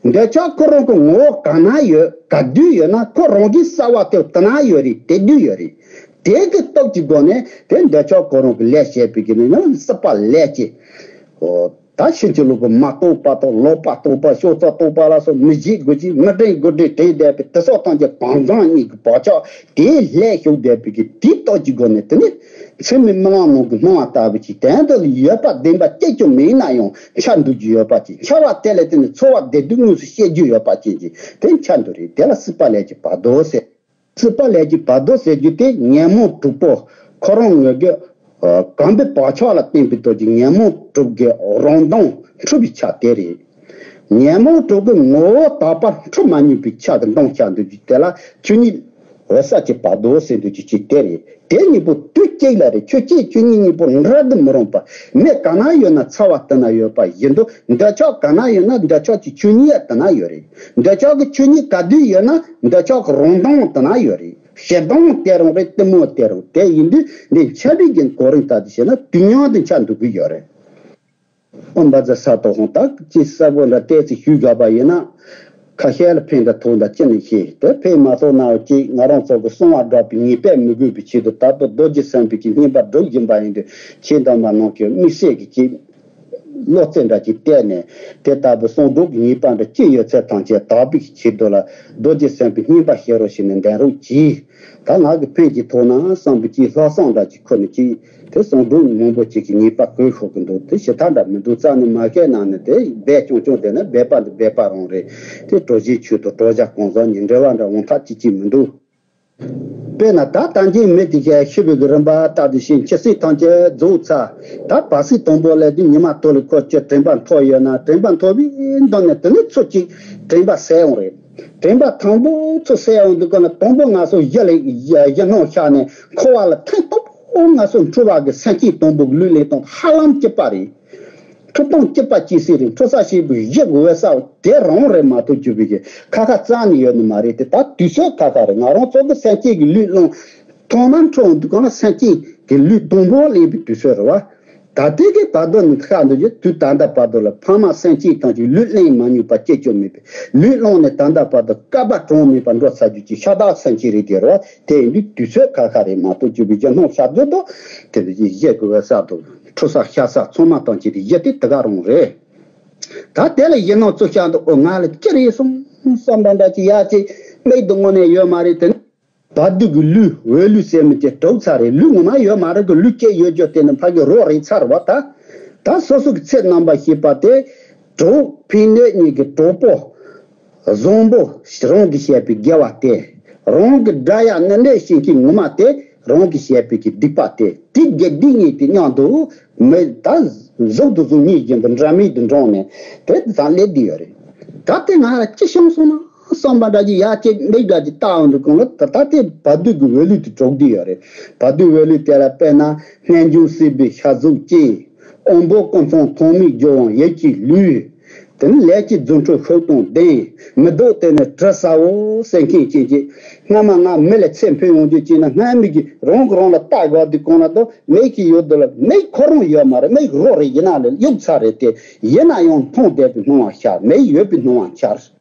འདོད་ཆགས་ཁོ་རང་གི་ངོ་བོ་ག་ན་ཡོད་ག་དུས་ཡོད་ན་ཁོ་རང་གི་གསལ་བ་དེ་དེ་ན་ཡོད་རེད་དེ་དུས་ཡོད་རེད། དེ་གི་སྟོབས་ཀྱི་སྒོ་ནས་དེ་འདོད་ཆགས་ཁོ་རང་གི་ལས་བྱས་པའི་གི་ནི་ནི་སྲིད་པ་ལས་ཀྱི། ད་ཕྱིན་ཅི་ལོག་གི་མ་རྟོགས་པ་དང་ལོག་པ་རྟོགས་པ་ཕྱོགས་རྩ་རྟོགས་པ་ལ་སོགས་མི་བྱེད་དགུ་བྱེད་མི་དྲན་དགུ་དྲན་དྲན་བསྡད་པའི་དེ་སོགས་ཐམས་ཅད་གང་གང་གཉིས་ཀྱི་བག་ཆགས་དེའི་ལས་ཞུགས་བསྡད་པའི་གི་དེའི་སྟོབས་ཀྱི་སྒོ་ནས་དེ་ནི་ཚད་མའི་རྨི་ལམ་ནང་གི་སྣང་བ་ལྟ་བུ་ཅིག་དོན་དུ་ཡོད་པ་བདེན་པ་གཅིག་ཀྱང་མེད་ན་ཡང་འཆར་འདུག་རྒྱུ་ཡོད་པ་ཅིག་འཆར་བ་དེ་ལས་དེ་ནི་ཚོར་བ་བདེ་སྡུག་དངོས་སུ་སྐྱེ་རྒྱུ་ཡོད་པ་ཅིག་ཅིག་དེ་འཆར་འདུག་རེད། དེ་ལ་སྲིད་པ་ལས་ཀྱི་བར་དོ་ཟེར། སྲིད་པ་ལས་ཀྱི་བར་དོ་ཟེར་རྒྱུ་དེ་ཉོན་མོངས་དྲུག་པོ་ཁོ་རང་ངོས་ཀྱི་གོམས་པའི་བག་ཆགས་ལ་བརྟེན་པའི་སྟོབས་ཀྱིས་ཉོན་མོངས་དྲུག་གི་རང་སྟོང་འཁྲུལ་པའི་ཆ་དེ་རེད། ཉོན་མོངས་དྲུག་གི་ངོ་བོ་དག་པར་འཁྲུལ་མ་མྱོང་པའི་ཆ་གི་སྟོང་ཆ་འདུག་རྒྱུ་དེ་ལ་ཆོས་ཉིད་འོད་གསལ་གྱི་བར་དོ་ཟེར་འདུག་རྒྱུ་ཅིག་དེ་རེད། དེ་གཉིས་པོ་དུས་གཅིག་ལ་རེད། ཆོས་ཅན་ཆོས་ཉིད་གཉིས་པོ་འདྲ་དུ་མི་རུང་བ། མེ་ག་ན་ཡོད་ན་ཚ་བ་དེ་ན་ཡོད་པ་བཞིན་དུ་འདོད་ཆགས་ག་ན་ཡོད་ན་འདོད་ཆགས་ཀྱི་ཆོས་ཉིད་དེ་ན་ཡོད་རེད། འདོད་ཆགས་ཀྱི་ཆོས་ཉིད་ག་དུས་ཡོད་ན་འདོད་ཆགས་ཀྱི་རང་སྟོང་དེ་ན་ཡོད་རེད། ཞེ་སྡང་དེ་རང་རེད། གཏི་མུག་དེ་རང་དེ་ཡིན་དུས་འདི་འཆར་བའི་རྒྱན་གོ་རིམ་ལྟར་དུ་བྱས་ན་དུས་མཉམ་དུ་འཆར་འདུག་གི་ཡོད་རེད། ཨོ་འབའ་ཛ་ས་ཏོ་ཧོང་ཏག་ཅི་ས་བོ་འདྲ་ཏོག་ཙམ་ཞུས་དགོས་པ་ཡིན་ན། ཁ་ཤས་ལ་ཕན་འདྲ་ཐོགས་འདྲ་ཅི་ནས་ཤེས་དེ་ཕན་མ་ཐོགས་ན་འོ་ཅིག་ང་རང་ཚོ་གི་གསང་བ་སྒྲོག་པའི་ཉེས་པས་མི་གོས་པའི་ཆེད་དུ་ད་ལྟ་རྡོ་རྗེ་སེམས་དཔའི་གི་བསྙེན་པ་སྒྲུབ་བཞིན་པ་ཡིན་དུས་ཁྱེད་འདྲ་མ་ནང་གི་དམིགས་བསལ་གྱི་ཅིག་བློ་རྩེ་འདྲ་ཅིག་བལྟས་ནས་དེ་ལྟ་བུ་གསང་སྒྲུབ་ཀྱི་ཉེས་པ་འདྲ་ཅི་ཡོད་ཚད་ཐམས་ཅད་དག་པའི་ཆེད་དུ་ལ་རྡོ་རྗེ་སེམས་དཔའི་བསྙེན་པ་བྱེད་རོགས་ཞེས་ནས་འདོན་རོགས་གྱིས། ད་ང་གི་ཕན་གྱི་ཐོག་ན་བསམ་པའི་ཅིག་ལྷག་བསམ་འདྲ་ཅིག་ཁུར་ནས་ཅིག་དེ་གསང་སྒྲུབ་མང་པོ་ཅིག་གི་ཉེས་པ་གོས་ཤོར་གི་འདུག་དེ་ཞེ་ཐག་འདྲ་མི་འདུག་རྩ་ནས་མ་བཤད་ན་ནི་དེ་སྦས་ཀྱང་ཀྱང་དེ་ནི་སྦས་པ་འདི་སྦས་པ་རང་རེད། དེ་གྲོགས་གཞིའི་ཆོས་དང་གྲོགས་བྱ་གང་ཟག་གཉིས་འབྲེལ་བ་འདྲ་འོང་ཐབས་ཅི་ཅིག་མི་འདུག་དཔེར་ན་ད་ལྟ་མཇལ་མི་དེ་གས་ཤི་བའི་གི་རིམ་པ་ལྟ་དུ་ཞིང་ཁྱི་སྲིད་ཐམས་ཅད་རྫོགས་ཚར། ད་བར་སྲིད་དང་པོ་ལས་དེ་ཉི་མ་དོ་ལི་ཁོ་ཅི་དྲན་པ་འཐོར་ཡོད་ན་དྲན་པ་འཐོར་བའི་མདུན་ནས་དེ་ནི་ཚུར་ཅིག་དྲན་པ་གསལ་འོང་རེད། དྲན་པ་དང་པོ་ཚུར་གསལ་འོང་དུས་ག་ན་དང་པོ་ང་ཚོ་གཞི་ལས་གཞི་སྣང་ཤར་ནས་འཁོར་བ་ལ་ཐེངས་དང་པོ་ང་ཚོ་འཁྲུལ་བ་གི་སེམས་བསྐྱེད་དང་པོ་གི་ལུས་ལེན་སྟངས་ཧ་ལམ་གཅིག་པ་རེད། འཁྲུལ་སྟངས་གཅིག་པ་གཅིག་སྲིད་རེད། འཁྲུལ་ས་ཞེས་པའི་གཞི་གི་འོད་གསལ་དེ་རང་རེད་མ་གཏོགས་གྱུར་པའི་གི་ཁ་ཁ་རྩ་ནས་ཡོད་ནི་མ་རེད་དེ། ད་དུས་ཚོད་ཁ་ཁ་རེད། ང་རང་ཚོ་གི་སེམས་བསྐྱེད་ཀྱི་ལུས་བླངས་ཐོག་མར་འཁྲུལ་འོང་དུས་ག་ན་སེམས་བསྐྱེད་ཀྱི་ལུས་དང་པོ་ལེན་པའི་དུས་ཚོད་རེད་བ། ད་ལྟའི་གི་བར་དོ་ནི་ཁ་འདུག་རྒྱུ་དུས་ད་ལྟ་བར་དོ་ལ་ཕ་མ་སེམས་བསྐྱེད་ཐམས་ཅད་ལུས་གླེང་མ་མྱོང་པ་སྐྱེ་སྐྱོ་མེད་པའི་ལུས་བླངས་ནས་ད་ལྟ་བར་དོ་བསྐལ་པ་གྲངས་མེད་པ་འགྲོ་ཚར་རྒྱུ་ཅིག་ཤ་སྟག་སེམས་བསྐྱེད་རེད་དེ་རེད་བ། དེ་ཡིན་དུས་དུས་ཚོད་ཁ་ཁ་རེད་མ་གཏོགས་གྱུར་པའི་རྒྱུ་སྣང་ཤར་དུས་དོ་དེ་བཞིན་གཞི་གི་འོད་གསལ་དང་འཁྲུལ་ས་ཤར་ས་ཚང་མ་ཐམས་ཅད་དེ་གཞི་དེ་དེ་ག་རང་རེད། ད་དེ་ལ་གཞི་སྣང་ཚུར་ཤར་འདུག་ཨོ་ང་ལ་ཅི་རེད་སོང་བསམ་པ་འདྲ་ཅིག་ཡ་ཅིག་མིག་ཏུ་དངོས་གནས་ཡོད་མ་རེད་དེ་ནི། བར་དོ་གི་ལུས་འོད་ལུས་ཟེར་མི་དེ་གྲུབ་ཚར་རེད། ལུས་ངོ་མ་ཡོད་མ་རེད་གི་ལུས་སྐྱེ་ཡོད་རྒྱུ་དེ་ནི་ཕ་གི་རོ་རེད་ཚར་བ་ད། ད་སོ་སོ་གི་ཚེ་རྣམ་པར་ཤེས་པ་དེ་གྲོགས་ཕན་གནོད་གཉིས་ཀྱི་གྲོགས་པོ་བཟང་པོ་རང་གིས་བཤད་པའི་དགེ་བ་སྟེ། རང་གི་དགྲ་ཡང་གནོད་གནོད་བྱེད་མཁན་ངོ་མ་དེ་རང་གིས་བཤད་པའི་གི་སྡིག་པ་སྟེ། དེ་དགེ་སྡིག་གཉིས་དེ་མཉམ་དུ་མི་ད་གཟུགས་དང་གཟུགས་གཉིས་བཞིན་དུ་འདྲ་མིན་དུ་འགྲངས་ནས་དེ་ཙམ་སླེབས་བསྡད་ཡོད་རེད། ད་དེ་ང་ལ་ཅི་བྱུང་སོང་ན་བསམ་པ་འདྲ་ཅིག་ཡ་ཅིག་མིག་འདྲ་ཅིག་བལྟ་འོང་དུས་གོང་ལ་ད་ད་དེ་བ་དུད་ཀྱི་འོད་ལུས་དེ་གྲུབ་བསྡད་ཡོད་རེད། བ་དུད་འོད་ལུས་དེ་ལ་དཔེར་ན་རྣལ་འབྱོར་སྲིད་པའི་ཤ་ཟུག་ཅན། དབང་པོ་ཀུན་ཚང་ཐོགས་མེད་སྦྱོར་བའི་ཡིད་ཀྱི་ལུས། དེ་ནི་ལས་ཀྱི་རྫུ་འཕྲུལ་ཤུགས་དང་ལྡན། མི་ལྡོག་དེ་ནི་དྲི་ཟ་བོ་ཟེར་མཁན་ཅན་གྱི། སྔ་མ་ང་མི་ལ་ཚེ་འཕོས་ཡོང་རྒྱུ་ཅིག་ན་སྔ་མི་གི་རང་གི་རང་ལ་ལྟ་དགོས་དུས་གོང་ལ་དོ་མིག་གི་ཡོད་དོ་ལ་མིག་ཁོ་རང་ཡོད་མ་རེད། མིག་རོ་རེད། ཡིན་ན་ལས་གཡུག་ཚར་རེད་དེ། ཡིན་ན་ཡང་མཐོང་བསྡད་པའི་སྣང་བ་ཤར། མིག་ཡོད་པའི་སྣང་བ་འཆར།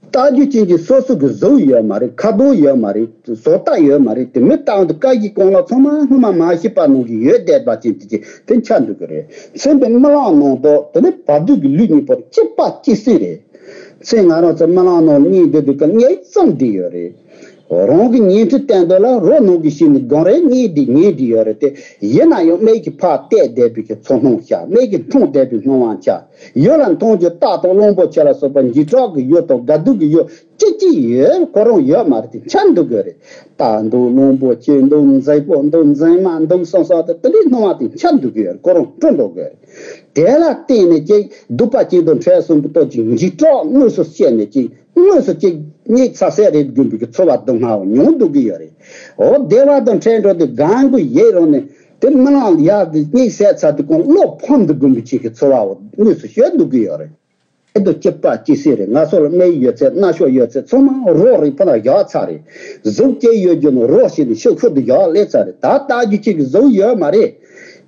ལྟ་རྒྱུ་ཅན་གྱི་སོ་སོ་གི་གཟུགས་ཡོད་མ་རེད། ཁ་དོག་ཡོད་མ་རེད། བཟོ་ལྟ་ཡོད་མ་རེད། དེ་མི་ལྟ་འདི་ཀ་གི་གོང་ལ་ཚང་མ་སྔོན་མ་མ་ཤེས་པ་ནང་གི་ཡོད་བསྡད་པ་ཅན་དེ་ཅིག་དེ་འཆར་འདུག་གི་རེད། མཚན་པའི་རྨི་ལམ་ནང་དུ་དེ་ནི་བ་དུད་ཀྱི་ལུས་གཉིས་པོ་གཅིག་པ་གཅིག་སྲིད་རེད། མཚན་ང་རང་ཚོ་རྨི་ལམ་ནང་གཉིད་སྡོད་དུས་ཀ་གཉིད་ཙམ་བསྡད་ཡོད་རེད། རང་གི་ཉན་ཁྲི་བསྟན་འདོད་ལ་རོ་ནང་གི་ཤིང་ནི་སྒང་རེ་གཉིད་བསྡད་ཉལ་བསྡད་ཡོད་རེད་དེ། ཡིན་ན་ཡང་མིག་གིས་ཕར་བལྟས་བསྡད་པའི་གི་ཚོར་སྣང་ཤར། མིག་གིས་མཐོང་བསྡད་པའི་སྣང་བ་འཆར། ཡུལ་ལ་མཐོང་རྒྱུ་རྟ་དང་གླང་པོ་ཆེ་ལ་སོགས་པ་འཇིགས་སྐྲག་གི་ཡུལ་དང་དགའ་སྡུག་གི་ཡུལ་གཅིག་གཅིག་ཡོད་ཁོ་རང་ཡོད་མ་རེད་དེ་འཆར་འདུག་གི་རེད། རྟ་འདུག་གླང་པོ་ཆེ་འདུག་མཛེས་པོ་འདུག་མཛེས་མ་འདུག་སོང་སོང་དེ་དེ་འདྲའི་སྣང་བ་དེ་འཆར་འདུག་གི་ཡོད། ཁོ་རང་སྤྲོ་འདུག་གི་རེད། དེ་ལ་བརྟེན་ནས་ཅིག་སྡུག་པ་ཅན་དང་འཕྲད་སོང་གི་སྟོབས་ཀྱིས་འཇིགས་སྐྲག་དངོས་སུ་སྐྱེས་ནས་ཅིག་དངོས་སུ་ཅིག་གཉིད་ཚ་སེ་རེད་དགོས་པའི་གི་ཚོར་བ་སྡུག་བསྔལ་མྱོང་འདུག་གི་ཡོད་རེད། འོ་བདེ་བ་དང་འཕྲད་འགྲོ་དུས་གང་གི་ཡིད་རང་ནས། དེ་རྨི་ལམ་ཡག་གི་གཉིད་སད་ཚར་དུས་གང་བློ་ཕམ་དུ་དགོན་པའི་ཆེད་ཀྱི་འཚོ་བའོ་དངོས་སུ་ཤོད་འདུག་གི་ཡོད་རེད། དེ་དུ་སྐྱིད་པ་སྐྱིད་སེ་རེད། ང་ཚོ་ལ་མིག་ཡོད་ཚད་རྣ་ཤོག་ཡོད་ཚད་ཚང་མ་རོ་རེད། ཕ་ན་བཞག་ཚར་རེད། གཟུགས་སྐྱེ་ཡོད་རྒྱུ་ནི་རོ་ཞིག་ནི་ཤོག་ཤོག་ཏུ་བཞག་སླེབས་ཚར་རེད། ད་ལྟ་རྒྱུ་ཅིག་གི་གཟུགས་ཡོད་མ་རེད།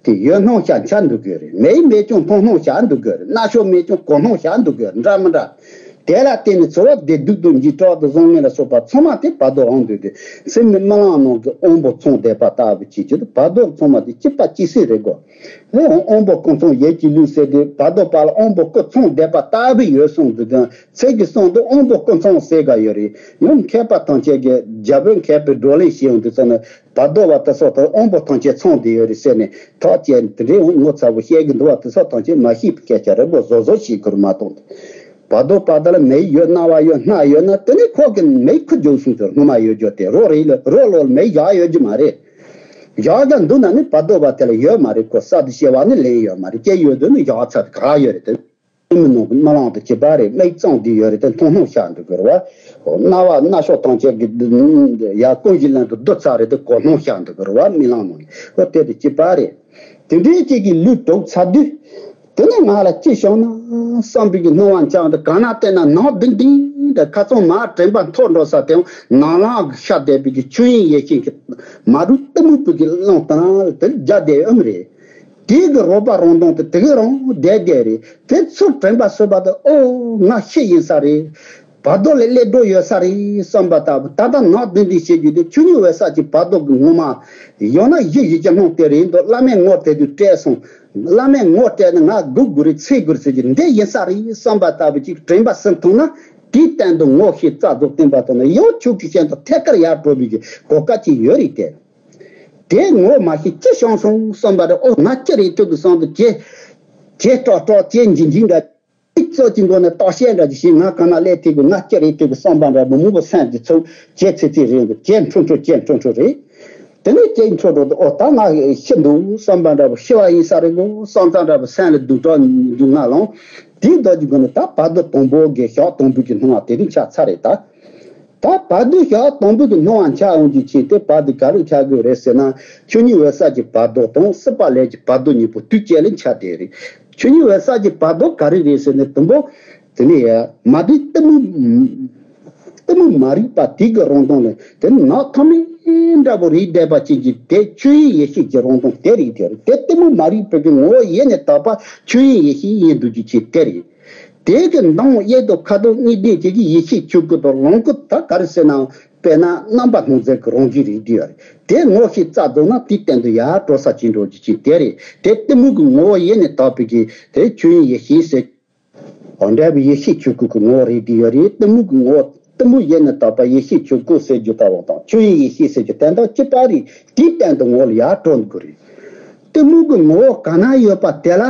དེ་ཡོད་སྣང་ཤར་འཆར་འདུག་གི་རེད། མིག་མེད་ཀྱང་མཐོང་སྣང་ཤར་འདུག་གི་རེད། རྣ་ཤོག་མེད་ཀྱང་གོ་སྣང་ཤར་འདུག་གི་རེད། འདྲ་མི་འདྲ། དེ་ལ་བརྟེན་ནས་ཚོར་བ་བདེ་སྡུག་དང་འཇིགས་སྐྲག་དང་བཟང་ངན་ལ་སོགས་པ་ཚང་མ་དེ་བར་དོ་རང་འདོད་དེ། སེམས་ནི་རྨི་ལམ་ནང་གི་དབང་པོ་ཚང་བསྡད་པ་ལྟ་བུ་བྱེད་ཀྱི་འདུག་བར་དོ་ཚང་མ་དེ་གཅིག་པ་གཅིག་སེ་རེད་གོ། དབང་པོ་ཀུན་ཚང་ཡིད་ཀྱི་ལུས་ཟེར་དེ་བར་དོ་པ་ལ་དབང་པོ་ཀུན་ཚང་བསྡད་པ་ལྟ་བུ་ཡོད་གསུངས་འདུག་དང་ཚིག་གི་གསུང་དུ་དབང་པོ་ཀུན་ཚང་ཟེར་ག་ཡོད་རེད། ཡང་མཁས་པ་ཐམས་ཅད་ཀྱིས་རྒྱ་བོད་མཁས་པའི་བགྲོ་གླེང་བྱེད་ཡོང་དུས་ཙམ་ནས། བར་དོ་བ་དེ་སོགས་དང་དབང་པོ་ཐམས་ཅད་ཚང་བསྡད་ཡོད་རེད་ཟེར་ནས་ཐག་བཅད་དེ་འདྲའི་ངོ་ཚ་བོ་བཤད་གི་འདུག་བ། དེ་སོགས་ཐམས་ཅད་མ་ཤེས་པའི་སྐད་ཆ་རེད་པོ་བཟོ་བཟོ་བྱེད་དགོས་མ་གཏོགས། བར་དོ་བར་དོ་ལ་མིག་ཡོད་རྣ་བ་ཡོད་སྣ་ཡོད་ན་དེ་ནི་ཁོག་གི་མིག་ཁུ་རྒྱུག་སོང་ཚོར་སྔོན་མ་ཡོད་རྒྱུ་དེ་རོ་རེད་ལ་རོ་ལོ་ལ་མིག་བཞག་ཡོད་རྒྱུ་མ་རེད། བཞག་ག་འདུག་ན་ནི་བར་དོ་བ་དེ་ལ་ཡོད་མ་རེད། ཁོ་ས་དུ་ཤེས་པ་ནི་ལེན་ཡོད་མ་རེད། སྐྱེ་ཡོད་དུས་ནི་བཞག་ཚར་ག་ཡོད་རེད་དེ། མི་ནང་གི་རྨི་ལམ་དུ་བྱེད་པ་རེད། མིག་གཙང་བསྡད་ཡོད་རེད་དེ་མཐོང་སྣང་ཤར་འདུག་གི་རེད་བ། རྣ་བ་རྣ་ཤོག་ཐམས་ཅད་ཀྱི་ཡ་ཀུན་གཞི་ལན་དུ་བསྡུ་ཚར་རེད་དེ་གོ་སྣང་ཤར་འདུག་གི་རེད་བ། རྨི་ལམ་ནང་གི་འོ་དེ་དུ་བྱེད་པ་རེད། དེ་འདྲའི་གཅིག་གི་ལུས་གྲུབ་ཚར་དུས། དེ་ནས་ང་ལ་ཅི་བྱུང་ན་བསམ་པའི་གི་སྣང་བ་འཆར་འདུག་གང་ན་བལྟས་ན་ནག་ལྡིང་ལྡིང་དེ་ཁ་ཚང་མ་དྲན་པ་འཐོར་འགྲོ་ས་དེའང་ནག་ལམ་གི་ཤར་བསྡད་པའི་གི་ཆོས་དབྱིངས་ཡེ་ཤེས་ཀྱི་མ་རུ་གཏི་མུག་པའི་གི་རླུང་དང་དེ་རྒྱ་བསྡད་ཨེམ་རེད། དེའི་གི་རོ་པ་རང་མདངས་དེ་དེ་གི་རང་བསྡད་བསྡད་རེད། དེ་ཚུར་དྲན་པ་གསོས་པ་དེ་ཨོ་ང་ཤི་ཡིན་ས་རེད། བར་དོ་ལ་སླེབས་འགྲོ་ཡོད་ས་རེད་བསམ་པ་ལྟ་བུ། ད་ལྟ་ནག་ལྡིང་ལྡིང་བྱེད་རྒྱུ་དེ་ཆོས་ཉིད་འོད་གསལ་གྱི་བར་དོ་གི་ངོ་མ། ཡང་ན་གཞི་གཞི་གྱི་སྣང་དེ་རེད་འདུག་བླ་མའི་ངོ་དེ་དུས་བཀྲེས་སོང་། བླ་མའི་ངོ་སྤྲད་ནས་ང་སྒུག་དགོས་རེད་འཚོལ་དགོས་རེད་ཟེར་རྒྱུ་འདི་ཡིན་ས་རེད་བསམ་པ་ལྟ་བུ་ཅིག་དྲན་པ་ཟིན་ཐུབ་ན། དེའི་སྟེང་དུ་ངོ་ཤེས་རྩ་རྫོགས་བསྟན་པ་དང་ནི་ཡང་ཆོས་ཀྱི་ཞལ་དུ་ཐད་ཀར་ཡར་གྲོལ་བའི་གི་གོ་སྐབས་ཅིག་ཡོད་རེད་དེ། དེ་ངོ་མ་ཤེས་ཅི་བྱུང་སོང་བསམ་པ་རེད། ཨོ་ང་ཅི་རེད་ཐུབ་ཀྱི་བསམ་དུ་ཇེ་ཇེ་སྐྲག་སྐྲག་ཇེ་འཇིགས་འཇིགས་འདྲ། ཚིག་ཙོག་གི་མགོ་ནས་བརྟག་དཔྱད་འདྲ་ཅིག་བྱས་ང་ག་ན་སླེབས་ཐུབ་ཀྱི་ང་ཅི་རེད་ཐུབ་ཀྱི་བསམ་པ་འདྲ་པོ་མང་པོ་སེམས་ཀྱི་ཚུགས་ཇེ་ཚིག་ཚིག་རེད་འདུག་ཇེ་འཕྲོ་འཕྲོ་ཇེ་འཕྲོ་འཕྲོ་རེད། དེ་ནས་ཇེ་འཕྲོ་འགྲོ་དུས་ཨོ་ད་ང་ཤི་འདུག་བསམ་པ་འདྲ་པོ་ཤི་བ་ཡིན་ས་རེད་གོ་བསམ་ཚ་འདྲ་པོ་སེམས་ལ་སྡུག་གྲོགས་འདུག་ང་ལོང་། དེའི་ཟླ་གི་སྒོ་ནས་ད་བར་དོ་དང་པོ་གི་ཞག་དང་པོ་གི་སྣང་བ་དེ་རིང་ཆགས་ཚར་རེད་ད། ད་བར་དོ་ཞག་དང་པོ་གི་སྣང་བ་འཆར་འོང་རྒྱུ་ཆེད་དེ་བར་དོ་ག་རེ་འཆར་དགོས་རེད་ཟེར་ན། ཆོས་ཉིད་འོད་གསལ་གྱི་བར་དོ་དང་སྲིད་པ་ལས་ཀྱི་བར་དོ་གཉིས་པོ་དུས་གཅིག་ལ་འཆར་བསྡད་རེད། ཆོས་ཉིད་འོད་གསལ་གྱི་བར་དོ་ག་རེ་རེད་ཟེར་ན་དང་པོ། དེ་ནས་མ་བསྡུས་གཏི་མུག་གཏི་མུག་མ་རིག་པ་དེ་གི་རང་མདངས་ལས་དེ་ནི་ནག་ཐོམ་མེ་འདྲ་པོ་རིག་བསྡད་པ་ཅན་གྱི་དེ་ཆོས་དབྱིངས་ཡེ་ཤེས་ཀྱི་རང་མདངས་དེ་རེད་དེ་རེད། དེ་གཏི་མུག་མ་རིག་པའི་གི་ངོ་བོ་ཡེ་ནས་དག་པ་ཆོས་དབྱིངས་ཡེ་ཤེས་ཡིན་འདུག་རྒྱུ་ཆེད་དེ་རེད། དེ་གི་མདངས་གཡས་དང་ཁ་དོག་གཉིས་ལྡན་བཅས་ཀྱི་ཡེ་ཤེས་ཆོས་སྐུ་དང་ལོངས་སྐུ་ད་ག་རེ་ཟེར་ནའང་དཔེར་ན་རྣམ་པ་སྣང་མཛད་ཀྱི་རང་བཞིན་རེད་དེ་ཡོད་རེད། དེ་ངོ་ཤེས་རྩ་རྫོགས་ན་དེའི་སྟེང་དུ་ཡར་གྲོལ་ས་ཅིག་འགྲོ་རྒྱུ་ཅིག་དེ་རེད། དེ་གཏི་མུག་གི་ངོ་བོ་ཡེ་ནས་དག་པའི་གི་དེ་ཆོས་དབྱིངས་ཡེ་ཤེས་ཟེར། འོ་འདྲ་བའི་ཡེ་ཤེས་ཆོས་སྐུ་གི་ངོ་བོ་རེད་དེ་ཡོད་རེད། གཏི་མུག་གི་ངོ་བོ་གཏི་མུག་ཡེ་ནས་དག་པ་ཡེ་ཤེས་ཆོས་སྐུ་ཟེར་རྒྱུ་ལྟ་བུ་དང་ཆོས་དབྱིངས་ཡེ་ཤེས་ཟེར་རྒྱུ་དེ་དང་གཅིག་པ་རེད། དེའི་སྟེང་དུ་ངོ་བོ་ལ་ཡར་གྲོལ་དགོས་རེད། གཏི་མུག་གི་ངོ་བོ་ག་ན་ཡོད་པ་དེ་ལ།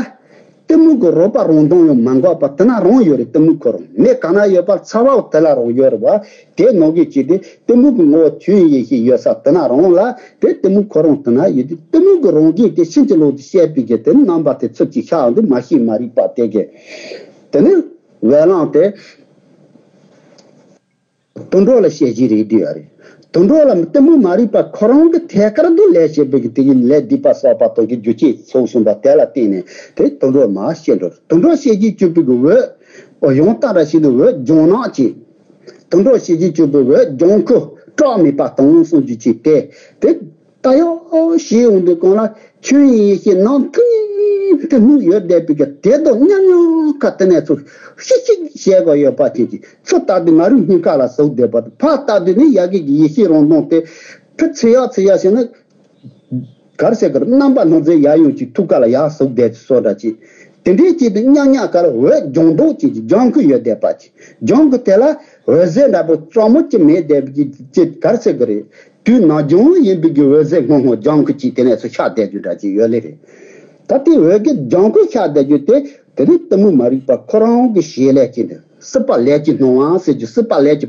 གཏི་མུག་གི་རོ་པ་རང་མདངས་ཡང་མ་འགགས་པ་དེ་ན་རང་ཡོད་རེད། གཏི་མུག་ཁོ་རང་མེ་ག་ན་ཡོད་པ་ཚ་བའོ་དེ་ལ་རང་ཡོད་རེད་བ། དེ་ནང་གི་ཅིག་དེ་གཏི་མུག་གི་ངོ་བོ་ཆོས་དབྱིངས་ཡེ་ཤེས་ཡོད་ས་དེ་ན་རང་ལ་དེ་གཏི་མུག་ཁོ་རང་དེ་ན་ཡོད་དེ་གཏི་མུག་གི་རང་བཞིན་དེ་ཕྱིན་ཅི་ལོག་ཏུ་བཤད་པའི་གི་དེ་ནི་རྣམ་པ་དེ་ཚུལ་གྱིས་ཤར་འདི་མ་ཤེས་མ་རིག་པ་དེ་གི་དེ་ནི་འོད་རླུང་དེ། དུད་འགྲོ་ལ་བཤད་གཞི་རེད་འདི་ཡོད་རེད། དུད་འགྲོ་ལ་གཏི་མུག་མ་རིག་པ་ཁོ་རང་གི་ཐད་ཀར་དུ་ལས་བྱེད་པའི་གི་དེ་གི་ལས་སྡིག་པ་བསགས་པ་དང་གི་རྒྱུ་རྐྱེན་ཚོགས་གསུངས་པ་དེ་ལ་བརྟེན་ནས་དེ་དུད་འགྲོ་མ་བཤད་འགྲོ། དུད་འགྲོ་བཤད་གཞི་བཅུ་པའི་གི་འོད། ཨོ་ཡང་དག་འདྲ་ཞིག་ཏུ་འོད་ལྗང་ནག་ཅན། དུད་འགྲོ་བཤད་གཞི་བཅུ་པའི་འོད་ལྗང་ཁུ་བཀྲག་མེད་པ་དང་གསུངས་རྒྱུ་ཅིག་སྟེ། དེ་ད་ཡང་ཞེས་འོང་དུས་གང་ལ་ཆོས་དབྱིངས་ཡེ་ཤེས་ནང་ཐིག་ཐིག་སྨུག་ཡོད་བསྡད་པའི་གི་དེ་དང་མཉམ་མཉམ་ཁ་དེ་ནས་ཚུར་ཤིག་ཤིག་བྱེད་དགོས་ཡོད་པ་ཅན་གྱི་ཚུར་ལྟ་དུས་ང་རང་སྙིང་ཁ་ལ་ཟུག་བསྡད་པ་དང་ཕར་ལྟ་དུས་ནི་ཡ་གི་གི་ཡེ་ཤེས་རང་སྟོང་དེ་ཕུ་ཚི་ཡག་ཚི་ཡག་བྱས་ན། གར་ཟེར་གར་རྣམ་པ་སྣང་མཛད་ཡར་ཡོང་གི་ཐུགས་ཀ་ལ་ཡར་ཟུག་བསྡད་ཀྱི་སོ་འདྲ་ཅིག་དེ་འདྲའི་ཅིག་ཏུ་མཉམ་མཉམ་ཀ་ལ་འོད་ལྗང་མདོག་ཅིག་གི་ལྗང་ཁུ་ཡོད་བསྡད་པ་ཅིག་ལྗང་ཁུ་དེ་ལ་འོད་ཟེར་འདྲ་པོ་གཙང་མོ་ཅིག་མེད་བསྡད་པ་ཅིག་ཅིག་གར་ཟེར་གི་རེད། དུས་ནམ་རྒྱུན་ཡིན་པའི་གི་འོད་ཟེར་སྔོན་སྔོན་ལྗང་ཁུ་ཅིག་དེ་ནས་ཚུར་ཤར་བསྡད་རྒྱུ་འདྲ་ཅིག་ཡོད་ལེ་རེད། ད་དེ་འོད་ཀྱི་ལྗང་ཁུ་ཤར་བསྡད་རྒྱུ་དེ་དེ་ནི་གཏི་མུག་མ་རིག་པ་ཁོ་རང་གི་བྱེད་ལས་ཅིག་འདི་སྲིད་པ་ལས་ཀྱི་སྣང་བ་ཟེར་རྒྱུ་སྲིད་པ་ལས་ཀྱི་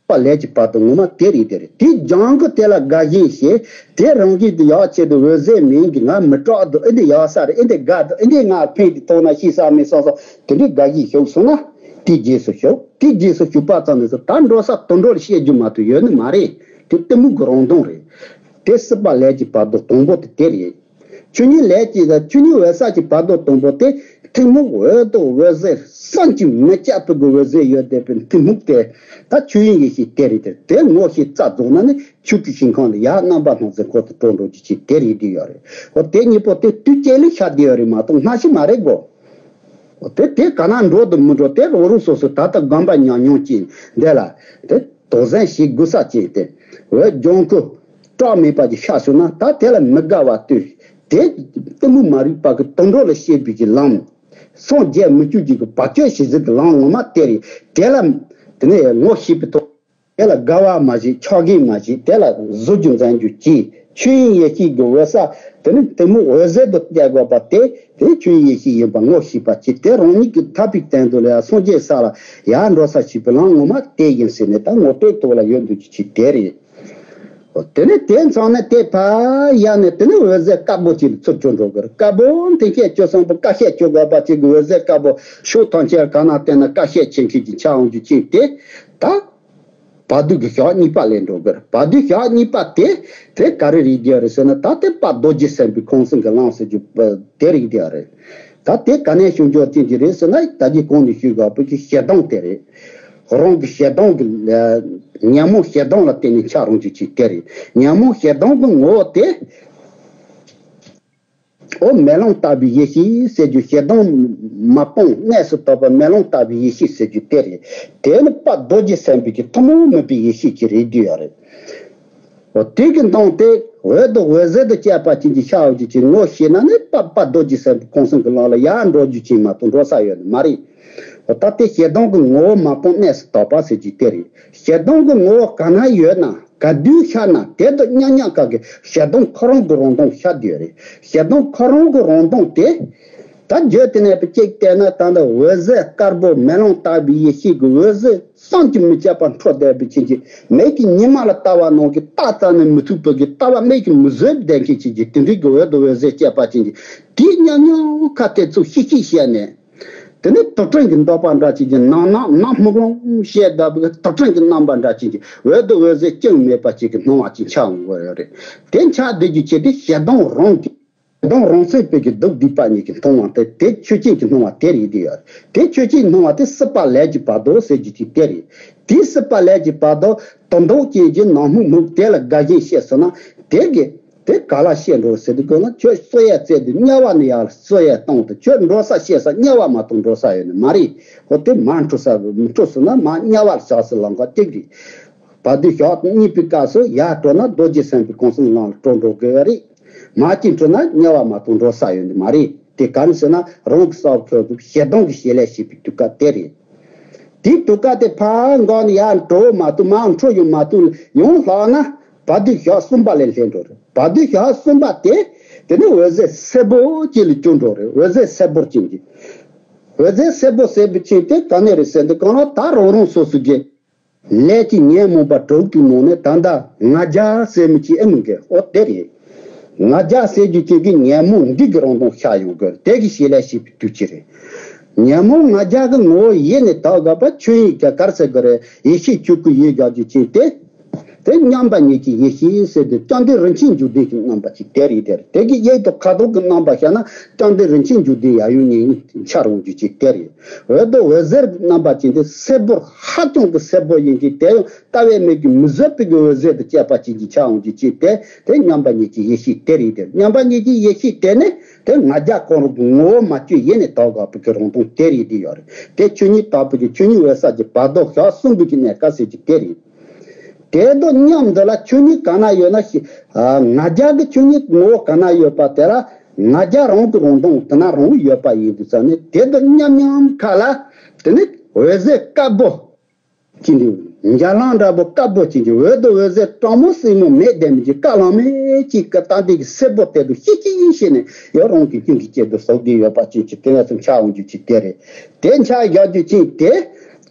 པ་ལས་ཀྱི་བར་དུ་ངོ་མ་དེ་རེད་དེ་རེད། དེ་ལྗང་ཁུ་དེ་ལ་དགའ་ཞེན་བྱེད། དེ་རང་བཞིན་དུ་ཡག་ཆེད་དུ་འོད་ཟེར་མིན་གྱི་ང་མི་སྐྲག་འདུག་ཨེ་འདི་ཡག་ས་རེད། ཨེ་འདི་དགའ་འདུག་ཨེ་འདི་ང་ཕན་གྱི་ཐོག་ན་ཤི་ས་མི་སོང་སོང་དེ་འདྲའི་དགའ་ཞེན་ཞུགས་སོང་ན། དེའི་རྗེས་སུ་ཞུགས། དེའི་རྗེས་སུ་ཞུགས་པ་ཙམ་ནས་སུ་ད་འགྲོ་ས་དུད་འགྲོ་ལ་བཤད་རྒྱུ་མ་གཏོགས་ཡོད་ནི་མ་རེད། དེ་གཏི་མུག་གི་རང་སྟོང་རེད། དེ་སྲིད་པ་ལས་ཀྱི་བར་དུ་དང་པོ་དེ་དེ་རེད། ཆོས་ཉིད་ལས་ཀྱི་ཆོས་ཉིད་འོད་གསལ་གྱི་བར་དོ་དང་པོ་སྟེ། ཐུན་མོང་འོད་དང་འོད་ཟེར་བསམ་གྱིས་མི་ཁྱབ་པའི་གི་འོད་ཟེར་ཡོད་བསྡད་པའི་ཐུན་མོང་སྟེ། ད་ཆོས་དབྱིངས་ཡེ་ཤེས་དེ་རེད་དེ། དེ་ངོ་ཤེས་རྩ་རྫོགས་ན་ནི་ཆོས་ཀྱི་ཞིང་ཁམས་ལ་ཡར་རྣམ་པ་སྣང་མཛད་འཁོར་དུ་འགྲོ་འགྲོ་རྒྱུ་ཅིག་དེ་རེད་བསྡད་ཡོད་རེད། འོ་དེ་གཉིས་པོ་དེ་དུས་གཅིག་ལ་ཤར་བསྡད་ཡོད་རེད་མ་གཏོགས་སྔ་ཕྱི་མ་རེད་གོ། འོ་དེ་དེ་ག་ན་འགྲོ་དང་མི་འགྲོ་དེ་རང་རང་སོ་སོ་ད་ལྟ་སྒོམ་པ་ཉམས་མྱོང་ཅིག་འདི་ལ་དེ་དོགས་ཟོན་བྱེད་དགོས་ས་ཅིག་སྟེ། འོད་ལྗང་ཁུ་བཀྲག་མེད་པ་ཅིག་ཤར་སོང་ན་ད་དེ་ལ་མི་དགའ་བ་ལྟོས། དེ་གཏི་མུག་མ་རིག་པ་གི་དུད་འགྲོ་ལ་བཤད་པའི་གི་ལམ། སངས་རྒྱས་མི་བཅུ་གཅིག་གི་བར་ཆད་ཞི་བྱེད་ཀྱི་ལམ་ངོ་མ་དེ་རེད། དེ་ལ་དེ་ནས་ངོ་ཤེས་པའི་ཐོག་དེ་ལ་དགའ་བ་མ་བྱེད། ཆགས་ཀྱི་མ་བྱེད། དེ་ལ་བཟོ་རྒྱུ་འཛིན་རྒྱུ་གྱིས་ཆོས་དབྱིངས་ཡེ་ཤེས་ཀྱི་འོད་གསལ་དེ་ནི་གཏི་མུག་འོད་ཟེར་དུ་སྐྱེ་དགོས་པ་དེ་དེ་ཆོས་དབྱིངས་ཡེ་ཤེས་ཡིན་པ་ངོ་ཤེས་པ་གྱིས་དེ་རང་ཉིད་ཀྱི་ཐར་པའི་སྟེང་དུ་ལ་ཡང་སངས་རྒྱས་ས་ལ་ཡར་འགྲོ་ས་བྱེད་པའི་ལམ་ངོ་མ་དེ་ཡིན་ཟེར་ནས་ད་ངོ་སྤྲོད་ཐོག་ལ་ཡོད་འདུག་རྒྱུ་ཅིག་དེ་རེད། དེ་ནས་དེ་མཚམས་ནས་དེ་ཕར་ཡར་ནས་དེ་ནས་འོད་ཟེར་དཀར་པོ་ཅིག་ཚུར་བསྐྱོད་འགྲོ་གི་རེད། དཀར་པོ་མཐིང་ཁ་བཅུ་གསུམ་པོ་ཀ་ཤད་བཅུ་དགུ་པ་ཅིག་གི་འོད་ཟེར་དཀར་པོ་ཕྱོགས་ཐམས་ཅད་གང་ན་བསྟན་ན་ཀ་ཤད་ཆེན་ཁུལ་གྱི་འཆར་འོང་རྒྱུ་ཅིག་དེ་ད། བར་དོ་གི་ཞག་གཉིས་པ་ལས་འགྲོ་གི་རེད། བར་དོ་ཞག་གཉིས་པ་དེ་དེ་ག་རེ་རེད་རྒྱུ་རེད་ཟེར་ན་ད་དེ་དཔལ་རྡོ་རྗེ་སེམས་དཔའི་ཁང་གསེང་གི་ལམ་ཟེར་རྒྱུ་དེ་རེད་རྒྱུ་རེད། ད་དེ་ག་ནས་བྱུང་རྒྱུ་ཅན་གྱི་རེད་ཟེར་ན་ད་གིན་གོང་ནས་ཞུས་དགོས་པའི་གི་ཞེ་སྡང་དེ་རེད། རང་གི་ཞེ་སྡང་གི་ཉོན་མོངས་ཞེ་སྡང་ལ་བརྟེན་ནས་འཆར་འོང་རྒྱུ་ཅིག་དེ་རེད། ཉོན་མོངས་ཞེ་སྡང་གི་ངོ་བོ་དེ། འོ་མེ་ལོང་ལྟ་བུའི་ཡེ་ཤེས་ཟེར་རྒྱུ་ཞེ་སྡང་མ་སྤངས་གནས་སུ་དག་པ་མེ་ལོང་ལྟ་བུའི་ཡེ་ཤེས་ཟེར་རྒྱུ་དེ་རེད། དེ་ནི་དཔལ་རྡོ་རྗེ་སེམས་དཔའི་གི་ཐུན་མོང་མིན་པའི་ཡེ་ཤེས་ཀྱི་རེད་རྒྱུ་ཡོད་རེད། འོ་དེ་གི་མདོངས་དེ་འོད་དང་འོད་ཟེར་དུ་བཅས་པ་ཅན་གྱི་ཤར་འོང་རྒྱུ་ཅིག་ངོ་ཤེས་ན་ནི་དཔལ་དཔལ་རྡོ་རྗེ་སེམས་དཔའི་ཁང་གསེང་གི་ལམ་ལ་ཡར་འགྲོ་རྒྱུ་ཅིག་མ་གཏོགས་འགྲོ་ས་ཡོད་ནི་མ་རེད། འོ་ད་དེ་ཞེ་སྡང་གི་ངོ་བོ་མ་སྤངས་གནས་སུ་དག་པ་ཟེར་རྒྱུ་དེ་རེད། ཞེ་སྡང་གི་ངོ་བོ་ག་ན་ཡོད་ན། ག་དུས་ཤར་ན་དེ་དང་མཉམ་མཉམ་ག་གི་ཞེ་སྡང་ཁོ་རང་གི་རང་སྟོང་ཤར་བསྡད་ཡོད་རེད། ཞེ་སྡང་ཁོ་རང་གི་རང་སྟོང་དེ། ད་བརྗོད་དེ་ནས་པ་གཅིག་བལྟས་ན་ད་ལྟ་འོད་ཟེར་དཀར་པོ་མེ་ལོང་ལྟ་བུའི་ཡེ་ཤེས་ཀྱི་འོད་ཟེར་བསམ་གྱིས་མི་ཁྱབ་པ་འཕྲོ་བསྡད་པའི་ཕྱིན་གྱི་མིག་གི་ཉི་མ་ལ་ལྟ་བ་ནང་གི་ལྟ་ཙམ་ནས་མི་ཐུབ་པའི་གི་ལྟ་བ་མིག་གིས་མི་བཟོད་ལྡན་མཁན་ཅིག་གི་དེ་འདྲའི་གི་འོད་དང་འོད་ཟེར་བཅས་པ་ཅན་གྱི་དེའི་མཉམ་མཉམ་ཁ་དེ་ཚོ་ཤིག་ཤིག་བཤད་ནས། དེ་ནས་དུར་ཁྲོད་ཀྱི་འདོད་པ་འདྲ་ཅིག་གི་ནང་ན་ནམ་སྨུག་ལོང་བཤད་བསྡད་པའི་དུར་ཁྲོད་ཀྱི་རྣམ་པ་འདྲ་ཅིག་གི་འོད་དང་འོད་ཟེར་རྐྱང་མེད་པ་ཅིག་གི་སྣང་བ་ཅིག་འཆར་འོང་གི་ཡོད་རེད། དེ་འཆར་བསྡད་རྒྱུ་ཅིག་དེ་ཞེ་སྡང་རང་གི་ཞེ་སྡང་རང་སེམས་པའི་གི་སྡུག་སྡིག་པ་གཉིས་ཀྱི་སྣང་བ་དེ་དེ་ཆོས་ཅན་གྱི་སྣང་བ་དེ་རེད་དེ་ཡོད་རེད། དེ་ཆོས་ཅན་སྣང་བ་དེ་སྲིད་པ་ལས་ཀྱི་བར་དོ་ཟེར་རྒྱུ་དེ་དེ་རེད། དེའི་སྲིད་པ་ལས་ཀྱི་བར་དོ་དུད་འགྲོ་ཅན་གྱི་ནང་སྨུག་སྨུག་དེ་ལ་དགའ་ཞེན་བཤད་སོང་ན་དེ་གི་དེ་ག་ལ་བཤད་འགྲོ་ཟེར་དུས་གོ་ན་ཁྱོད་གསོད་ཡས་བཙལ་དུས་དམྱལ་བ་ནས་ཡར་གསོད་ཡས་བཏང་དུས་ཁྱོད་འགྲོ་ས་བཤད་ས་དམྱལ་བ་མ་གཏོགས་འགྲོ་ས་ཡོད་ནི་མ་རེད། འོ་དེ་མ་འཕྲོད་ས་མི་འཕྲོད་སོང་ན་མ་དམྱལ་བར་བཞག་སའི་ལམ་ཁ་གཅིག་རེད། བར་དོ་ཞག་གཉིས་པའི་སྐབས་སུ་ཡར་འགྲོ་ན་རྡོ་རྗེ་སེམས་དཔའི་ཁང་གསེང་ནང་ལ་འགྲོ་འགྲོ་དགོས་པ་རེད། མ་གཅིག་འཕྲོད་ན་དམྱལ་བ་མ་གཏོགས་འགྲོ་ས་ཡོད་ནི་མ་རེད། དེ་ག་རེ་ཟེར་ན་རང་གི་ས་ཁོད་དུ་ཞེ་སྡང་གི་བྱེད་ལས་བྱེད་པའི་དུས་སྐབས་དེ་རེད། དེའི་དུས་སྐབས་དེ་ཕར་འགག་ནས་ཡར་འགྲོ་མ་ཐུབ་མར་འཕྲོ་ཡོང་མ་ཐུབ་ཡང་ལྷག་ན་བར་དོ་ཞག་གསུམ་པ་ལ་སླེབས་འགྲོ་རེད། བར་དོ་ཞག་གསུམ་པ་དེ་དེ་ནི་འོད་ཟེར་སེར་པོ་ཅིག་ལ་གྱུར་འགྲོ་རེད། འོད་ཟེར་སེར་པོ་ཅན་གྱི་འོད་ཟེར་སེར་པོ་ཟེར་བའི་ཆེད་དེ་ག་ནས་རེད་ཟེར་འདི་གང་ལ་ད་རང་རང་སོ་སོ་གི་ལས་ཀྱི་ཉོན་མོངས་པ་དྲུག་གི་ནང་ནས་ད་ལྟ་ང་རྒྱལ་ཟེར་མི་ཅིག་ཨེ་མི་དགོས། ཨོ་དེ་རེད། ང་རྒྱལ་ཟེར་རྒྱུ་ཅིག་གི་ཉོན་མོངས་འདི་གི་རང་སྟོང་ཤར་ཡོང་དགོས། དེ་གི་བྱེད་ལས་བྱེད་པའི་དུས་ཅི་རེད། ཉོན་མོངས་ང་རྒྱལ་གྱི་ངོ་བོ་ཡེ་ནས་དག་དགག་པ་ཆོས་ཉིད་ཀྱི་གར་ཟེར་གི་རེད། ཡེ་ཤེས་ཆོས་སྐུ་ཡེ་རྒྱག་རྒྱུ་ཅན་དེ། དེ་མཉམ་པ་ཉིད་ཀྱི་ཡེ་ཤེས་ཟེར་ཏེ་བཅོམ་ལྡན་རིན་ཆེན་འབྱུང་ལྡན་གྱི་རྣམ་པ་ཅིག་དེ་རེད། དེ་རེད། དེ་གི་དབྱིངས་དང་ཁ་དོག་གི་རྣམ་པ་བཤད་ན་བཅོམ་ལྡན་རིན་ཆེན་འབྱུང་ལྡན་ཡབ་ཡུམ་གཉིས་འཆར་འོང་རྒྱུ་ཅན་དེ་རེད། འོད་དང་འོད་ཟེར་གྱི་རྣམ་པ་ཅན་དེ་སེར་པོར་ཧ་ཅང་གི་སེར་པོ་ཡིན་གྱི་དེ་ཡང་ལྟ་བའི་མིག་གིས་མི་བཟོད་པའི་གི་འོད་ཟེར་དང་བཅས་པ་ཅན་གྱི་འཆར་འོང་རྒྱུ་ཅན་དེ། དེ་མཉམ་པ་ཉིད་ཀྱི་ཡེ་ཤེས་དེ་རེད། དེ་མཉམ་པ་ཉིད་ཀྱི་ཡེ་ཤེས་དེ་ནི། དེ་ང་རྒྱལ་ཁོ་རང་གི་ངོ་བོ་མ་བཅོས་ཡེ་ནས་དག་དགག་པའི་གི་རང་སྟོང་དེ་རེད་དེ་ཡོད་རེད། དེ་ཆོས་ཉིད་དག་པའི་གི་ཆོས་ཉིད་འོད་གསལ་གྱི་བར་དོ་ཞག་གསུམ་པའི་གི་གནས་སྐབས་ཟེར་གྱི་དེ་རེད། དེ་དང་མཉམ་དུ་ལ་ཆོས་ཉིད་གང་ན་ཡོད་ན་ཞེ། ང་རྒྱལ་གྱི་ཆོས་ཉིད་ངོ་བོ་གང་ན་ཡོད་པ་དེ་ལ་ང་རྒྱལ་རང་གི་རང་སྟོང་དེ་ན་རང་ཡོད་པ་ཡིན་དུས་ཙང་ནས་དེ་དང་མཉམ་མཉམ་ཁ་ལ་དེ་ནི་འོད་ཟེར་དཀར་པོ། ཅི་འདུག་འཇའ་ལམ་འདྲ་པོ་དཀར་པོ་ཅན་གྱི་འོད་དང་འོད་ཟེར་གྲང་མོ་སྲིང་མོ་མེ་ལྡན་མི་གི་དཀར་ལམ་མེ་གཅིག་གི་སྟངས་དེ་གི་སེར་པོ་དེ་དུ་ཤིག་ཤིག་ཤིག་ནས་ཡང་རང་གི་སྙིང་གི་དཀྱིལ་དུ་ཟུག་བསྡད་ཡོད་པ་ཅན་གྱི་དེ་ནས་སུ་འཆར་འོང་རྒྱུ་ཅིག་དེ་རེད། དེ་འཆར་བཞག་རྒྱུ་ཅན་དེ་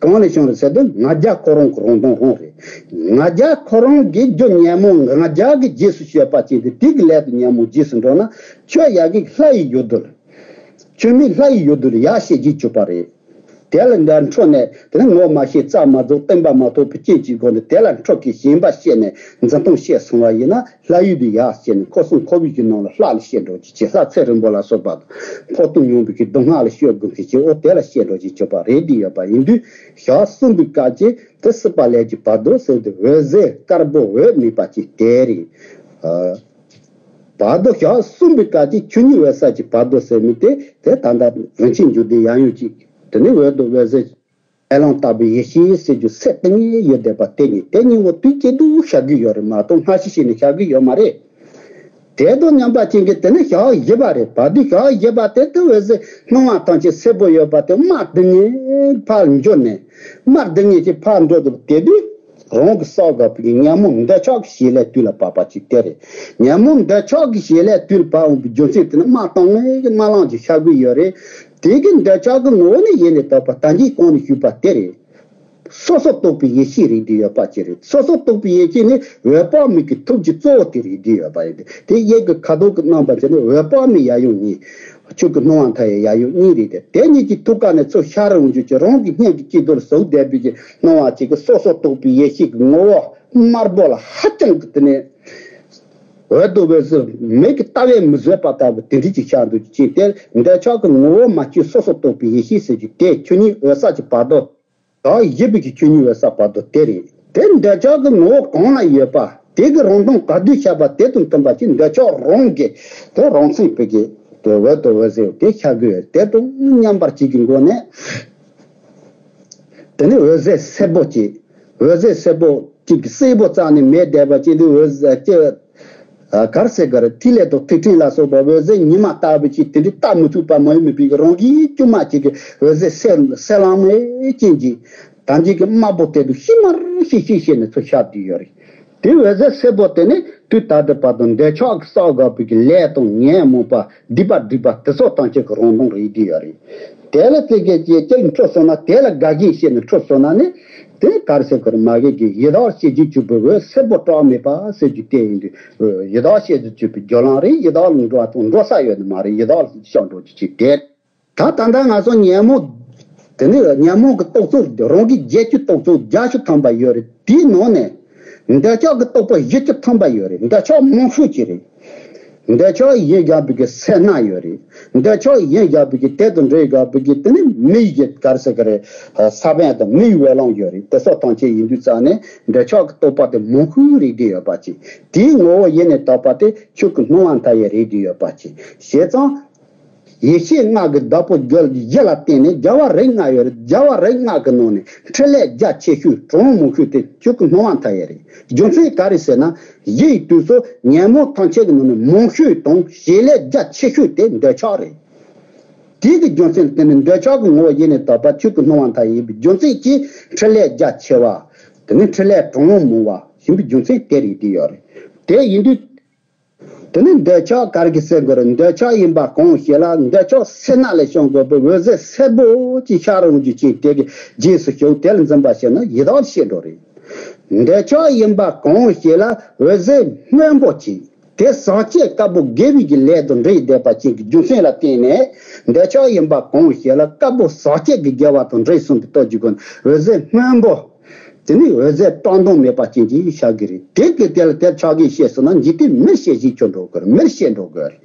གང་ལས་བྱུང་རེད་ཟེར་དུས་ང་རྒྱལ་ཁོ་རང་གི་རང་སྟོང་རང་རེད། ང་རྒྱལ་ཁོ་རང་གི་རྒྱུ་ཉོན་མོངས་ང་རྒྱལ་གྱི་རྗེས་སུ་སྤྱོད་པ་ཅན་དེ་དེ་གི་ལས་དུ་ཉོན་མོངས་རྗེས་སུ་འགྲོ་ན་ཆོས་ཡ་གི་ལྷ་ཡི་ཡུལ་དུ་ལ། ཆོས་མིན་ལྷ་ཡི་ཡུལ་དུ་ཡར་བཤད་རྒྱུ་གྱུར་པ་རེད། དེ་ལ་འདྲ་འཕྲོ་ནས་དེ་ནི་ངོ་མ་ཤེས་རྩ་མ་རྫོགས་བསྟན་པ་མ་ཐོབ་པའི་རྐྱེན་གྱི་སྒོ་ནས་དེ་ལ་འཕྲོ་གི་ཞེན་པ་བཤད་ནས་འཛིན་སྟངས་བཤད་སོང་བ་ཡིན་ན་ལྷ་ཡུལ་དུ་ཡར་བཤད་ནས་འཁོར་གསུམ་འཁོར་བའི་གི་ནང་ལ་ལྷ་ལ་བཤད་འགྲོ་རྒྱུ་ཅིག་ལྷ་ཚེ་རིང་པོ་ལ་སོགས་པ་དང་འཕོ་ལྟུང་མྱོང་བའི་གི་སྡུག་བསྔལ་ལ་སྤྱོད་དགོས་རྒྱུ་ཅིག་འོ་དེ་ལ་བཤད་འགྲོ་རྒྱུ་གྱུར་པ་རེད་དེ་ཡོད་པ་ཡིན་དུས་ཞག་གསུམ་པའི་སྐབས་ཀྱི་དེ་སྲིད་པ་ལས་ཀྱི་བར་དོ་ཟེར་དུས་འོད་ཟེར་དཀར་པོ་འོད་མེད་པ་ཅིག་དེ་རེད། བར་དོ་ཞག་གསུམ་པའི་སྐབས་ཀྱི་ཆོས་ཉིད་འོད་གསལ་གྱི་བར་དོ་ཟེར་མི་དེ་དེ་ད་ལྟ་རིན་ཆེན་འབྱུང་ལྡན་ཡབ་ཡུམ་གཅིག་དེ་ནི་འོད་དང་འོད་ཟེར་ཨེ་ལོང་ལྟ་བུའི་ཡེ་ཤེས་ཟེར་རྒྱུ་སེམས་གཏིང་ནས་ཡོད་བསྡད་པ་དེ་ཉིད་དེ་གཉིས་པོ་དུས་གཅིག་ཏུ་བཞག་གི་ཡོད་རེད་མ་གཏོགས་སྔ་ཕྱི་བྱས་ནས་བཞག་གི་ཡོད་མ་རེད། དེ་དང་མཉམ་པ་ཅན་གྱི་དེ་ནི་ཞག་བཞི་པ་རེད། བར་དོ་ཞག་བཞི་པ་དེ་དུ་འོད་ཟེར་སྣང་བ་ཐམས་ཅད་སེར་པོ་ཡོད་པ་དེ་དམར་སྡུག་བསྔལ་ཕར་འགྱུར་ནས་དམར་སྡུག་བསྔལ་གྱི་ཕར་འགྲོ་འདུག་དེ་དུས། རང་གི་བསགས་དགོས་པའི་ཉོན་མོངས་འདོད་ཆགས་ཀྱི་བྱེད་ལས་དུས་ལ་བབ་པ་ཅིག་དེ་རེད། ཉོན་མོངས་འདོད་ཆགས་ཀྱི་བྱེད་ལས་དུས་ལ་བབ་འོང་བའི་རྒྱུ་མཚན་དེ་ནི་དམར་དང་དམར་གྱི་དམར་ལམ་གྱི་ཤ་གུ་ཡོད་རེད། དེ་གི་འདོད་ཆགས་ཀྱི་ངོ་བོ་ནི་ཡེ་ནས་དག་པ་ད་གིན་གོང་ནས་ཞུས་པ་དེ་རེད། སོ་སོར་རྟོག་པའི་ཡེ་ཤེས་རིགས་འདི་ཡོད་པ་ཅིག་རེད། སོ་སོར་རྟོག་པའི་ཡེ་ཤེས་ནི་འོད་དཔག་མེད་ཀྱི་ཐུགས་ཀྱི་གཙོ་བོ་དེ་རིགས་འདི་ཡོད་པ་ཡིན་ཏེ། དེ་གཡས་ཀྱི་ཁ་དོག་གི་རྣམ་པ་ཅན་ནི་འོད་དཔག་མེད་ཡབ་ཡུམ་གཉིས། ཆོས་སྐུ་སྣང་བ་མཐའ་ཡས་ཡབ་ཡུམ་གཉིས་རེད་དེ། དེ་གཉིས་ཀྱི་ཐུགས་ཀ་ནས་ཚུར་ཤར་འོང་རྒྱུ་ཅིག་རང་གི་སྙིང་གི་དཀྱིལ་དུ་ཟུག་བསྡད་པའི་གི་སྣང་བ་ཅིག་གི་སོ་སོར་རྟོག་པའི་ཡེ་ཤེས་ཀྱི་ངོ་བོ་དམར་པོ་ལ་ཧ་ཅང་གི་དེ་ནས་འོད་དང་འོད་ཟེར་མིག་གིས་ལྟ་བས་མི་བཟོད་པ་ལྟ་བུ་དེ་འདྲ་ཅིག་ཤར་འདུག་ཅིག་དེ་འདོད་ཆགས་ཀྱི་ངོ་བོ་མ་བཅོས་སོ་སོར་རྟོག་པའི་ཡེ་ཤེས་ཟེར་རྒྱུ་དེ་ཆོས་ཉིད་འོད་གསལ་གྱི་བར་དོ། ད་བཞི་པའི་གི་ཆོས་ཉིད་འོད་གསལ་བར་དོ་དེ་རེད། དེ་འདོད་ཆགས་ཀྱི་ངོ་བོ་གང་ལ་ཡོད་པ་དེ་གི་རང་སྟོང་ག་དུས་ཤར་བ་དེ་དང་མཐུན་པ་ཅིག་འདོད་ཆགས་རང་གི་དེ་རང་མཚན་པའི་གི་དེ་འོད་དང་འོད་ཟེར་དེ་ཤར་དགོས། དེ་དང་མཉམ་པར་གཅིག་གི་སྒོ་ནས་དེ་ནི་འོད་ཟེར་སེར་པོ་གཅིག་འོད་ཟེར་སེར་པོ་གཅིག་གི་སེར་པོ་རྩ་ནས་མེད་བསྡད་པ་ཅིག་འདི་འོད་ཟེར་གཅིག་ཨ། གར་སེ་གར་ཐིག་ལེ་དང་ཐིག་ཕྲེང་ལ་སོགས་པ་འོད་ཟེར་ཉི་མ་ལྟ་བུ་ཅིག་དེ་འདྲའི་ལྟ་མི་ཐུབ་པ་མ་ཡིན་མིན་པའི་རང་གི་དཀྱུས་མ་ཅིག་གི་འོད་ཟེར་སེར་སེར་ལམ་མེ་ཅན་གྱི་ད་འཇིག་གི་དམར་པོ་དེ་དུ་ཤི་མར་ཤི་ཤི་ཤི་ནས་ཚུར་ཤར་བསྡད་ཡོད་རེད། དེ་འོད་ཟེར་སེར་པོ་དེ་ནི་དུས་ད་ལྟ་བར་དུ་འདོད་ཆགས་ཀྱི་བསགས་དགོས་པའི་གི་ལས་དང་ཉོན་མོངས་པ་སྡིག་པ་སྒྲིབ་པ་དེ་ཚོ་ཐམས་ཅད་ཀྱི་རང་སྟོང་རེད་བསྡད་ཡོད་རེད། དེ་ལ་ཙི་གེ་ཅིག་ཅིག་འཕྲོ་སོང་ན་དེ་ལ་དགའ་གི་བཤད་ནས་འཕྲོ་སོང་ན་ནི། དེ་གར་སེ་གར་མ་གི་གི་ཡི་དྭགས་བཤད་རྒྱུ་གྱུར་པའི་འོད་སེར་པོ་བཀྲག་མེད་པ་ཟེར་རྒྱུ་དེ་ཡིན་དུས་ཡི་དྭགས་བཤད་རྒྱུ་གྱུར་པའི་རྒྱུ་ལམ་རེད། ཡི་དྭགས་ལ་འགྲོ་བ་དང་འགྲོ་ས་ཡོད་ནི་མ་རེད། ཡི་དྭགས་ལ་ཤོར་འགྲོ་རྒྱུ་ཅིག་དེ། ད་ད་ལྟ་ང་ཚོ་ཉོན་མོངས་དེ་ནི་ཉོན་མོངས་ཀྱི་རྟོག་ཚོགས་རང་གི་བརྒྱད་ཅུ་རྟོག་ཚོགས་བརྒྱད་ཅུ་ཐམ་པ་ཡོད་རེད། དེའི་ནང་ནས་འདོད་ཆགས་ཀྱི་རྟོག་པ་བཞི་བཅུ་ཐམ་པ་ཡོད་རེད། འདོད་ཆགས་མང་ཤོས་ཅིག་རེད། འདོད་ཆགས་ཡིན་དགོས་པའི་གི་སེར་སྣ་ཡོད་རེད། འདོད་ཆགས་ཡིན་དགོས་པའི་གི་དེ་དང་འབྲེལ་དགོས་པའི་གི་དེ་ནི་མི་ཡི་གི་གར་སེ་གར་ས་བོན་དང་མི་ཡི་འོད་རླུང་ཡོད་རེད། དེ་སོགས་ཐམས་ཅད་ཡིན་དུས་ཙང་ནས་འདོད་ཆགས་ཀྱི་རྟོག་པ་དེ་མང་ཤོས་རེད་བསྡད་ཡོད་པ་ཅིག་དེའི་ངོ་བོ་ཡེ་ནས་དག་པ་དེ་ཆོས་སྐུ་སྣང་བ་མཐའ་ཡས་རེད་བསྡད་ཡོད་པ་ཅིག་བྱས་ཙང་། ཡེ་ཤེས་ལྔ་གི་བདག་པོ་རྒྱུད་བཞི་ལ་བརྟེན་ནས་རྒྱལ་བ་རིགས་ལྔ་ཡོད་རེད། རྒྱལ་བ་རིགས་ལྔ་གི་ནང་ནས་འཕྲིན་ལས་རྒྱ་ཆེ་ཤོས་གྲུབ་དབང་མང་ཤོས་དེ་ཆོས་སྐུ་སྣང་བ་མཐའ་ཡས་རེད། རྒྱུ་མཚན་ག་རེ་ཟེར་ན་གཞི་ཡི་དུས་སུ་ཉོན་མོངས་ཐམས་ཅད་ཀྱི་ནང་ནས་མང་ཤོས་དང་བྱེད་ལས་རྒྱ་ཆེ་ཤོས་དེ་འདོད་ཆགས་རེད། དེ་གི་རྒྱུ་མཚན་དེ་ནི་འདོད་ཆགས་ཀྱི་ངོ་བོ་ཡེ་ནས་དག་པ་ཆོས་སྐུ་སྣང་བ་མཐའ་ཡས་ཡིན་པའི་རྒྱུ་མཚན་གྱིས་འཕྲིན་ལས་རྒྱ་ཆེ་བ། དེ་ནི་འཕྲིན་ལས་གྲུབ་དབང་མང་བ་ཡིན་པའི་རྒྱུ་མཚན་དེ་རེད་བསྡད་ཡོད་རེད། དེ་ཡིན་དུས། དེ་ནི་འདོད་ཆགས་ག་རེ་གི་སེལ་དགོས་རེད། འདོད་ཆགས་ཡིན་པ་གང་ཞེ་ལ་འདོད་ཆགས་སེར་སྣ་ལས་བྱུང་དགོས་པའི་འོད་ཟེར་སེར་པོ་ཅིག་ཤར་འོང་རྒྱུ་ཅིག་དེ་གི་རྗེས་སུ་ཞུགས་དེ་ལ་འཛིན་པ་བྱས་ན་ཡི་དྭགས་བཤད་འགྲོ་རེད། འདོད་ཆགས་ཡིན་པ་གང་ཞེ་ལ་འོད་ཟེར་སྔོན་པོ་ཅིག་དེ་ཟག་བཅས་དཀར་པོ་དགེ་བའི་གི་ལས་དང་འདྲེས་བསྡད་པ་ཅན་གྱི་རྒྱུ་མཚན་ལ་བརྟེན་ནས། འདོད་ཆགས་ཡིན་པ་གང་ཞིག་ལ་དཀར་པོ་ཟག་བཅས་ཀྱི་དགེ་བ་དང་འདྲེས་གསུངས་པའི་སྟོབས་ཀྱི་སྒོ་ནས་འོད་ཟེར་སྔོན་པོ། དེ་ནི་འོད་ཟེར་བཀྲག་མདངས་མེད་པ་ཅན་གྱིས་བྱ་དགོས་རེད། དེ་གི་དེ་ལ་དེར་ཕྱག་གིས་བཤད་སོང་ན། འཇིག་རྟེན་མིར་བཤད་བཞིན་གྱུར་འགྲོ་དགོས་རེད། མིར་བཤད་འགྲོ་དགོས་རེད།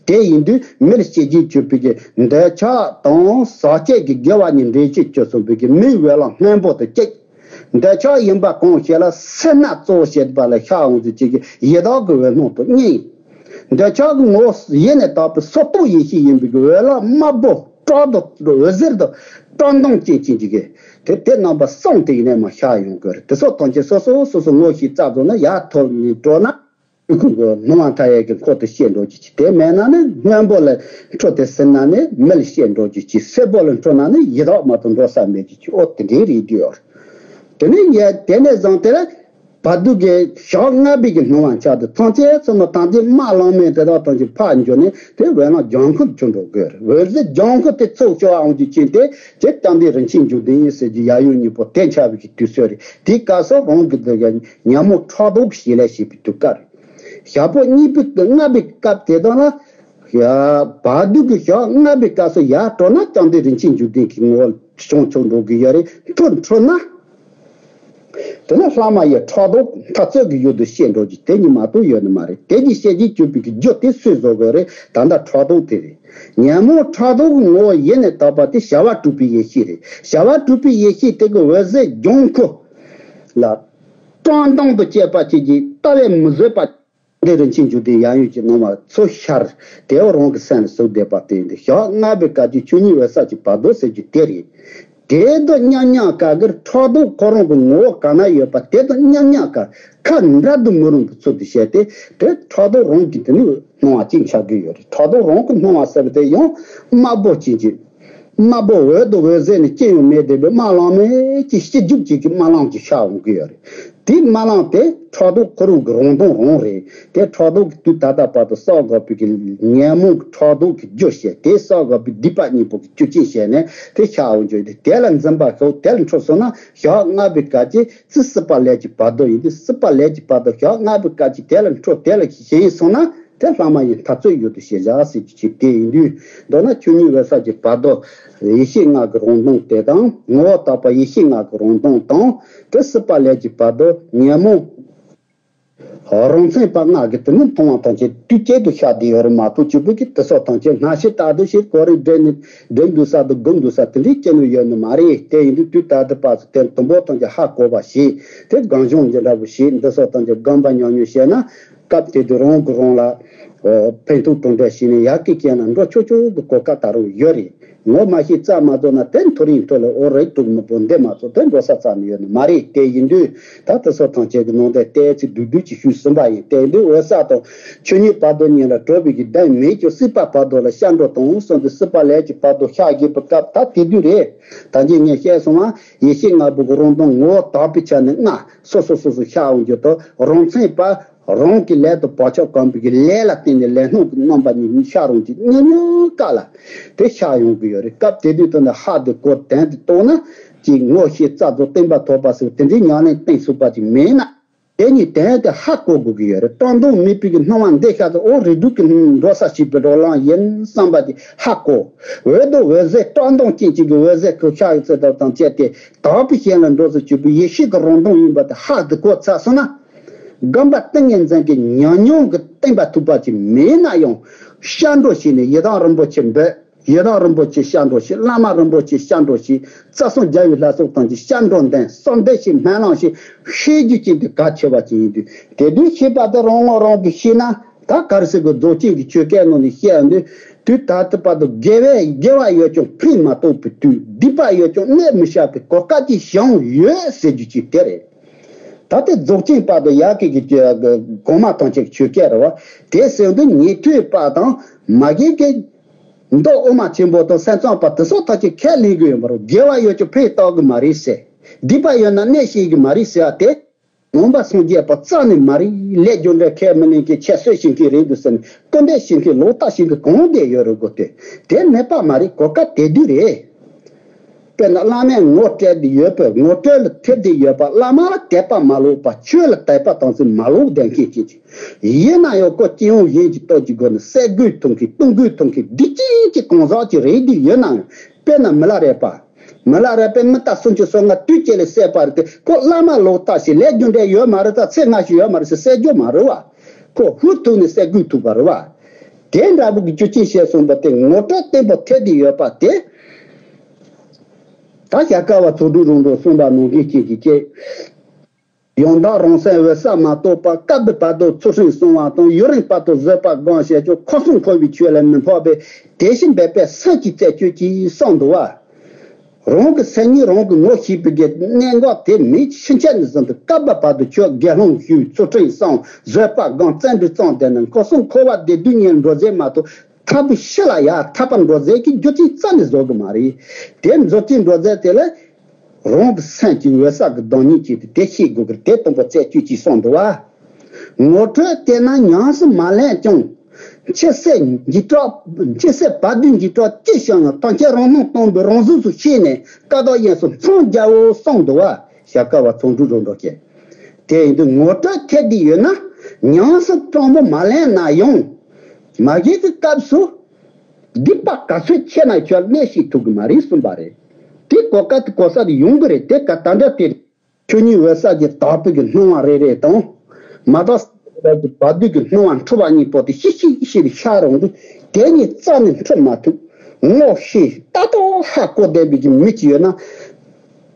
དེ་ཡིན་དུས་མིར་བཤད་བཞིན་གྱུར་པའི་གི་འདོད་ཆགས་དང་ཟག་བཅས་ཀྱི་དགེ་བ་གཉིས་འདྲེས་བྱེད་ཀྱི་གསུངས་པའི་གི་མིའི་འོད་རླབས་སྔོན་པོ་དང་གཅིག་འདོད་ཆགས་ཡིན་པ་གང་ཞིག་ལ་སེར་སྣ་གཙོ་བོ་བྱེད་པ་ལ་ཤར་འོང་དུས་ཅིག་གི་ཡི་དྭགས་ཀྱི་འོད་སྣང་དང་གཉིས། འདོད་ཆགས་ཀྱི་ངོ་བོ་ཡེ་ནས་དག་པའི་སོ་ཐོག་ཡེ་ཤེས་ཡིན་པའི་གི་འོད་རླབས་དམར་པོ་བཀྲག་དང་འོད་ཟེར་དང་བཀྲག་མདངས་ཅན་ཅན་གྱི་གི་དེ་དེ་རྣམ་པ་གསུམ་དེ་ཡིན་ནས་མ་ཤར་ཡོང་གི་རེད། དེ་སོགས་དོན་ཆེན་སོ་སོ་སོ་སོ་ངོ་ཤེས་རྩ་རྫོགས་ན་ཡར་ཐོབ་ནས་འགྲོ་ན། ཁོ་གི་སྣང་བ་མཐའ་ཡས་ཀྱི་འཁོར་དུ་སྐྱེ་འགྲོ་རྒྱུ་ཅིག་དེ་མེད་ན་ནི་སྔོན་པོ་ལ་འཕྲོ་དེ་ཟིན་ན་ནི་མི་ལ་སྐྱེ་འགྲོ་རྒྱུ་ཅིག་སེར་པོ་ལ་འཕྲོ་ན་ནི་ཡི་དྭགས་མ་གཏོགས་འགྲོ་ས་མེད་རྒྱུ་ཅིག་འོ་དེ་འདྲའི་རེད་འདུག་དེ་ནས་ངས་དེ་ནས་བཟུང་དེ་ལ་བར་དོ་གི་ཞག་ལྔ་པའི་གི་སྣང་བ་འཆར་དུས་ཐམས་ཅད་ཚང་མ་དང་དེ་དམར་ལམ་མེ་དེ་དག་དང་ཅིག་ཕར་འགྱུར་ནས་དེ་འོད་རླབས་ལྗང་ཁུ་བྱུང་འགྲོ་དགོས་རེད། འོད་ཟེར་ལྗང་ཁུ་དེ་ཚོགས་ཆོག་ཨང་ཅིག་ཕྱིན་ཏེ་དེ་བཅོམ་ལྡན་རིན་ཆེན་འབྱུང་ལྡན་ཡིན་ཟེར་གྱི་ཡབ་ཡུམ་གཉིས་པོ་དེ་འཆར་བའི་གི་དུས་ཚོད་རེད། དེའི་སྐབས་སུ་རང་གི་འདི་ག་ཉོན་མོངས་ཕྲག་དོག་གི་བྱེད་ལས་བྱེད་པའི་དུས་སྐབས་རེད། ཞག་པོ་གཉིས་པའི་ལྔ་པའི་སྐབས་དེ་དག་ལ། ཡ། བར་དོ་གི་ཞག་ལྔ་པའི་སྐབས་སུ་ཡར་འགྲོ་ན་བཅོམ་ལྡན་རིན་ཆེན་འབྱུང་ལྡན་གྱི་ངོ་བོ་བྱུང་ཆོག་འགྲོ་གི་ཡོད་རེད། མཐོར་འཕྲོད་ན། དེ་ནི་ལྷག་མ་ཡི་ཕྲག་དོག་འཐབ་རྩོད་ཀྱི་ཡུལ་དུ་སྐྱེ་འགྲོ་རྒྱུ་དེ་གཉིས་མ་གཏོགས་ཡོད་ནི་མ་རེད། དེ་གཉིས་བཤད་ཀྱིན་གྱུར་པའི་གི་རྒྱུ་དེ་སུས་བཟོ་དགོས་རེད། ད་ལྟ་ཕྲག་དོག་དེ་རེད། ཉོན་མོངས་ཕྲག་དོག་གི་ངོ་བོ་ཡེ་ནས་དག་པ་དེ་བྱ་བ་གྲུབ་པའི་ཡེ་ཤེས་རེད། བྱ་བ་གྲུབ་པའི་ཡེ་ཤེས་དེ་གི་འོད་ཟེར་ལྗང་ཁུ་ལ་བཀྲག་མདངས་དང་བཅས་པ་བཅས་ཀྱིས་ལྟ་བས་མི་བཟོད་པ། འདི་རིན་ཆེན་འབྱུང་ལྡན་ཡབ་ཡུམ་གྱི་སྣང་བ་ཚུར་ཤར། དེ་བ་རང་གི་སེམས་ལ་ཟུག་བསྡད་པ་དེ་ཡིན་ཏེ། ཞག་ལྔ་པའི་སྐབས་ཀྱི་ཆོས་ཉིད་འོད་གསལ་གྱི་བར་དོ་ཟེར་རྒྱུ་དེ་རེད། དེ་དང་མཉམ་མཉམ་ག་གིར་ཕྲག་དོག་ཁོ་རང་གི་ངོ་བོ་ག་ན་ཡོད་པ་དེ་དང་མཉམ་མཉམ་ག་ཁ་འབྲལ་དུ་མི་རུང་བའི་ཚུལ་དུ་བྱས་ཏེ། དེ་ཕྲག་དོག་རང་གི་དེ་ནི་སྣང་བ་གཅིག་འཆར་གི་ཡོད་རེད། ཕྲག་དོག་རང་གི་སྣང་བ་ཟེར་བ་དེ་ཡང་དམར་པོ་ཅན་གྱི། དམར་པོ་འོད་དང་འོད་ཟེར་ནི་ཅི་ཡང་མེད་བསྡད་པའི་དམར་ལམ་མེ་ཅིག་སྐྱིད་རྒྱུག་ཅིག་གི་དམར་ལམ་ཅིག་ཤར་འོང་གི་ཡོད་རེད། དེའི་དམར་ལམ་དེ་ཕྲག་དོག་ཁོ་རང་གི་རང་མདངས་རང་རེད། དེ་ཕྲག་དོག་གི་དུས་ད་ལྟ་བར་དུ་བསགས་དགོས་པའི་གི་ཉོན་མོངས་ཀྱི་ཕྲག་དོག་གི་རྒྱུ་བྱས། དེ་བསགས་དགོས་པའི་སྡིག་པ་གཉིས་པོ་གི་རྒྱུ་རྐྱེན་བྱས་ནས་དེ་ཤར་འོང་རྒྱུ་དེ། དེ་ལ་འཛིན་པ་ཤོར། དེ་ལ་འཕྲོད་སོང་ན་ཞག་ལྔ་པའི་སྐབས་ཀྱི་རྩི་སྲིད་པ་ལས་ཀྱི་བར་དོ་ཡིན་ཏེ། སྲིད་པ་ལས་ཀྱི་བར་དོ་ཞག་ལྔ་པའི་སྐབས་ཀྱི་དེ་ལ་འཕྲོད། དེ་ལ་ཞེན་སོང་ན། དེ་ལྷག་མ་ཡི་འཐབ་རྩོད་ཡུལ་དུ་ཞེས་བྱ་ཟེར་རྒྱུ་ཅིག་དེ་ཡིན་དུས། མདོར་ན་ཆོས་ཉིད་འོད་གསལ་གྱི་བར་དོ། ཡེ་ཤེས་ལྔ་གི་རང་མདངས་དེ་དང་། ངོ་བོ་དག་པ་ཡེ་ཤེས་ལྔ་གི་རང་མདངས་དང་། དེ་སྲིད་པ་ལས་ཀྱི་བར་དོ་ཉོན་མོངས་རང་མཚན་པ་ལྔ་གི་དེ་ནི་མཐོང་བ་ཐམས་ཅད་དུས་གཅིག་ཏུ་ཤར་བསྡད་ཡོད་རེད་མ་གཏོགས། གཅིག་པུ་གི་དེ་སོགས་ཐམས་ཅད་སྣང་ཤས་ལྟར་དུ་ཞིག་གོ་རེ་འདྲེན་ནས་འདྲེན་འདུག་ས་དང་སྒོམ་འདུག་ས་དེ་འདྲའི་སྐྱེ་ནོ་ཡོད་ནི་མ་རེད། དེ་ཡིན་དུས་དུས་ད་ལྟ་བར་དུ་དེ་དུམ་བུ་ཐམས་ཅད་ཧ་གོ་བ་ཞིག་དེ་སྒོམ་སྦྱོང་འདི་འདྲ་བོ་ཞིག་འདི་སོགས་ཐམས་ཅད་སྒོམ་པ་ཉམས་མྱོང་བཤད་ན། སྐབས་དེ་དུས་རང་གིས་རང་ལ་ཕན་ཐོགས་གྲུབ་འབྲས་ཤེས་ནས་ཡར་གི་རྐྱེན་ལ་འགྲོ་ཆོག་ཆོག་གི་གོ་སྐབས་ད་རུང་ཡོད་རེད། ངོ་མ་ཤེས་རྩ་མ་རྫོགས་ན་དེ་མཐོ་རིམ་ཁྲོད་ལ་འོ་རེད་འགྲོ་གི་མི་པོ་འདི་མ་གཏོགས་དེ་འགྲོ་ས་རྩ་ནས་ཡོད་ནི་མ་རེད། དེ་ཡིན་དུས་ད་ལྟ་སོ་ཐམས་ཅད་ཀྱི་ནང་དོན་ཏོག་ཙམ་བསྡུས་བསྡུས་ཀྱིས་ཞུས་ཟིན་པ་ཡིན། དེ་ཡིན་དུས་འོད་གསལ་དང་ཆོས་ཉིད་བར་དོ་གཉིས་ལ་གྲུབ་པའི་གི་གདེང་མེད་ཀྱང་སྲིད་པ་བར་དོ་ལ་ཤར་འགྲོ་དང་གསུངས་ཏེ། སྲིད་པ་ལས་ཀྱི་བར་དོ་ཤར་བཞིན་པའི་སྐབས་ད་དེ་དུས་རེད། ད་གིན་ངས་བཤད་སོང་བ། ཡེ་ཤེས་ལྔ་པོ་གི་རང་མདངས་ངོ་བོ་དག་པའི་ཆ་ནས་ལྔ་སོ་སོ་སོ་སོ་ཤར་འོང་རྒྱུ་དང་། རང་མཚན་པ། རང་གི་ལས་དང་བག་ཆགས་གོམས་པའི་གི་ལས་ལ་བརྟེན་ནས་ལས་སྣང་གི་རྣམ་པ་གཉིས་ཤར་འོང་གི་ཉམས་མྱོང་སྐབས་ལ་དེ་ཤར་ཡོང་གི་ཡོད་རེད། སྐབས་དེ་དུས་དུ་ནི་ཧ་དེ་གོ་དོན་དེ་རྟོགས་ན་ཅིག་ངོ་ཤེས་རྩ་རྫོགས་བརྟན་པ་ཐོབ་པ་ཟེར་དེ་འདྲའི་ཉམས་ལེན་གཏིང་ཟབ་པ་ཅིག་མེད་ན། དེ་ཉིད་དོན་དེ་ཧ་གོ་དགོས་ཀྱི་ཡོད་རེད། བཀྲག་མདངས་མེད་པའི་གི་སྣང་བ་འདི་ཤར་ཚེ་འོ་རིགས་དྲུག་གི་འགྲོ་ས་ཞིག་པའི་འགྲོ་ལམ་ཡིན་བསམ་པ་ཅིག་ཧ་གོ། འོད་དང་འོད་ཟེར་བཀྲག་མདངས་ཅན་གཅིག་གི་འོད་ཟེར་ཁོ་ཤར་ཡོད་ཚད་དང་བཅས་ཏེ་དག་པའི་ཞིང་ལ་འགྲོ་ཚུལ་གྱུར་པའི་ཡེ་ཤེས་ཀྱི་རང་མདངས་ཡིན་པ་དེ་ཧ་དེ་གོ་ཚར་སོང་ན། སྒོམ་པ་ཏིང་ངེ་འཛིན་གྱི་ཉམས་མྱོང་གི་བརྟན་པ་ཐུབ་པ་ཅིག་མེད་ན་ཡང་། སྐྱབས་འགྲོ་བྱས་ནས་ཡི་དམ་རིན་པོ་ཆེ་འབོད། ཡི་དམ་རིན་པོ་ཆེ་སྐྱབས་འགྲོ་བྱེད། བླ་མ་རིན་པོ་ཆེ་སྐྱབས་འགྲོ་བྱེད། རྩ་གསུམ་རྒྱལ་བའི་ལྷ་ཚོགས་ཐམས་ཅད་སྐྱབས་འགྲོ་འདོན། གསོལ་འདེབས་བྱེད། སྨོན་ལམ་བྱེད། ཤེས་རྒྱུ་ཅན་དེ་གལ་ཆེ་བ་ཅིག་ཡིན་དུས། དེ་དུས་ཤེས་པ་དེ་རང་ངོ་རང་གིས་ཤེས་ན། ད་ག་རེ་ཟེར་དགོས། རྫོགས་ཆེན་གྱི་ཆོས་སྐད་ནང་ནས་བཤད་ཡོང་དུས། དུས་ད་ལྟ་བར་དུ་དགེ་བའི་དགེ་བ་ཡོད་ཀྱང་ཕན་མ་ཐོགས་པའི་དུས། སྡིག་པ་ཡོད་ཀྱང་གནོད་མི་བྱ་བའི་གོ་སྐབས་ཅིག་བྱུང་ཡོད་ཟེར་རྒྱུ་ཅིག་དེ་རེད། ད་ལྟའི་རྫོགས་ཆེན་བར་དུ་ཡར་གི་གི་གོང་མ་ཐམས་ཅད་ཀྱི་ཆོས་སྐད་རེད་བ། དེ་ཟེར་དུས་ཉན་ཐོས་པ་དང་མ་གི་གི་མདོ་དབུ་མ་ཆེན་པོ་དང་སེམས་ཙམ་པ་དེ་སོགས་ཐམས་ཅད་ཁས་ལེན་གི་ཡོད་མ་རེད། དགེ་བ་ཡོད་ཀྱང་ཕན་ཐོགས་གི་མ་རེད་ཟེར། སྡིག་པ་ཡོད་ན་གནོད་བྱེད་གི་མ་རེད་ཟེར་བ་དེ། ནང་པ་སངས་རྒྱས་པ་རྩ་ནས་མ་རེད། ལས་རྒྱུ་འབྲས་ཁས་མི་ལེན་མཁན་ཁྱད་གསོད་བྱེད་མཁན་རེད་འདུག་ཟེར་ནས་སྐུར་འདེབས་བྱེད་མཁན་ལོག་ལྟ་བྱེད་མཁན་གང་བསྡད་ཡོད་རེད་གོ། དེ་དེ་ནད་པ་མ་རེད། གོ་སྐབས་དེ་དུས་རེད། དཔེར་ན་བླ་མས་ངོ་སྤྲད་དེ་ཡོད་པའི་ངོ་སྤྲོད་ལ་དད་དེ་ཡོད་པ། བླ་མ་ལ་དད་པ་མ་ལོག་པ། ཆོས་ལ་དད་པ་དམ་ཚིག་མ་ལོག་ལྡན་མཁན་ཅིག་ཅིག་ཡིན་ན་ཡང་། ཁོ་སྤྱི་ཡོངས་གཞན་གྱི་སྟོབས་ཀྱི་སྒོ་ནས་བསད་དགོས་ཐུབ་མཁན། གཏོང་དགོས་ཐུབ་མཁན་སྡིག་ཅན་གྱི་གང་ཟག་ཅིག་རེད་དེ་ཡོད་ན་ཡང་། དཔེར་ན་མི་ལ་རས་པ། མི་ལ་རས་པས་མི་རྟ་སུམ་ཅུ་སོ་ལྔ་དུས་གཅིག་ལ་བསད་པ་རེད་དེ། ཁོ་བླ་མ་ལོག་ལྟ་ཞིག་ལས་རྒྱུ་འབྲས་ཡོད་མ་རེད། ད་ཚེ་སྔ་ཕྱི་ཡོད་མ་རེད་ཟེར་བསད་རྒྱུ་མ་རེད་བ། ཁོ་ཧུར་ཐུག་ནས་བསད་དགོས་ཐུབ་པ་རེད་བ། དེ་འདྲ་པོ་གི་རྒྱུ་རྐྱེན་བཤད་སོང་བ་དེ། ངོ་སྤྲོད་བརྟན་པོ་ཐེབས་བསྡད་ཡོད་པ་དེ། ད་ཞྭ་སྒབ་པ་ཚོགས་དྲུག་རིམ་གྲོ་གསུངས་པ་ནང་བཞིན་ཅིག་གིས་བྱས། ཡང་དག་རང་སེམས་འོད་གསལ་མ་རྟོགས་པར། སྐབས་འདིར་བར་དོ་ཚུལ་ཁྲིམས་སྲུང་བ་དང་། ཡུན་རིང་བར་དུ་བཟོད་པ་སྒོམ་བྱེད་ཀྱང་། ཁམས་གསུམ་འཁོར་བའི་ཆོས་ལས་མི་འཕགས་པས། དེ་བཞིན་འབད་པས་སེམས་ཀྱི་རྩད་གཅོད་ཅིང་། གསུངས་འདུག་བ། རང་གི་སེམས་ཉིད་རང་གིས་ངོ་ཤེས་པའི་གི་གནད་འགག་དེ་མི་ཕྱིན་ཆད་ནས་བཟུང་སྟེ། སྐབས་འདིར་བར་དུ་ཁྱོད་དགེ་སློང་ཞུ། ཚུལ་ཁྲིམས་སྲུང་། བཟོད་པ་སྒོམ། བརྩོན་འགྲུས་བརྩམས་བསྡད་ན། ཁམས་གསུམ་འཁོར་བ་བདེ་སྡུག་གཉིས་འགྲོ་ཟེར་མ་གཏོགས། ཐར་པའི་ཕྱི་ལ་ཡར་ཐར་པ་འགྲོ་ཟེར་གྱི་རྒྱུ་རྐྱེན་རྩ་ནས་བཟོ་གི་མ་རེད། དེ་རྒྱུ་རྐྱེན་འགྲོ་ཟེར་དེ་ལ། རང་གི་སེམས་ཀྱི་འོད་གསལ་གྱི་བདག་ཉིད་ཅིག་དེ་དེ་ཤེས་དགོས་ཀྱི་རེད། དེ་དང་པོ་རྩད་གཅོད་ཅིག་གསུངས་འདུག་བ། ངོ་སྤྲོད་དེ་ན་ཉམས་སུ་མ་ལེན་ཀྱང་། ཕྱི་གསལ་འཇིགས་སྐྲག་ཕྱི་གསལ་བར་དོའི་འཇིགས་སྐྲག་ཅི་བྱུང་ཡང་། ཐམས་ཅད་རང་སྣང་སྟོང་པའི་རང་གཟུགས་སུ་ཤེས་ནས། བཀའ་དང་ཡན་སོགས་མཚང་རྒྱའོ་གསུངས་འདུག་བ། ཞྭ་སྒབ་པ་ཚོགས་དྲུག་རིམ་གྲོ་བྱས། དེ་ཡིན་དུས་ངོ་སྤྲོད་ཐེབས་བསྡད་ཡོད་ན། ཉམས་སུ་དྲང་པོ་མ་ལེན་ན་ཡང་། མ་གཞི་གི་སྐབས་སུ། སྡིག་པ་ག་ཚོད་ཆེ་ན་ཁྱོད་གནོད་བྱེད་ཐུབ་ཀྱི་མ་རེད་གསུངས་པ་རེད། དེ་གོ་སྐབས་དེ་གོ་ས་དེ་ཡོང་གི་རེད། དེ་ག་ད་འདྲ་དེ་རེད། ཆོས་ཉིད་འོད་གསལ་གྱི་དག་པའི་གི་སྣང་བ་རེ་རེ་དང་། མ་དག་ས་གི་བར་དོའི་གི་སྣང་བ་འཁྲུལ་བ་གཉིས་པོ་དེ་ཤིག་ཤིག་ཤིག་ཤར་འོང་དུས། དེ་གཉིས་རྩ་ནས་འཁྲུལ་མ་ཐུབ། ངོ་ཤེས་ལྟ་རྟོག་ཧ་གོ་བསྡད་པའི་གི་མི་ཅིག་ཡོད་ན།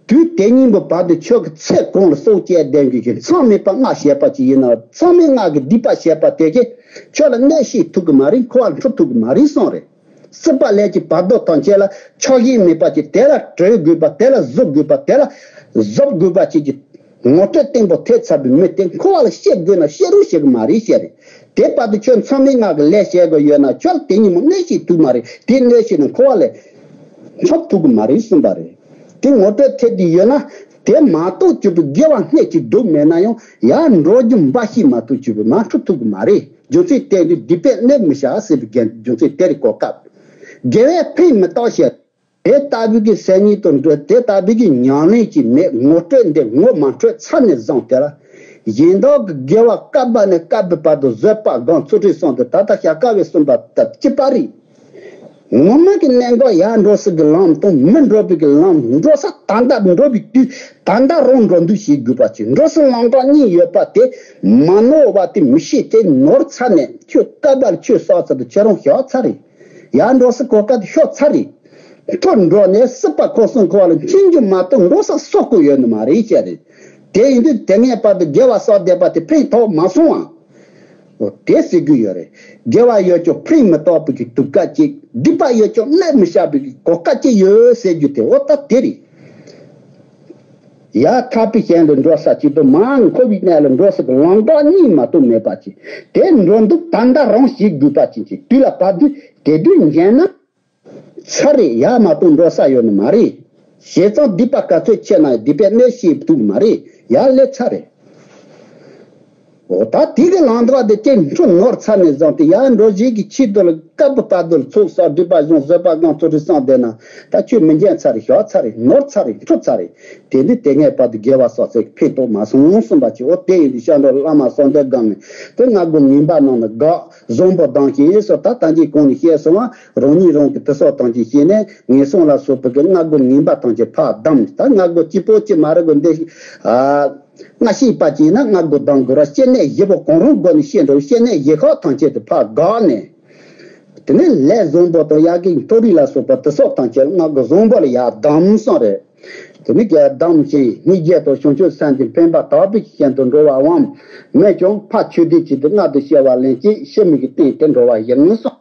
དུས་དེ་གཉིས་པོ་བར་དུ་ཁྱོད་ཀྱི་ཚེ་གང་ལ་སྲོག་བཅད་བསྡད་མཁན་གྱི་མཚམས་མེད་པ་ལྔ་བྱས་པ་ཅིག་ཡིན་ན། མཚམས་མེད་ལྔ་གི་སྡིག་པ་བྱས་པ་དེ་གིས་ཁྱོད་ལ་གནོད་བྱེད་ཐུབ་ཀྱི་མ་རེད། འཁོར་བ་འཁྲུད་ཐུབ་ཀྱི་མ་རེད་གསུངས་རེད། སྲིད་པ་ལས་ཀྱི་བར་དོ་ཐམས་ཅད་ལ་ཆགས་ཞེན་མེད་པ་ཅིག་དེ་ལ་གྲོལ་དགོས་པ། དེ་ལ་གཟུགས་དགོས་པ། དེ་ལ་གཟུགས་དགོས་པ་ཅིག་གི་ངོ་སྤྲོད་བརྟན་པོ་ཐེབས་ཚར་བའི་མི་དེ་འཁོར་བ་ལ་སྐྱེ་དགོས་ན་སྐྱེ་རོགས་བྱེད་ཀྱི་མ་རེད་ཟེར་རེད། དེ་བར་དུ་ཁྱོད་མཚམས་མེད་ལྔ་གི་ལས་བྱེད་དགོས་ཡོད་ན། ཁྱོད་ལ་དེ་གཉིས་མོ་གནོད་བྱེད་ཐུབ་མ་རེད། དེ་གནོད་བྱེད་ན་འཁོར་བ་ལས་འཕྲོ་ཐུབ་ཀྱི་མ་རེད་གསུངས་པ་རེད། དེ་ངོ་སྤྲོད་ཐེབས་ཀྱི་ཡོད་ན། དེ་མ་གཏོགས་གྱུར་པའི་དགེ་བ་སྣོད་ཀྱི་སྡུག་མེད་ན་ཡང་། ཡར་འགྲོ་རྒྱུ་འབའ་ཞིག་མ་གཏོགས་གྱུར་པའི་མར་འཕྲོ་ཐུབ་ཀྱི་མ་རེད། རྒྱུ་མཚན་དེ་འདི་སྡིག་པས་གནོད་མི་བྱ་ཟེར་བའི་རྒྱུ་མཚན་དེ་རེད། གོ་སྐབས། དགེ་བས་ཕན་མི་བཏགས་ཞེས། དེ་ལྟ་བུའི་གི་སེམས་ཉིད་དུ་འགྲོ། དེ་ལྟ་བུའི་གི་ཉམས་ལེན་གྱི་མེད། ངོ་སྤྲོད་འདི་ངོ་མ་འཕྲོད་ཚར་ནས་བཟུང་སྟེ་ལ། གཞན་དག་གི་དགེ་བ་བསྐལ་པ་ནས་བསྐལ་པའི་བར་དུ་བཟོད་པ་སྒོམ། ཚུལ་ཁྲིམས་སྲུང་སྟེ། ད་ལྟ་ཞྭ་སྒབ་པས་གསུངས་པ་ལྟར་གཅིག་པ་རེད། ངོ་མ་གི་གནད་འགག་ཡར་འགྲོ་ས་གི་ལམ་དང་མི་འགྲོ་བའི་གི་ལམ། འགྲོ་ས་ད་ལྟ་འགྲོ་བའི་དུས་ད་ལྟ་རང་འགྲོ་འདུག་བྱེད་དགོས་པ་ཅིག་འགྲོ་ས་ལམ་འགག་གཉིས་ཡོད་པ་དེ་མ་ནོར་བ་དེ་མི་ཤེས་ཏེ། ནོར་ཚར་ནས་ཁྱོད་བསྐལ་པར་ཆོས་བསགས་ཚར་དུས་ཁྱོད་རང་ཤོར་ཚར་རེད། ཡར་འགྲོ་ས་གོ་སྐབས་དེ་ཤོར་ཚར་རེད། མཐོ་འགྲོ་ནས་སྲིད་པ་ཁམས་གསུམ་འཁོར་བ་ལ་འཆིང་རྒྱུ་མ་གཏོགས་འགྲོ་ས་སོག་པོ་ཡོད་ནི་མ་རེད་ཅེས་རེད། དེ་ཡིན་དུས་དེ་སྔའི་བར་དུ་དགེ་བ་བསགས་བསྡད་པ་དེ་ཕན་ཐོགས་མ་སོང་ཨང་། འོ་དེ་ཟེར་གྱི་ཡོད་རེད། དགེ་བ་ཡོད་ཀྱང་ཕན་མི་ཐོགས་པའི་གི་དུས་སྐབས་གཅིག་སྡིག་པ་ཡོད་ཀྱང་གནོད་མི་བྱ་བའི་གི་གོ་སྐབས་གཅིག་ཡོད་ཟེར་རྒྱུ་དེ་འོ་ད་དེ་རེད། ཡར་ཐར་པའི་ཞིང་ལ་འགྲོ་ས་གཅིག་དང་མར་འཁོར་བའི་གནས་ལ་འགྲོ་ས་གི་ལམ་འགག་གཉིས་མ་གཏོགས་མེད་པ་ཅིག་དེ་འགྲོ་འདུག་ད་ལྟ་རང་བྱེད་དགོས་པ་ཅིག་གི་དུས་ལ་བབ་དུས་དེ་དུས་ཉན་ན། ཚར་རེད། ཡར་མ་གཏོགས་འགྲོ་ས་ཡོད་ནི་མ་རེད། བྱས་ཙང་སྡིག་པ་ག་ཚོད་ཆེ་ན་ཡང་སྡིག་པས་གནོད་བྱེད་ཐུབ་མ་རེད། ཡར་སླེབས་ཚར་རེད། འོ་ད་དེ་གི་ལམ་འགག་དེ་སྐྱེ་འཕྲོ་ནོར་ཚར་ནས་བཟུང་སྟེ་ཡར་འགྲོ་བྱེད་ཀྱི་ཆེད་དུ་ལ་བསྐལ་པའི་བར་དུ་ལ་ཚོགས་བསགས་སྒྲིབ་པ་སྦྱོང་བཟོད་པ་སྒོམ་ཚུལ་ཁྲིམས་བསྲུངས་བསྡད་ན་ད་ཁྱོད་མི་འགྱངས་ཚར་རེད། ཤོར་ཚར་རེད། ནོར་ཚར་རེད། འཕྲོ་ཚར་རེད། དེ་འདི་དེ་སྔའི་བར་དུ་དགེ་བ་བསགས་ཚད་ཀྱི་ཕན་ཐོགས་མ་སོང་གསུངས་པ་ཅིག་འོ་དེ་ཡིན་དུས་ཤར་འགྲོ་བླ་མ་གསུམ་ལྡན་སྒོམ་ནས་དེ་སྔ་རྒོལ་ངན་པ་རྣམས་ནི་དགག་བཟང་པོ་ལྡང་ཞིང་ཡིན་སོགས། ད་ལྟ་ཅིག་གོང་ནས་བཤད་སོང་བ། རང་ཉིད་རང་གི་དུས་སོགས་ཐམས་ཅད་བཤད་ནས་ངན་སོང་ལ་སོགས་པའི་གི་སྔ་རྒོལ་ངན་པ་ཐམས་ཅད་ཕར་བསྡམས། ད་སྔ་རྒོལ་གཅིག་པོ་གཅིག་མ་རེད་གོ་འདི། ཨ། སྔ་ཕྱི་བར་གཅིག་ཡིན་ན་སྔ་རྒོལ་བསྡམ་དགོས་ར། སྐྱེ་གནས་བཞི་པོ་གང་རུང་སྒོ་ནས་བཤད་འགྲོ་བའི་སྐྱེ་གནས་བཞི་ཁག་ཐམས་ཅད་དེ་ཕར་བཀག་ནས། དེ་ནས་ལས་བཟང་པོ་དང་ཡ་གི་མཐོ་རིས་ལ་སོགས་པ་དུས་སོགས་ཐམས་ཅད་ལ་སྔ་རྒོལ་བཟང་པོ་ལ་ཡར་བསྡམས་སོང་རེད། དེ་ནས་རྒྱལ་བསྡམས་ཤིང་སྙིང་རྗེ་དང་བྱང་ཆུབ་སེམས་ཀྱི་འཕེན་པ་དག་པའི་ཞིང་དུ་འགྲོ་བའམ། མེད་ཀྱང་ཕར་ཆོས་སྡེ་གཅིག་ཏུ་མངལ་དུ་སྐྱེ་བ་ལེན་ཅིང་ཤི་མི་གི་སྟེང་དུ་འགྲོ་བ་ཡིན་གསུངས།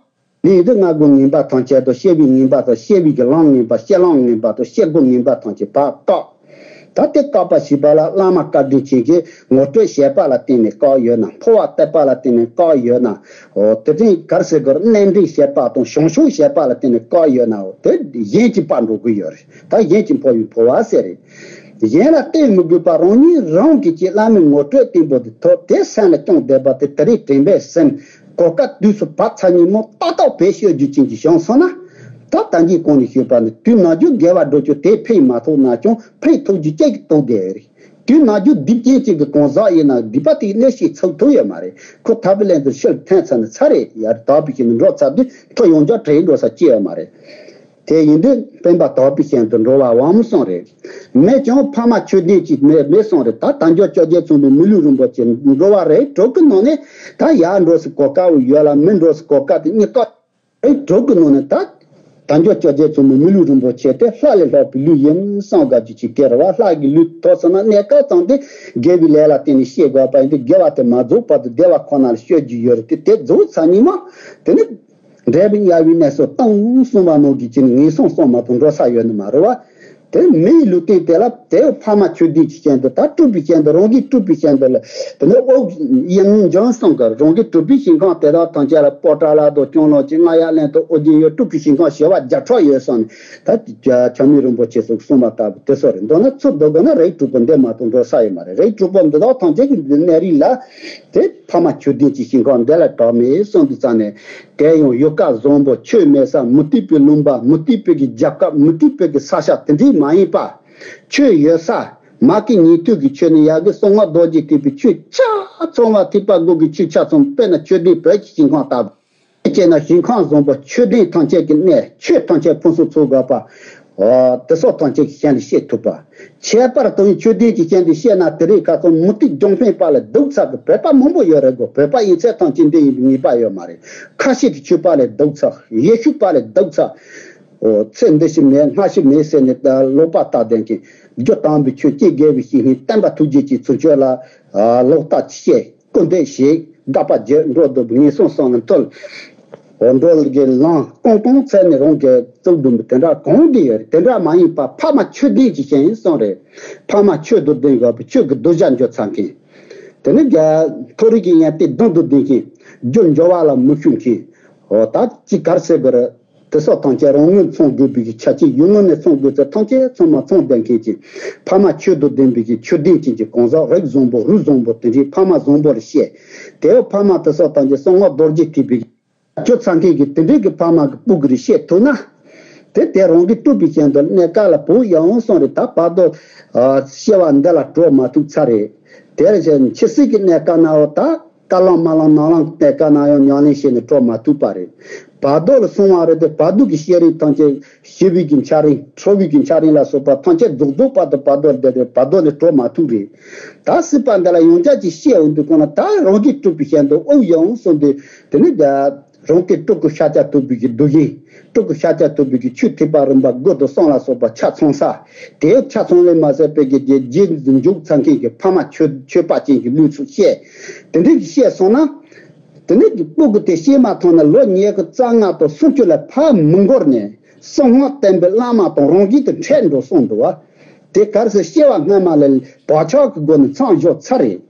འདི་ཡིན་དུས་སྔ་རྒོལ་ངན་པ་ཐམས་ཅད་དང་སྐྱེ་བའི་ངན་པ་དང་སྐྱེ་བའི་གི་ལམ་ངན་པ་སྐྱེ་ལམ་ངན་པ་དང་སྐྱེ་རྒོལ་ངན་པ་ཐམས་ཅད་ཕར་བཀག་ད་དེ་བཀག་པ་ཞེས་པ་ལ་བླ་མ་བཀའ་དྲིན་ཅན་གྱིས་ངོ་སྤྲོད་བྱས་པ་ལ་བརྟེན་ནས་བཀག་ཡོད་ན། འཕོ་བ་བཏབ་པ་ལ་བརྟེན་ནས་བཀག་ཡོད་ན། འོ་དེ་རིང་ག་རེ་ཟེར་དགོས་རེད། གནས་འདྲེན་བྱས་པ་དང་བྱང་ཆུབ་བྱས་པ་ལ་བརྟེན་ནས་བཀག་ཡོད་ན། འོ་དེ་གཞན་གྱིས་ཕར་འགྲོ་གི་ཡོད་རེད། ད་གཞན་གྱིས་འཕོ་བའི་འཕོ་བ་ཟེར་རེད། གཞན་ལ་བརྟེན་མི་དགོས་པར་རང་ཉིད་རང་གིས་ཀྱི་བླ་མའི་ངོ་སྤྲོད་བརྟན་པོ་དེ་ཐོབ་དེ་སེམས་ལ་བཅངས་བསྡད་པ་དེ་དེ་རིང་དྲན་པས་ཟིན། གོ་སྐབས་དུས་སུ་བབ་ཚར་ཉིན་མོ་ཏག་ཏག་བེད་སྤྱོད་རྒྱུ་ཅན་གྱི་བྱུང་སོང་ན། ད་ལྟ་འགྱེད་གོང་ནས་ཞུས་པ་ནི་དུས་ནམ་རྒྱུན་དགེ་བ་སྒྲུབ་རྒྱུ་དེ་ཕན་མ་ཐོགས་ན་ཀྱང་ཕན་ཐོགས་རྒྱུ་ཅིག་གི་དོགས་འདི་རེད། དུས་ནམ་རྒྱུན་སྡིག་ཅན་ཅིག་གི་གང་ཟག་ཡིན་ན་སྡིག་པ་དེའི་གནོད་བྱེད་ཚུགས་ཐུབ་ཡོད་མ་རེད། ཁོ་ཐར་པའི་ལམ་དུ་ཕྱིར་ཐོན་ཚར་ནས་ཚར་རེད། ཡར་དག་པའི་ཞིང་དུ་འགྲོ་ཚར་དུས་ཁོ་ཡང་བསྐྱར་བྲལ་འགྲོ་ས་ཅི་ཡོད་མ་རེད། དེ་ཡིན་དུས་སྤེན་པ་དག་པའི་ཞིང་དུ་འགྲོ་བ་དབང་མོ་གསུམ་རེད། མེད་ཀྱང་ཕ་མ་ཆོས་ལྡན་གྱི་མེ་མེ་གསུམ་རེད། ད་དལ་འབྱོར་བཅོ་བརྒྱད་མཚུངས་པའི་མི་ལུས་རིན་པོ་ཆེ་འགྲོ་བ་རིགས་དྲུག་གི་ནང་ནས་ད་ཡར་འགྲོ་སའི་གོ་སྐབས་ཡོད་ལ་མར་འགྲོ་སའི་གོ་སྐབས་དེ་གཉིས་ཀ་རིགས་དྲུག་གི་ནང་ནས་ད་དལ་འབྱོར་བཅོ་བརྒྱད་མཚུངས་པའི་མི་ལུས་རིན་པོ་ཆེ་དེ་ལྷ་ལས་ལྷག་པའི་ལུས་ཡིན་བསམ་དགའ་རྒྱུ་ཅིག་སྟེར་བ། ལྷ་གི་ལུས་ཐོབ་སོང་ན་གནས་སྐབས་ཙམ་དེ་དགེ་བའི་ལས་ལ་བརྟེན་ནས་སྐྱེ་དགོས་པ་ཡིན་དུས་དགེ་བ་དེ་མ་རྫོགས་བར་དུ་བདེ་བ་ཁོ་ན་ལ་སྤྱོད་རྒྱུ་ཡོད་རེད། དེ་དེ་རྫོགས་ཚར་ཉིན་མ་དེ་ནི་འབྲས་བུ་དམྱལ་བའི་གནས་སུ་ལྟུང་གསུངས་པ་ནང་བཞིན་གྱི་ངན་སོང་གསུམ་མ་གཏོགས་འགྲོ་ས་ཡོད་ནི་མ་རེད་བ། དེ་མི་ཡི་ལུས་རྟེན་དེ་ལ་དེ་ཕ་མ་ཆོས་ལྡན་གྱི་རྐྱེན་དུ་ད་སྤྲུལ་པའི་རྐྱེན་དུ་རང་གིས་སྤྲུལ་པའི་རྐྱེན་དུ་ལ་དེ་ནི་ཨོ་ཡིན་འཇོན་གསུམ་གྱི་རང་གིས་སྤྲུལ་པའི་ཞིང་ཁམས་དེ་དག་ཐམས་ཅད་ལ་པོ་ཏ་ལ་དང་སྐྱོང་ལོ་ཅི་རྔ་ཡབ་གླིང་དུ་ཨོ་རྒྱན་ཡོད་སྤྲུལ་པའི་ཞིང་ཁམས་བྱེ་བ་བརྒྱ་ཕྲག་ཡོད་གསུངས་ནས་ད་ཆགས་མེད་རིན་པོ་ཆེ་སོགས་གསུངས་པ་ལྟ་བུ་དེ་སོགས་རེད། མདོར་ན་ཚུར་བསྡུ་དགོས་ན་རིགས་དྲུག་པོ་འདི་མ་གཏོགས་འགྲོ་ས་ཡོད་མ་རེད། རིགས་དྲུག་པོ་འདི་དག་ཐམས་ཅད་ཀྱི་འདི་གནས་རིགས་ལ་དེ་ཕ་མ་ཆོས་ལྡན་གྱི་ཞིང་ཁམས་འདི་ལ་གྲགས་མེད་གསུངས་དུས་ཙང་ནས། དེ་ཡང་ཡུལ་ཁ་བཟང་པོ་ཆོས་མེད་ས་མུ་སྟེགས་པའི་ལུང་པ་མུ་སྟེགས་པའི་གི་རྒྱལ་ཁབ་མུ་སྟེགས་པའི་གི་ས་ཆ་དེ་འདྲའི་མ་ཡིན་པ། ཆོས་ཡོད་ས་མ་གི་ཉན་ཐོས་ཀྱི་ཆོས་ནི་ཡ་གི་གསང་སྔགས་རྡོ་རྗེ་ཐེག་པའི་ཆོས་ཆ་ཚང་བ་ཐེག་པ་དགུ་གི་ཆོས་ཆ་ཚང་དཔེར་ན་ཆོས་ལྡན་བོད་ཀྱི་ཞིང་ཁམས་ལྟ་བུ། དཔེ་བྱས་ན་ཞིང་ཁམས་བཟང་པོ་ཆོས་ལྡན་ཐམས་ཅད་ཀྱི་གནས་ཆོས་ཐམས་ཅད་ཕུན་སུམ་ཚོགས་དགོས་པ། འོ་དེ་སོགས་ཐམས་ཅད་ཀྱི་ཞལ་ནས་བཤད་ཐུབ་པ། ཁྱད་པར་དུ་ཡང་ཆོས་ལྡན་གྱི་ཞལ་ནས་བཤད་ན་དེ་རིང་ཁ་སང་མུ་སྟེགས་ལྗོན་ཤིང་པ་ལས་སྡུག་ཚ་གི་བོད་པ་མང་པོ་ཡོད་རེད་གོ། བོད་པ་ཡིན་ཚད་ཐམས་ཅད་འདི་ཡིན་པའི་ངེས་པ་ཡོད་མ་རེད། ཁ་ཤས་ཀྱི་ཆོས་པ་ལས་སྡུག་ཚ། ཡེ་ཤུ་པ་ལས་སྡུག་ཚ། འོ་ཚེ་འདི་ཕྱི་མེད་སྔ་ཕྱི་མེད་ཟེར་ནས་ད་ལོག་པ་ལྟ་བསྡད་མཁན། རྒྱུ་དམ་པའི་ཆོས་ཀྱི་དགེ་བའི་བཤེས་གཉེན་བསྟན་པ་ཐུགས་རྗེ་ཅན་ཚུར་ཆོས་ལ་ལོག་ལྟ་བྱེད། སྐུར་འདེབས་བྱེད། དགག་པ་བརྗོད། འགྲོ་འདུག་ངན་སོང་གསུམ་ལ་འཐོལ། འགྲོ་གི་ལམ་ཀོང་ཀོང་འཚལ་ནས་རང་གིས་བཙུགས་འདུག་པ་དེ་འདྲ་གང་གི་ཡོད་རེད། དེ་འདྲ་མ་ཡིན་པ་ཕ་མ་ཆོས་ལྡན་གྱི་ཞིང་གསུམ་རེད། ཕ་མ་ཆོས་དང་ལྡན་དགོས་པའི་ཆོས་ཀྱི་གདུལ་བྱ་འཇུག་ཚར་མཁན། དེ་ནི་རྒྱ་མཐོ་རིས་ཀྱི་གཡང་རྟེན་གདུང་དུ་ལྡན་མཁན། རྒྱུ་འབྱོར་བ་ལ་མི་ཞུམ་མཁན། འོ་ད་ཅི་ག་རེ་ཟེར་དགོས་རེད། དེ་སོགས་ཐམས་ཅད་རང་ངོས་ཚང་དགོས་པའི་ཆ་རྐྱེན་ཡུལ་ངོས་ནས་ཚང་དགོས་ཚེ་ཐམས་ཅད་ཚང་མ་ཚང་ལྡན་མཁན་གྱི་ཕ་མ་ཆོས་དང་ལྡན་པའི་ཆོས་ལྡན་ཅན་གྱི་གང་ཟག་རིགས་བཟང་པོ་རུས་བཟང་པོ་དེ་འདྲའི་ཕ་མ་བཟང་པོ་ལ་བཤད། དེའི་ཕ་མ་དེ་སོགས་ཐམས་ཅད་གསང་སྔགས་རྡོ་རྗེ་ཐེག་པའི་ཆོས་ཚང་མཁན་གྱི་དེ་འདྲའི་གི་ཕ་མ་གི་སྤུ་གུ་རེ་བཤད་ཐུབ་ན། དེ་དེ་རང་གི་སྤྲུལ་པའི་རྐྱེན་དུ་གནས་སྐབས་ལ་བོད་ཡང་སོང་རེད། ད་བར་དོ་སྐྱེ་བ་འདི་ལ་གྲོལ་མ་ཐུབ་ཚར་རེད། དེར་བཞིན་འཆི་སྲིད་ཀྱི་གནས་སྐབས་ནའོ་ད། དཀར་ལམ་དམར་ལམ་ནག་ལམ་གནས་སྐབས་ན་ཡང་ཉམས་ལེན་བྱས་ནས་གྲོལ་མ་ཐུབ་པ་རེད། བར་དོ་ལ་སོང་བ་རེད་དེ་བར་དོ་གི་ཤེས་རིག་ཐམས་ཅད་ཞི་བའི་གི་འཆར་རིང་ཁྲོ་བའི་གི་འཆར་རིང་ལ་སོགས་པ་ཐམས་ཅད་རྫོགས་རྫོགས་བར་དུ་བར་དོ་ལ་བསྡད་དེ་བར་དོ་ལས་གྲོལ་མ་ཐུབ་རེད། ད་སྲིད་པ་འདི་ལ་ཡང་བསྐྱར་ཅིག་སྐྱེ་འོང་དུས་གང་ལ་ད་རང་གིས་སྤྲུལ་པའི་རྐྱེན་དུ་ཨོ་ཡང་གསུངས་ཏེ་དེ་ནི་རང་གི་སྤྲུལ་སྐུ་ཤཱཀྱ་ཐུབ་པའི་གི་གདུལ་ཞིང་། སྤྲུལ་སྐུ་ཤཱཀྱ་ཐུབ་པའི་གི་ཆོས་ཐེག་པ་རིམ་པ་དགུ་དང་གསུམ་ལ་སོགས་པ་ཆ་ཚང་ས། དེའི་ཆ་ཚང་ལས་མ་ཟད་པའི་གི་རྗེས་འཇུག་ཚང་མཁན་གྱི་ཕ་མ་ཆོས་ཆོས་པ་ཅན་གྱི་ལུས་སུ་སྐྱེས། དེ་འདྲའི་གི་སྐྱེས་སོང་ན། དེ་ནས་ཀྱི་སྤུ་གུ་དེ་སྐྱེས་མ་ཐག་ནས་ལོ་ཉི་ཤུ་རྩ་ལྔ་དང་སུམ་ཅུ་ལ་ཕར་མི་འགོར་ནས་གསང་སྔགས་བསྟན་པའི་བླ་མ་དང་རང་བཞིན་དུ་འཕྲད་འགྲོ་གསུངས་འདུག་བ། དེ་ག་རེ་ཟེར་སྐྱེ་བ་སྔ་མ་ལས་བག་ཆགས་ཀྱི་སྒོ་ནས་མཚམས་འཇོག་ཚར་རེད།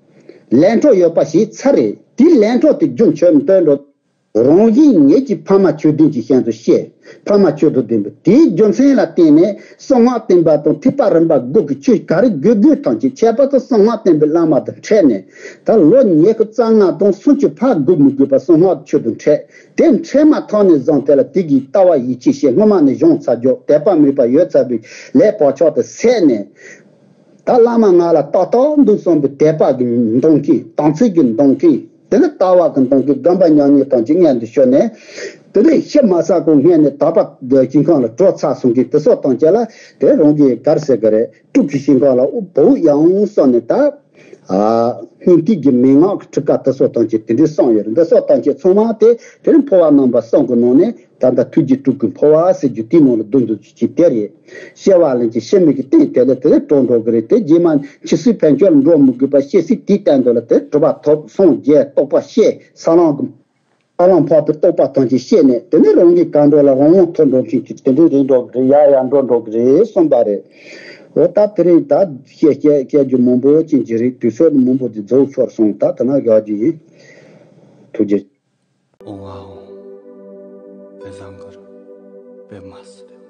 ལས་འཕྲོ་ཡོད་པ་ཞིག་ཚར་རེད། དེའི་ལས་འཕྲོ་དེ་རྒྱུན་ཆད་མི་འདོད་འགྲོ། རང་བཞིན་ཉིད་ཀྱིས་ཕ་མ་ཆོས་ལྡན་གྱི་རྐྱེན་དུ་སྐྱེས། ཕ་མ་ཆོས་དང་ལྡན་པ་དེའི་རྒྱུ་མཚན་ལ་བརྟེན་ནས་གསང་སྔགས་བསྟན་པ་དང་ཐེག་པ་རིམ་པ་དགུ་གི་ཆོས་ག་རེ་དགོས་དགོས་ཐམས་ཅད་ཁྱད་པར་དུ་གསང་སྔགས་བསྟན་པའི་བླ་མ་དང་འཕྲད་ནས་ད་ལོ་ཉི་ཤུ་རྩ་ལྔ་དང་སུམ་ཅུ་ཕར་སྒུག་མི་དགོས་པར་གསང་སྔགས་ཆོས་དང་འཕྲད། དེ་འཕྲད་མ་ཐག་ནས་བཟུང་དེ་ལ་དེ་གི་ལྟ་བ་ཡིད་ཆེས་བྱས་སྔོན་མ་ནས་སྦྱངས་ཚར་རྒྱུ་དད་པ་མོས་པ་ཡོད་ཚར་བའི་ལས་བག་ཆགས་དེ་ཟད་ནས། ད་བླ་མ་ང་ལ་ཏག་ཏག་འདུག་བསམ་པའི་དད་པ་གི་འདོང་གིས་དམ་ཚིག་གི་འདོང་གིས་དེ་ནས་ལྟ་བ་གི་འདོང་གིས་སྒོམ་པ་ཉམས་ལེན་དང་གཅིག་མངོན་དུ་ཤོར་ནས། དེ་ནས་ཤི་མ་ཟ་གོང་སྔོན་ནས་དག་པ་ཞིང་ཁམས་ལ་གྲོལ་ཚར་སོང་གི་དེ་སོགས་དང་བཅས་ལ་དེ་རང་གིས་ག་རེ་ཟེར་གི་རེད། སྤྲུལ་གྱི་ཞིང་ཁམས་ལ་བོད་ཡང་སོང་ནས་ད། སྙིང་ཐིག་གི་མན་ངག་གི་ཁྲིད་ཀ་དེ་སོགས་དང་བཅས་དེ་འདྲའི་གསུངས་ཡོད་རེད། འདི་སོགས་དང་བཅས་ཚང་མ་དེ་དེ་ནས་འཕོ་བ་རྣམ་པ་གསུམ་གི་ནང་ནས། ད་ལྟ་ཐུགས་རྗེ་སྤྲུལ་སྐུའི་འཕོ་བ་ཟེར་རྒྱུ་དེའི་ནང་ལ་བསྡུ་འདུག་ཅིག་དེ་རེད། སྐྱེ་བ་ལེན་ཅིང་ཤི་མི་གི་རྟེན་དེ་ལས་དེ་ལས་གྲོལ་འགྲོ་གི་རེད། དེ་རྗེས་མ་འཆི་སྲིད་ཕན་ཆད་ལ་འགྲོ་མི་དགོས་པ་སྐྱེ་སྲིད་དེའི་སྟེང་དུ་ལ་དེ་གྲུབ་པ་ཐོབ་སངས་རྒྱས་རྟོགས་པ་ཤེས་ས་ལམ་གི་ས་ལམ་འཕགས་པའི་རྟོགས་པ་ཐམས་ཅད་ཤེས་ནས་དེ་ནས་རང་གི་གར་འགྲོ་ལ་རང་དབང་ཐོབ་འགྲོ་མཁན་གྱི་དེ་འདྲའི་རིགས་འགྲོ་གི་རེད། ཡར་ཡར་འགྲོ་འགྲོ་གི་རེད་གསུངས་པ་རེད། འོ་ད་དེ་རིང་ད་བཤད་བཤད་བཤད་རྒྱུ་མང་པོ་ཅིག་ཅིག་རེད། དུས་ཚོད་མང་པོ་དེ་རྫོགས་ཤོར་སོང་། ད་དེ་ན་བཞག་རྒྱུ་ཡིན། ཐུགས་རྗེ་ཆེ། ཨོང་ཨ་ཨོང་། པད་ཟངས་དཀར་པདྨ་སིདྡྷི།